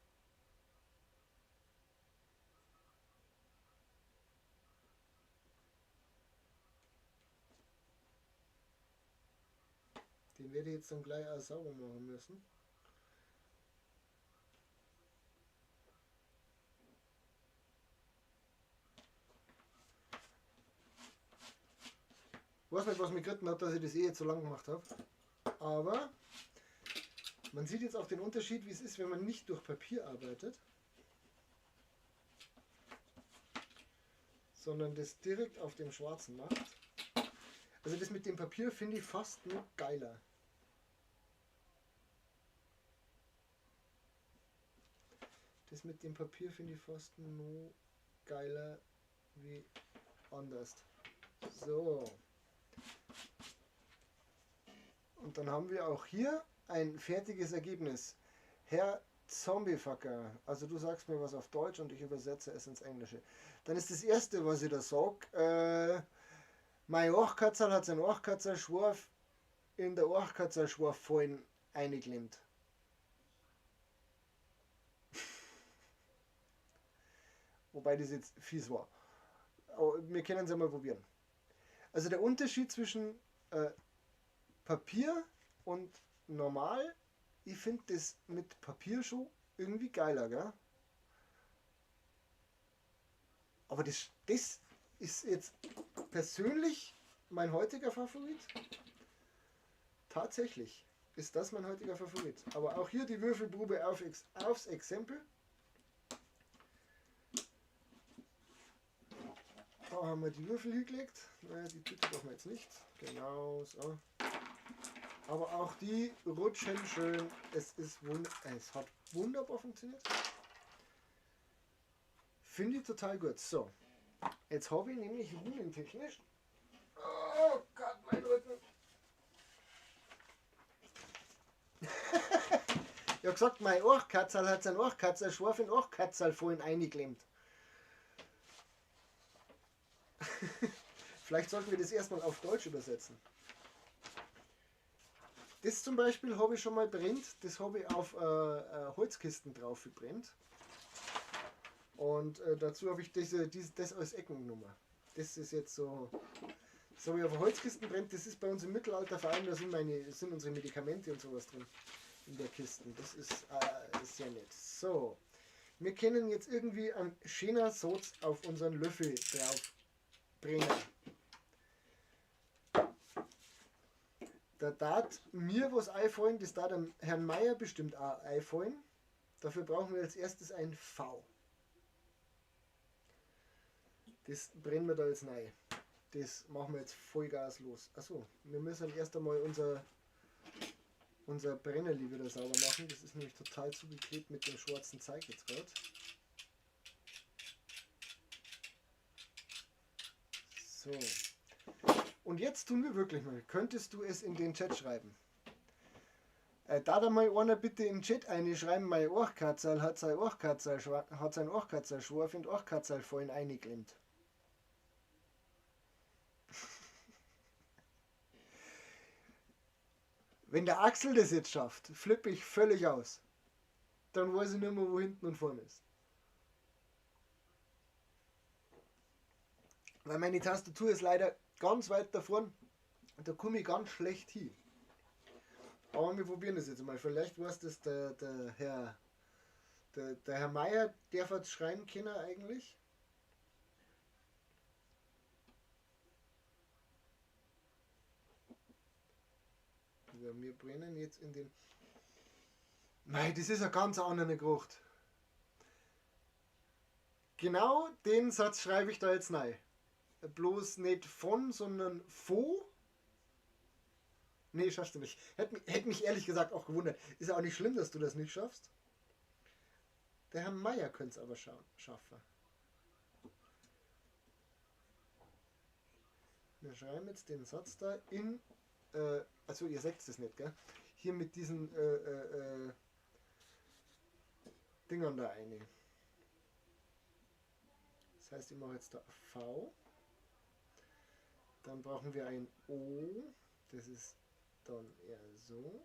Den werde ich jetzt dann gleich auch sauber machen müssen. Ich weiß nicht, was mich geritten hat, dass ich das eh jetzt so lang gemacht habe. Aber man sieht jetzt auch den Unterschied, wie es ist, wenn man nicht durch Papier arbeitet, sondern das direkt auf dem Schwarzen macht. Also das mit dem Papier finde ich fast noch geiler. Das mit dem Papier finde ich fast noch geiler wie anders. So. Und dann haben wir auch hier ein fertiges Ergebnis. Herr Zombiefucker. Also du sagst mir was auf Deutsch und ich übersetze es ins Englische. Dann ist das Erste, was ich da sag, mein Oachkatzerl hat sein Oachkatzerl-Schwarf in der Oachkatzerl-Schwarf-Fallen eingeklemmt. Wobei das jetzt fies war. Aber wir können es ja mal probieren. Also der Unterschied zwischen Papier und normal, ich finde das mit Papier schon irgendwie geiler, gell? Aber das ist jetzt persönlich mein heutiger Favorit. Tatsächlich ist das mein heutiger Favorit. Aber auch hier die Würfelprobe aufs Exempel. Da haben wir die Würfel hingelegt. Naja, die Tüte brauchen wir jetzt nicht. Genau so. Aber auch die rutschen schön. Es hat wunderbar funktioniert. Finde ich total gut. So, jetzt habe ich nämlich runentechnisch. Oh Gott, mein Rücken. Ich habe gesagt, mein Oachkatzerl hat sein Oachkatzerl scharf in Oachkatzerl vorhin eingeklemmt. Vielleicht sollten wir das erstmal auf Deutsch übersetzen. Das zum Beispiel habe ich schon mal brennt, das habe ich auf Holzkisten drauf gebrennt. Und dazu habe ich das als Eckennummer. Das ist jetzt so, das habe ich auf Holzkisten brennt, das ist bei uns im Mittelalterverein, da sind unsere Medikamente und sowas drin in der Kiste. Das ist sehr nett. So, wir können jetzt irgendwie einen schönen Satz auf unseren Löffel drauf brennen. Da darf mir was einfallen, das darf dem Herrn Meier bestimmt auch einfallen. Dafür brauchen wir als erstes ein V. Das brennen wir da jetzt rein. Das machen wir jetzt Vollgas los. Achso, wir müssen erst einmal unser Brennerli wieder sauber machen. Das ist nämlich total zugeklebt mit dem schwarzen Zeug jetzt gerade. So. Und jetzt tun wir wirklich mal. Könntest du es in den Chat schreiben? Da da mal einer bitte in den Chat einschreiben, mein Oachkatzerl hat sein Oachkatzerl Schwarf in Oachkatzerl vorhin eingeklemmt. Wenn der Axel das jetzt schafft, flippe ich völlig aus. Dann weiß ich nicht mehr, wo hinten und vorne ist. Weil meine Tastatur ist leider ganz weit da vorne. Da komme ich ganz schlecht hin. Aber wir probieren das jetzt mal. Vielleicht weiß das der Herr Meier, der wird schreiben können eigentlich. Ja, wir brennen jetzt in den... Mei, das ist ein ganz anderer Geruch. Genau den Satz schreibe ich da jetzt rein. Bloß nicht von, sondern vo. Nee, schaffst du nicht. Hätte mich ehrlich gesagt auch gewundert. Ist ja auch nicht schlimm, dass du das nicht schaffst. Der Herr Meier könnte es aber schaffen. Wir schreiben jetzt den Satz da in... also ihr seht es nicht, gell? Hier mit diesen Dingern da eine. Das heißt, ich mache jetzt da V. Dann brauchen wir ein O. Das ist dann eher so.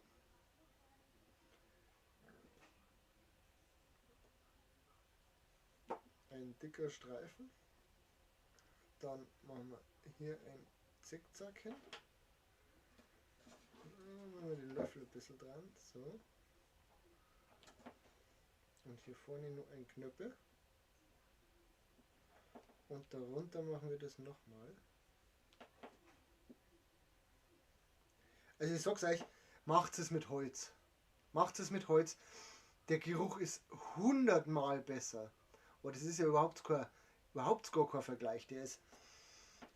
Ein dicker Streifen. Dann machen wir hier ein Zickzack hin. Machen wir den Löffel ein bisschen dran. So. Und hier vorne noch ein Knöppel. Und darunter machen wir das nochmal. Also ich sag's euch, macht es mit Holz. Macht es mit Holz. Der Geruch ist 100-mal besser. Und das ist ja überhaupt gar kein Vergleich. Der ist...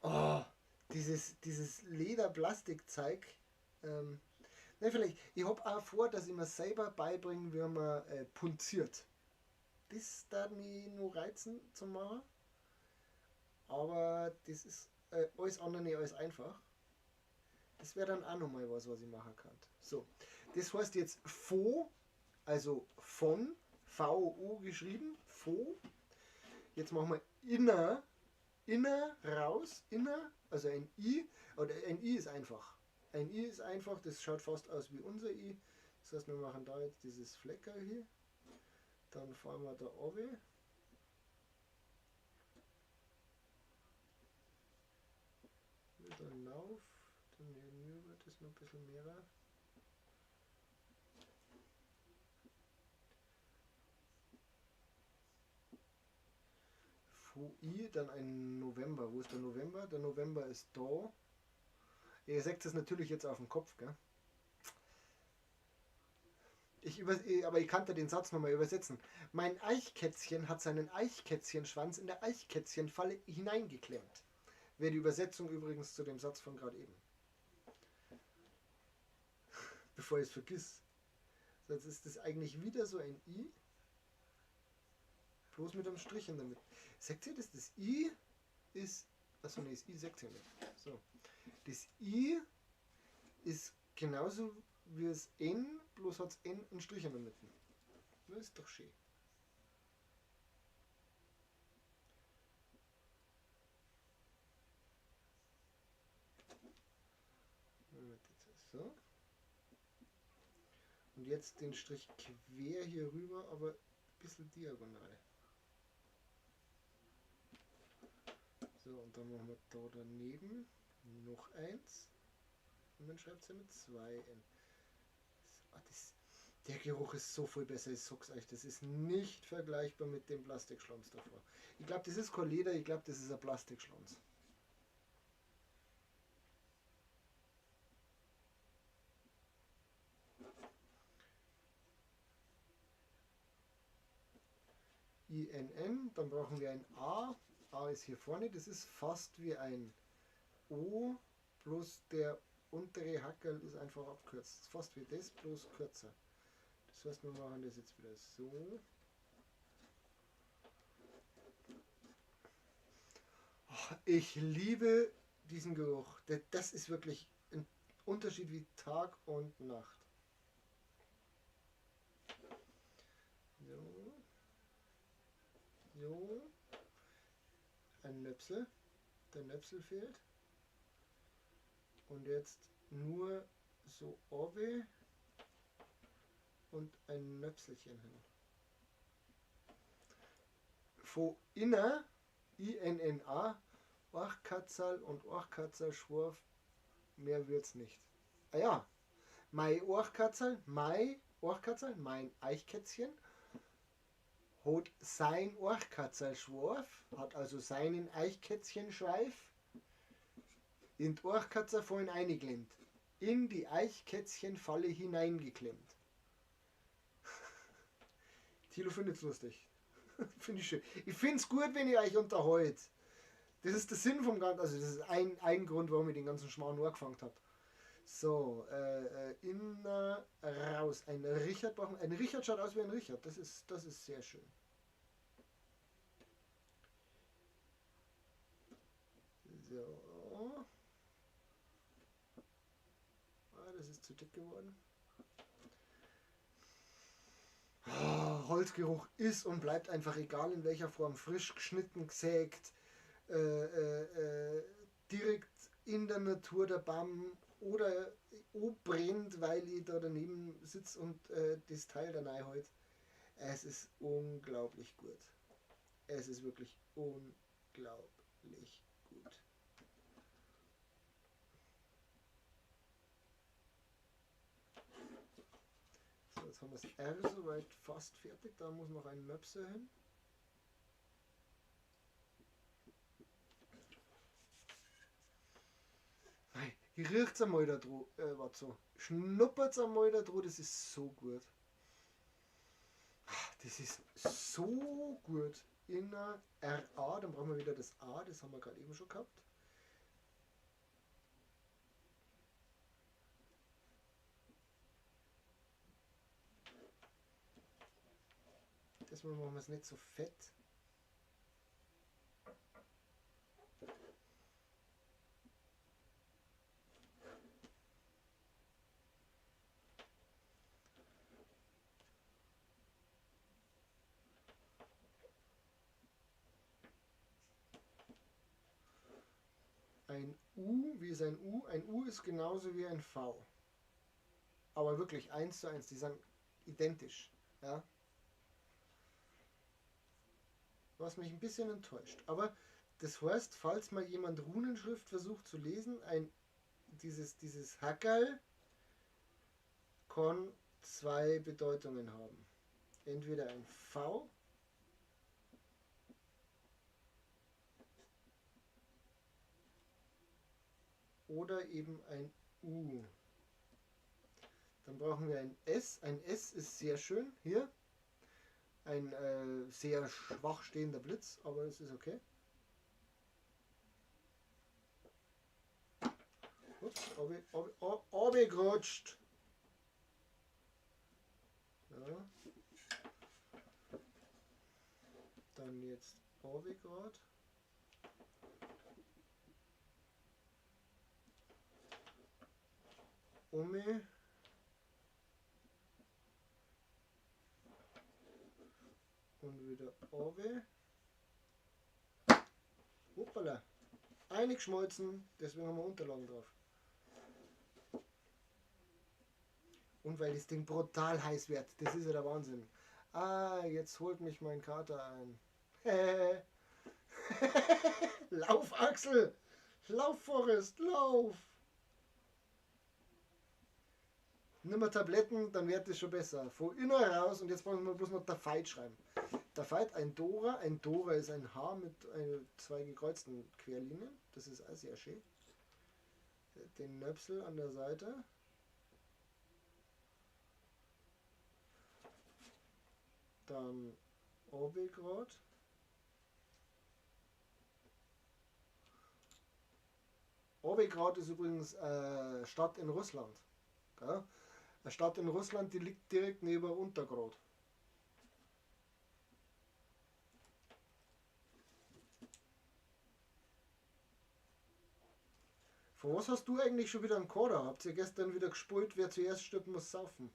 Oh, dieses Leder-Plastik-Zeug. Ne, vielleicht. Ich hab auch vor, dass ich mir selber beibringen, wie man punziert. Das darf mich nur reizen zu machen. Aber das ist alles andere nicht alles einfach. Das wäre dann auch nochmal was, was ich machen kann. So, das heißt jetzt Fo also von, V-O geschrieben, Fo. Jetzt machen wir inner, inner, raus, inner, also ein I, oder ein I ist einfach. Ein I ist einfach, das schaut fast aus wie unser I. Das heißt, wir machen da jetzt dieses Fleckerl hier. Dann fahren wir da runter. Wieder rauf, dann hier wird es noch ein bisschen mehr. I, dann ein November. Wo ist der November? Der November ist da. Ihr seht es natürlich jetzt auf dem Kopf, gell? Aber ich kannte den Satz nochmal übersetzen. Mein Eichkätzchen hat seinen Eichkätzchenschwanz in der Eichkätzchenfalle hineingeklemmt. Wäre die Übersetzung übrigens zu dem Satz von gerade eben. Bevor ich es vergiss. So, jetzt ist das eigentlich wieder so ein I. Bloß mit einem Strich in der Mitte. Seht ihr das? Das I ist... Achso, nee, das I seht ihr nicht. So. Das I ist genauso wie das N, bloß hat das N einen Strich in der Mitte. Das ist doch schön. So. Und jetzt den Strich quer hier rüber, aber ein bisschen diagonal. So, und dann machen wir da daneben noch eins. Und man schreibt es ja mit 2 N. Ah, der Geruch ist so viel besser, ich sag's euch. Das ist nicht vergleichbar mit dem Plastikschlons davor. Ich glaube, das ist kein Leder, ich glaube, das ist ein Plastikschlons. I N N, dann brauchen wir ein A. A ist hier vorne, das ist fast wie ein O, bloß der untere Hackerl ist einfach abgekürzt. Das ist fast wie das, bloß kürzer. Das heißt, wir machen das jetzt wieder so. Ach, ich liebe diesen Geruch. Das ist wirklich ein Unterschied wie Tag und Nacht. So. So. Ein Nöpsel. Der Nöpsel fehlt. Und jetzt nur so oben und ein Nöpselchen hin. Von inner, I-N-N-A, Orchkatzerl und Orchkatzerl-Schworf, mehr wird's nicht. Ah ja, mein Orchkatzerl, mein Eichkätzchen, hat sein Orchkatzerl-Schworf, hat also seinen Eichkätzchenschweif in die Orchkatzerfallen eingeklemmt, in die Eichkätzchenfalle hineingeklemmt. Thilo findet's lustig. Finde ich schön. Ich find's gut, wenn ihr euch unterhält. Das ist der Sinn vom Ganzen, also das ist ein Grund, warum ich den ganzen Schmarrn angefangen hab. So, inner, raus. Ein Richard brauchen. Ein Richard schaut aus wie ein Richard. Das ist sehr schön. So. Ah, das ist zu dick geworden. Oh, Holzgeruch ist und bleibt einfach egal in welcher Form. Frisch geschnitten, gesägt, direkt in der Natur der Baum oder brennt, weil ich da daneben sitze und das Teil da reinhalte. Es ist unglaublich gut. Es ist wirklich unglaublich gut. So, jetzt haben wir das R soweit fast fertig. Da muss noch ein Möpse hin. Riecht's einmal da dran, warte so. Schnuppert's einmal da dran, das ist so gut. Das ist so gut. Inner RA, dann brauchen wir wieder das A, das haben wir gerade eben schon gehabt. Diesmal machen wir es nicht so fett. Ein U, wie ist ein U? Ein U ist genauso wie ein V. Aber wirklich 1:1, die sind identisch. Ja? Was mich ein bisschen enttäuscht. Aber das heißt, falls mal jemand Runenschrift versucht zu lesen, dieses Hackerl kann zwei Bedeutungen haben. Entweder ein V oder eben ein U. Dann brauchen wir ein S. Ein S ist sehr schön hier. Ein sehr schwach stehender Blitz, aber es ist okay. Ups, abgerutscht. Ja. Dann jetzt abgerutscht. Umme. Und wieder runter. Hoppala. Eingeschmolzen, deswegen haben wir Unterlagen drauf. Und weil das Ding brutal heiß wird, das ist ja der Wahnsinn. Ah, jetzt holt mich mein Kater ein. Lauf, Axel! Lauf, Forrest, lauf! Nimm mal Tabletten, dann wird es schon besser. Von innen raus und jetzt brauchen wir bloß noch der Veit schreiben. Der Veit, ein Dora. Ein Dora ist ein H mit zwei gekreuzten Querlinien. Das ist auch sehr schön. Den Nöpsel an der Seite. Dann Obigrad. Obigrad ist übrigens Stadt in Russland. Gell? Eine Stadt in Russland, die liegt direkt neben Untergrad. Von was hast du eigentlich schon wieder einen Kader? Habt ihr gestern wieder gespult, wer zuerst stirbt, muss saufen?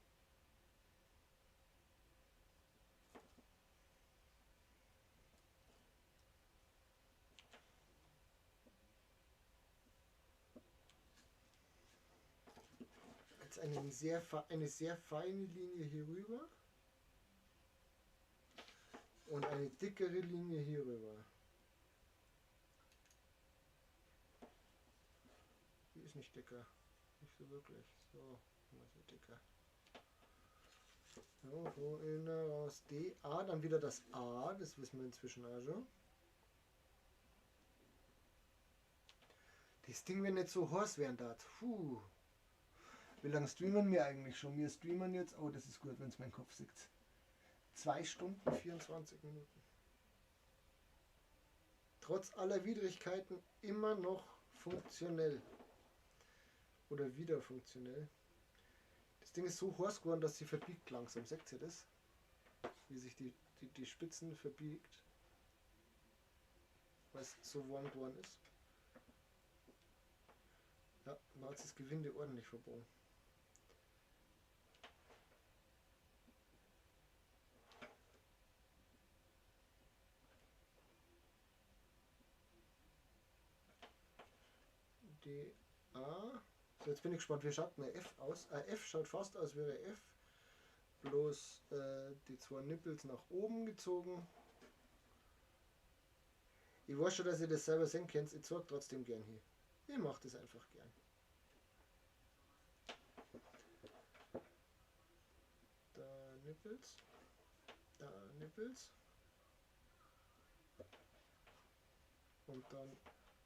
Jetzt eine sehr feine Linie hier rüber und eine dickere Linie hier rüber. Die ist nicht dicker, nicht so wirklich. So, immer so dicker. So, von innen raus D, A, dann wieder das A, das wissen wir inzwischen auch schon. Das Ding, wenn nicht so heiß werden darf. Puh. Wie lange streamen wir eigentlich schon? Wir streamen jetzt, oh, das ist gut, wenn's mein Kopf sieht. 2 Stunden, 24 Minuten. Trotz aller Widrigkeiten immer noch funktionell. Oder wieder funktionell. Das Ding ist so heiß geworden, dass sie verbiegt langsam. Seht ihr das? Wie sich die Spitzen verbiegt. Weil es so warm geworden ist. Ja, da hat sich das Gewinde ordentlich verbogen. D, A. So, jetzt bin ich gespannt, wie schaut denn ein F aus? Ein F schaut fast aus wie ein F. Bloß die zwei Nippels nach oben gezogen. Ich weiß schon, dass ihr das selber sehen könnt. Ich zeig trotzdem gern hier. Ich mach das einfach gern. Da Nippels. Da Nippels. Und dann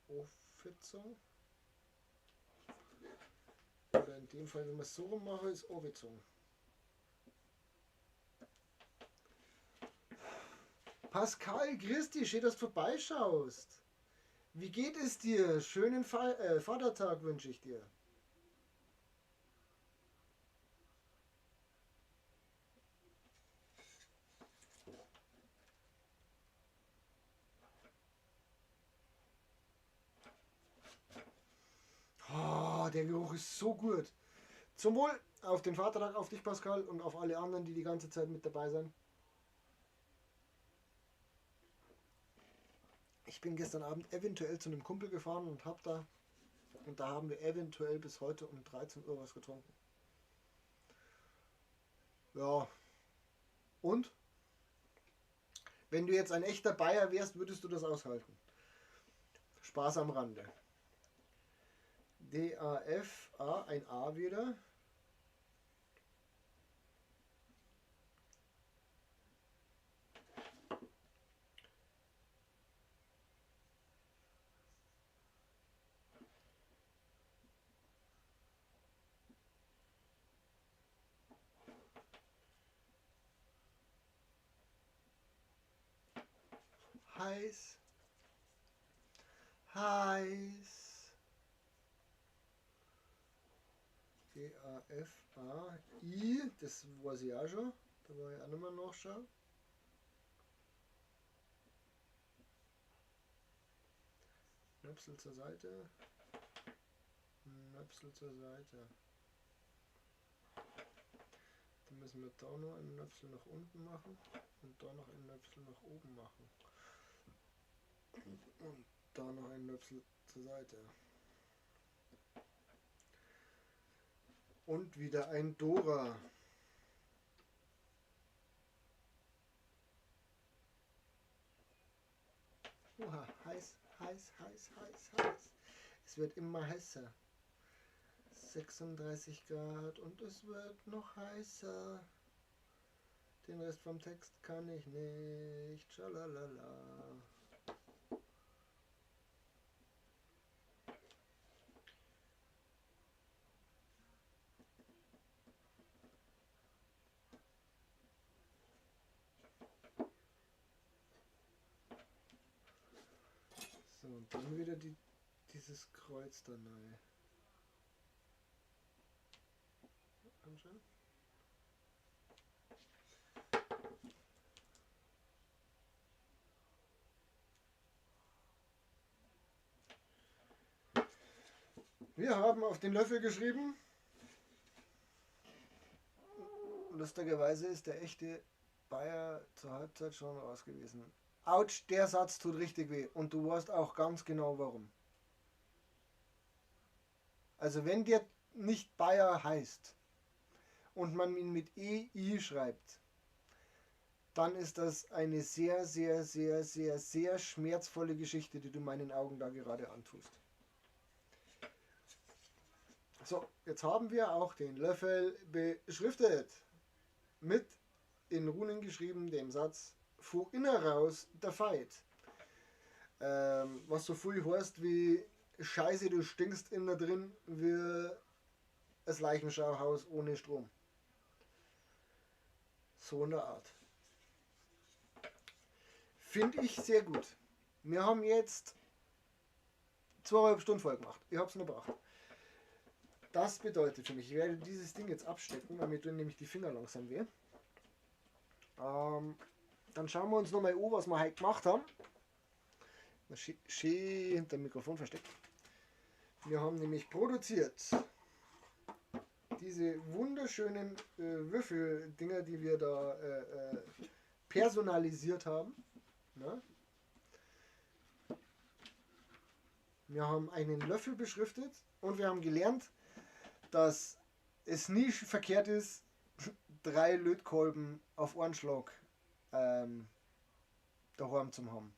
Auffitzung. Oder in dem Fall, wenn man es so rum mache, ist Auffitzung. Pascal, grüß dich, schön, dass du vorbeischaust. Wie geht es dir? Schönen Vatertag wünsche ich dir. Oh, der Geruch ist so gut. Zum Wohl auf den Vatertag, auf dich Pascal und auf alle anderen, die die ganze Zeit mit dabei sind. Ich bin gestern Abend eventuell zu einem Kumpel gefahren und hab da Und da haben wir eventuell bis heute um 13 Uhr was getrunken. Ja. Und? Wenn du jetzt ein echter Bayer wärst, würdest du das aushalten. Spaß am Rande. D, A, F, A, ein A wieder. Heiß, heiß, D, A, F, A, I, das weiß ich auch schon, da war ich auch nochmal nachschauen. Nöpsel zur Seite, Nöpsel zur Seite. Dann müssen wir da noch einen Nöpsel nach unten machen und da noch einen Nöpsel nach oben machen. Und da noch ein Nöpsel zur Seite. Und wieder ein Dora. Oha, heiß, heiß, heiß, heiß, heiß. Es wird immer heißer. 36 Grad und es wird noch heißer. Den Rest vom Text kann ich nicht. Schalalala. So, und dann wieder dieses Kreuz da neu. Anschauen. Wir haben auf den Löffel geschrieben. Lustigerweise ist der echte Bayer zur Halbzeit schon raus gewesen. Autsch, der Satz tut richtig weh. Und du weißt auch ganz genau warum. Also wenn der nicht Bayer heißt und man ihn mit EI schreibt, dann ist das eine sehr, sehr, sehr, sehr, sehr schmerzvolle Geschichte, die du meinen Augen da gerade antust. So, jetzt haben wir auch den Löffel beschriftet. Mit in Runen geschrieben dem Satz Vo inner raus der Fight. Was so viel heißt wie Scheiße, du stinkst in da drin wie das Leichenschauhaus ohne Strom. So eine Art. Finde ich sehr gut. Wir haben jetzt 2,5 Stunden voll gemacht. Ich hab's noch gebracht. Das bedeutet für mich, ich werde dieses Ding jetzt abstecken, weil mir tun nämlich die Finger langsam weh. Dann schauen wir uns nochmal an, was wir heute gemacht haben. Schön hinter dem Mikrofon versteckt. Wir haben nämlich produziert diese wunderschönen Würfeldinger, die wir da personalisiert haben. Ne? Wir haben einen Löffel beschriftet und wir haben gelernt, dass es nie verkehrt ist, 3 Lötkolben auf einen Schlag daheim zu haben.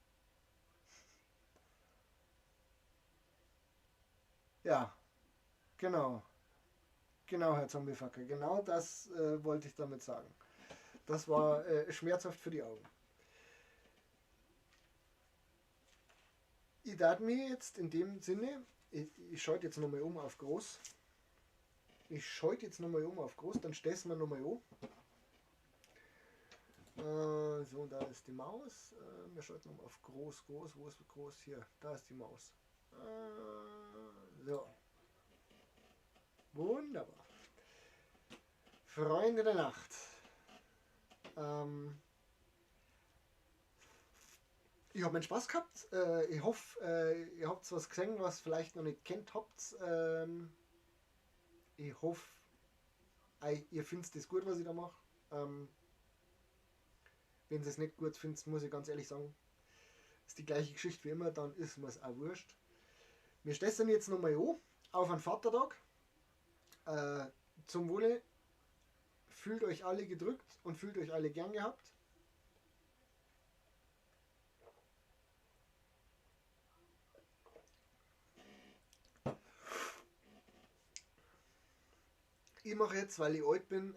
Ja, genau. Genau, Herr Zombiefucker, genau das wollte ich damit sagen. Das war schmerzhaft für die Augen. Ich darf mir jetzt in dem Sinne, ich schalte jetzt nochmal um auf groß. Ich schalte jetzt nochmal um auf groß, dann stell's mir nochmal an. So, da ist die Maus. Wir schalten um auf groß, groß. Wo ist groß? Hier, da ist die Maus. So. Wunderbar. Freunde der Nacht. Ich habe meinen Spaß gehabt. Ich hoffe, ihr habt was gesehen, was vielleicht noch nicht kennt habt. Ich hoffe, ihr findet das gut, was ich da mache. Wenn ihr es nicht gut findet, muss ich ganz ehrlich sagen, ist die gleiche Geschichte wie immer, dann ist mir's auch wurscht. Wir stessen jetzt nochmal an. Auf einen Vatertag. Zum Wohle. Fühlt euch alle gedrückt und fühlt euch alle gern gehabt. Ich mache jetzt, weil ich alt bin,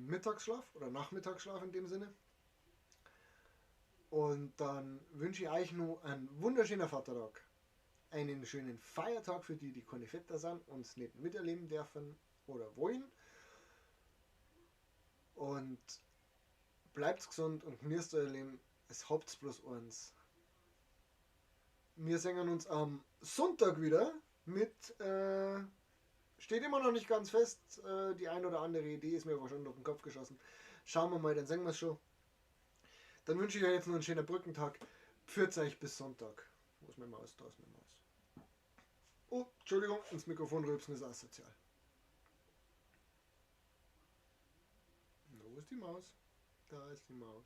Mittagsschlaf oder Nachmittagsschlaf in dem Sinne. Und dann wünsche ich euch noch einen wunderschönen Vatertag. Einen schönen Feiertag für die, die keine Väter sind und es nicht miterleben dürfen oder wollen. Und bleibt gesund und genießt euer Leben. Es habt's bloß eins. Wir sehen uns am Sonntag wieder mit... steht immer noch nicht ganz fest. Die ein oder andere Idee ist mir aber schon durch den Kopf geschossen. Schauen wir mal, dann sehen wir's schon. Dann wünsche ich euch jetzt noch einen schönen Brückentag. Pfiat euch bis Sonntag. Wo ist meine Maus? Da ist meine Maus. Oh, Entschuldigung, ins Mikrofon rülpsen ist asozial. Wo ist die Maus? Da ist die Maus.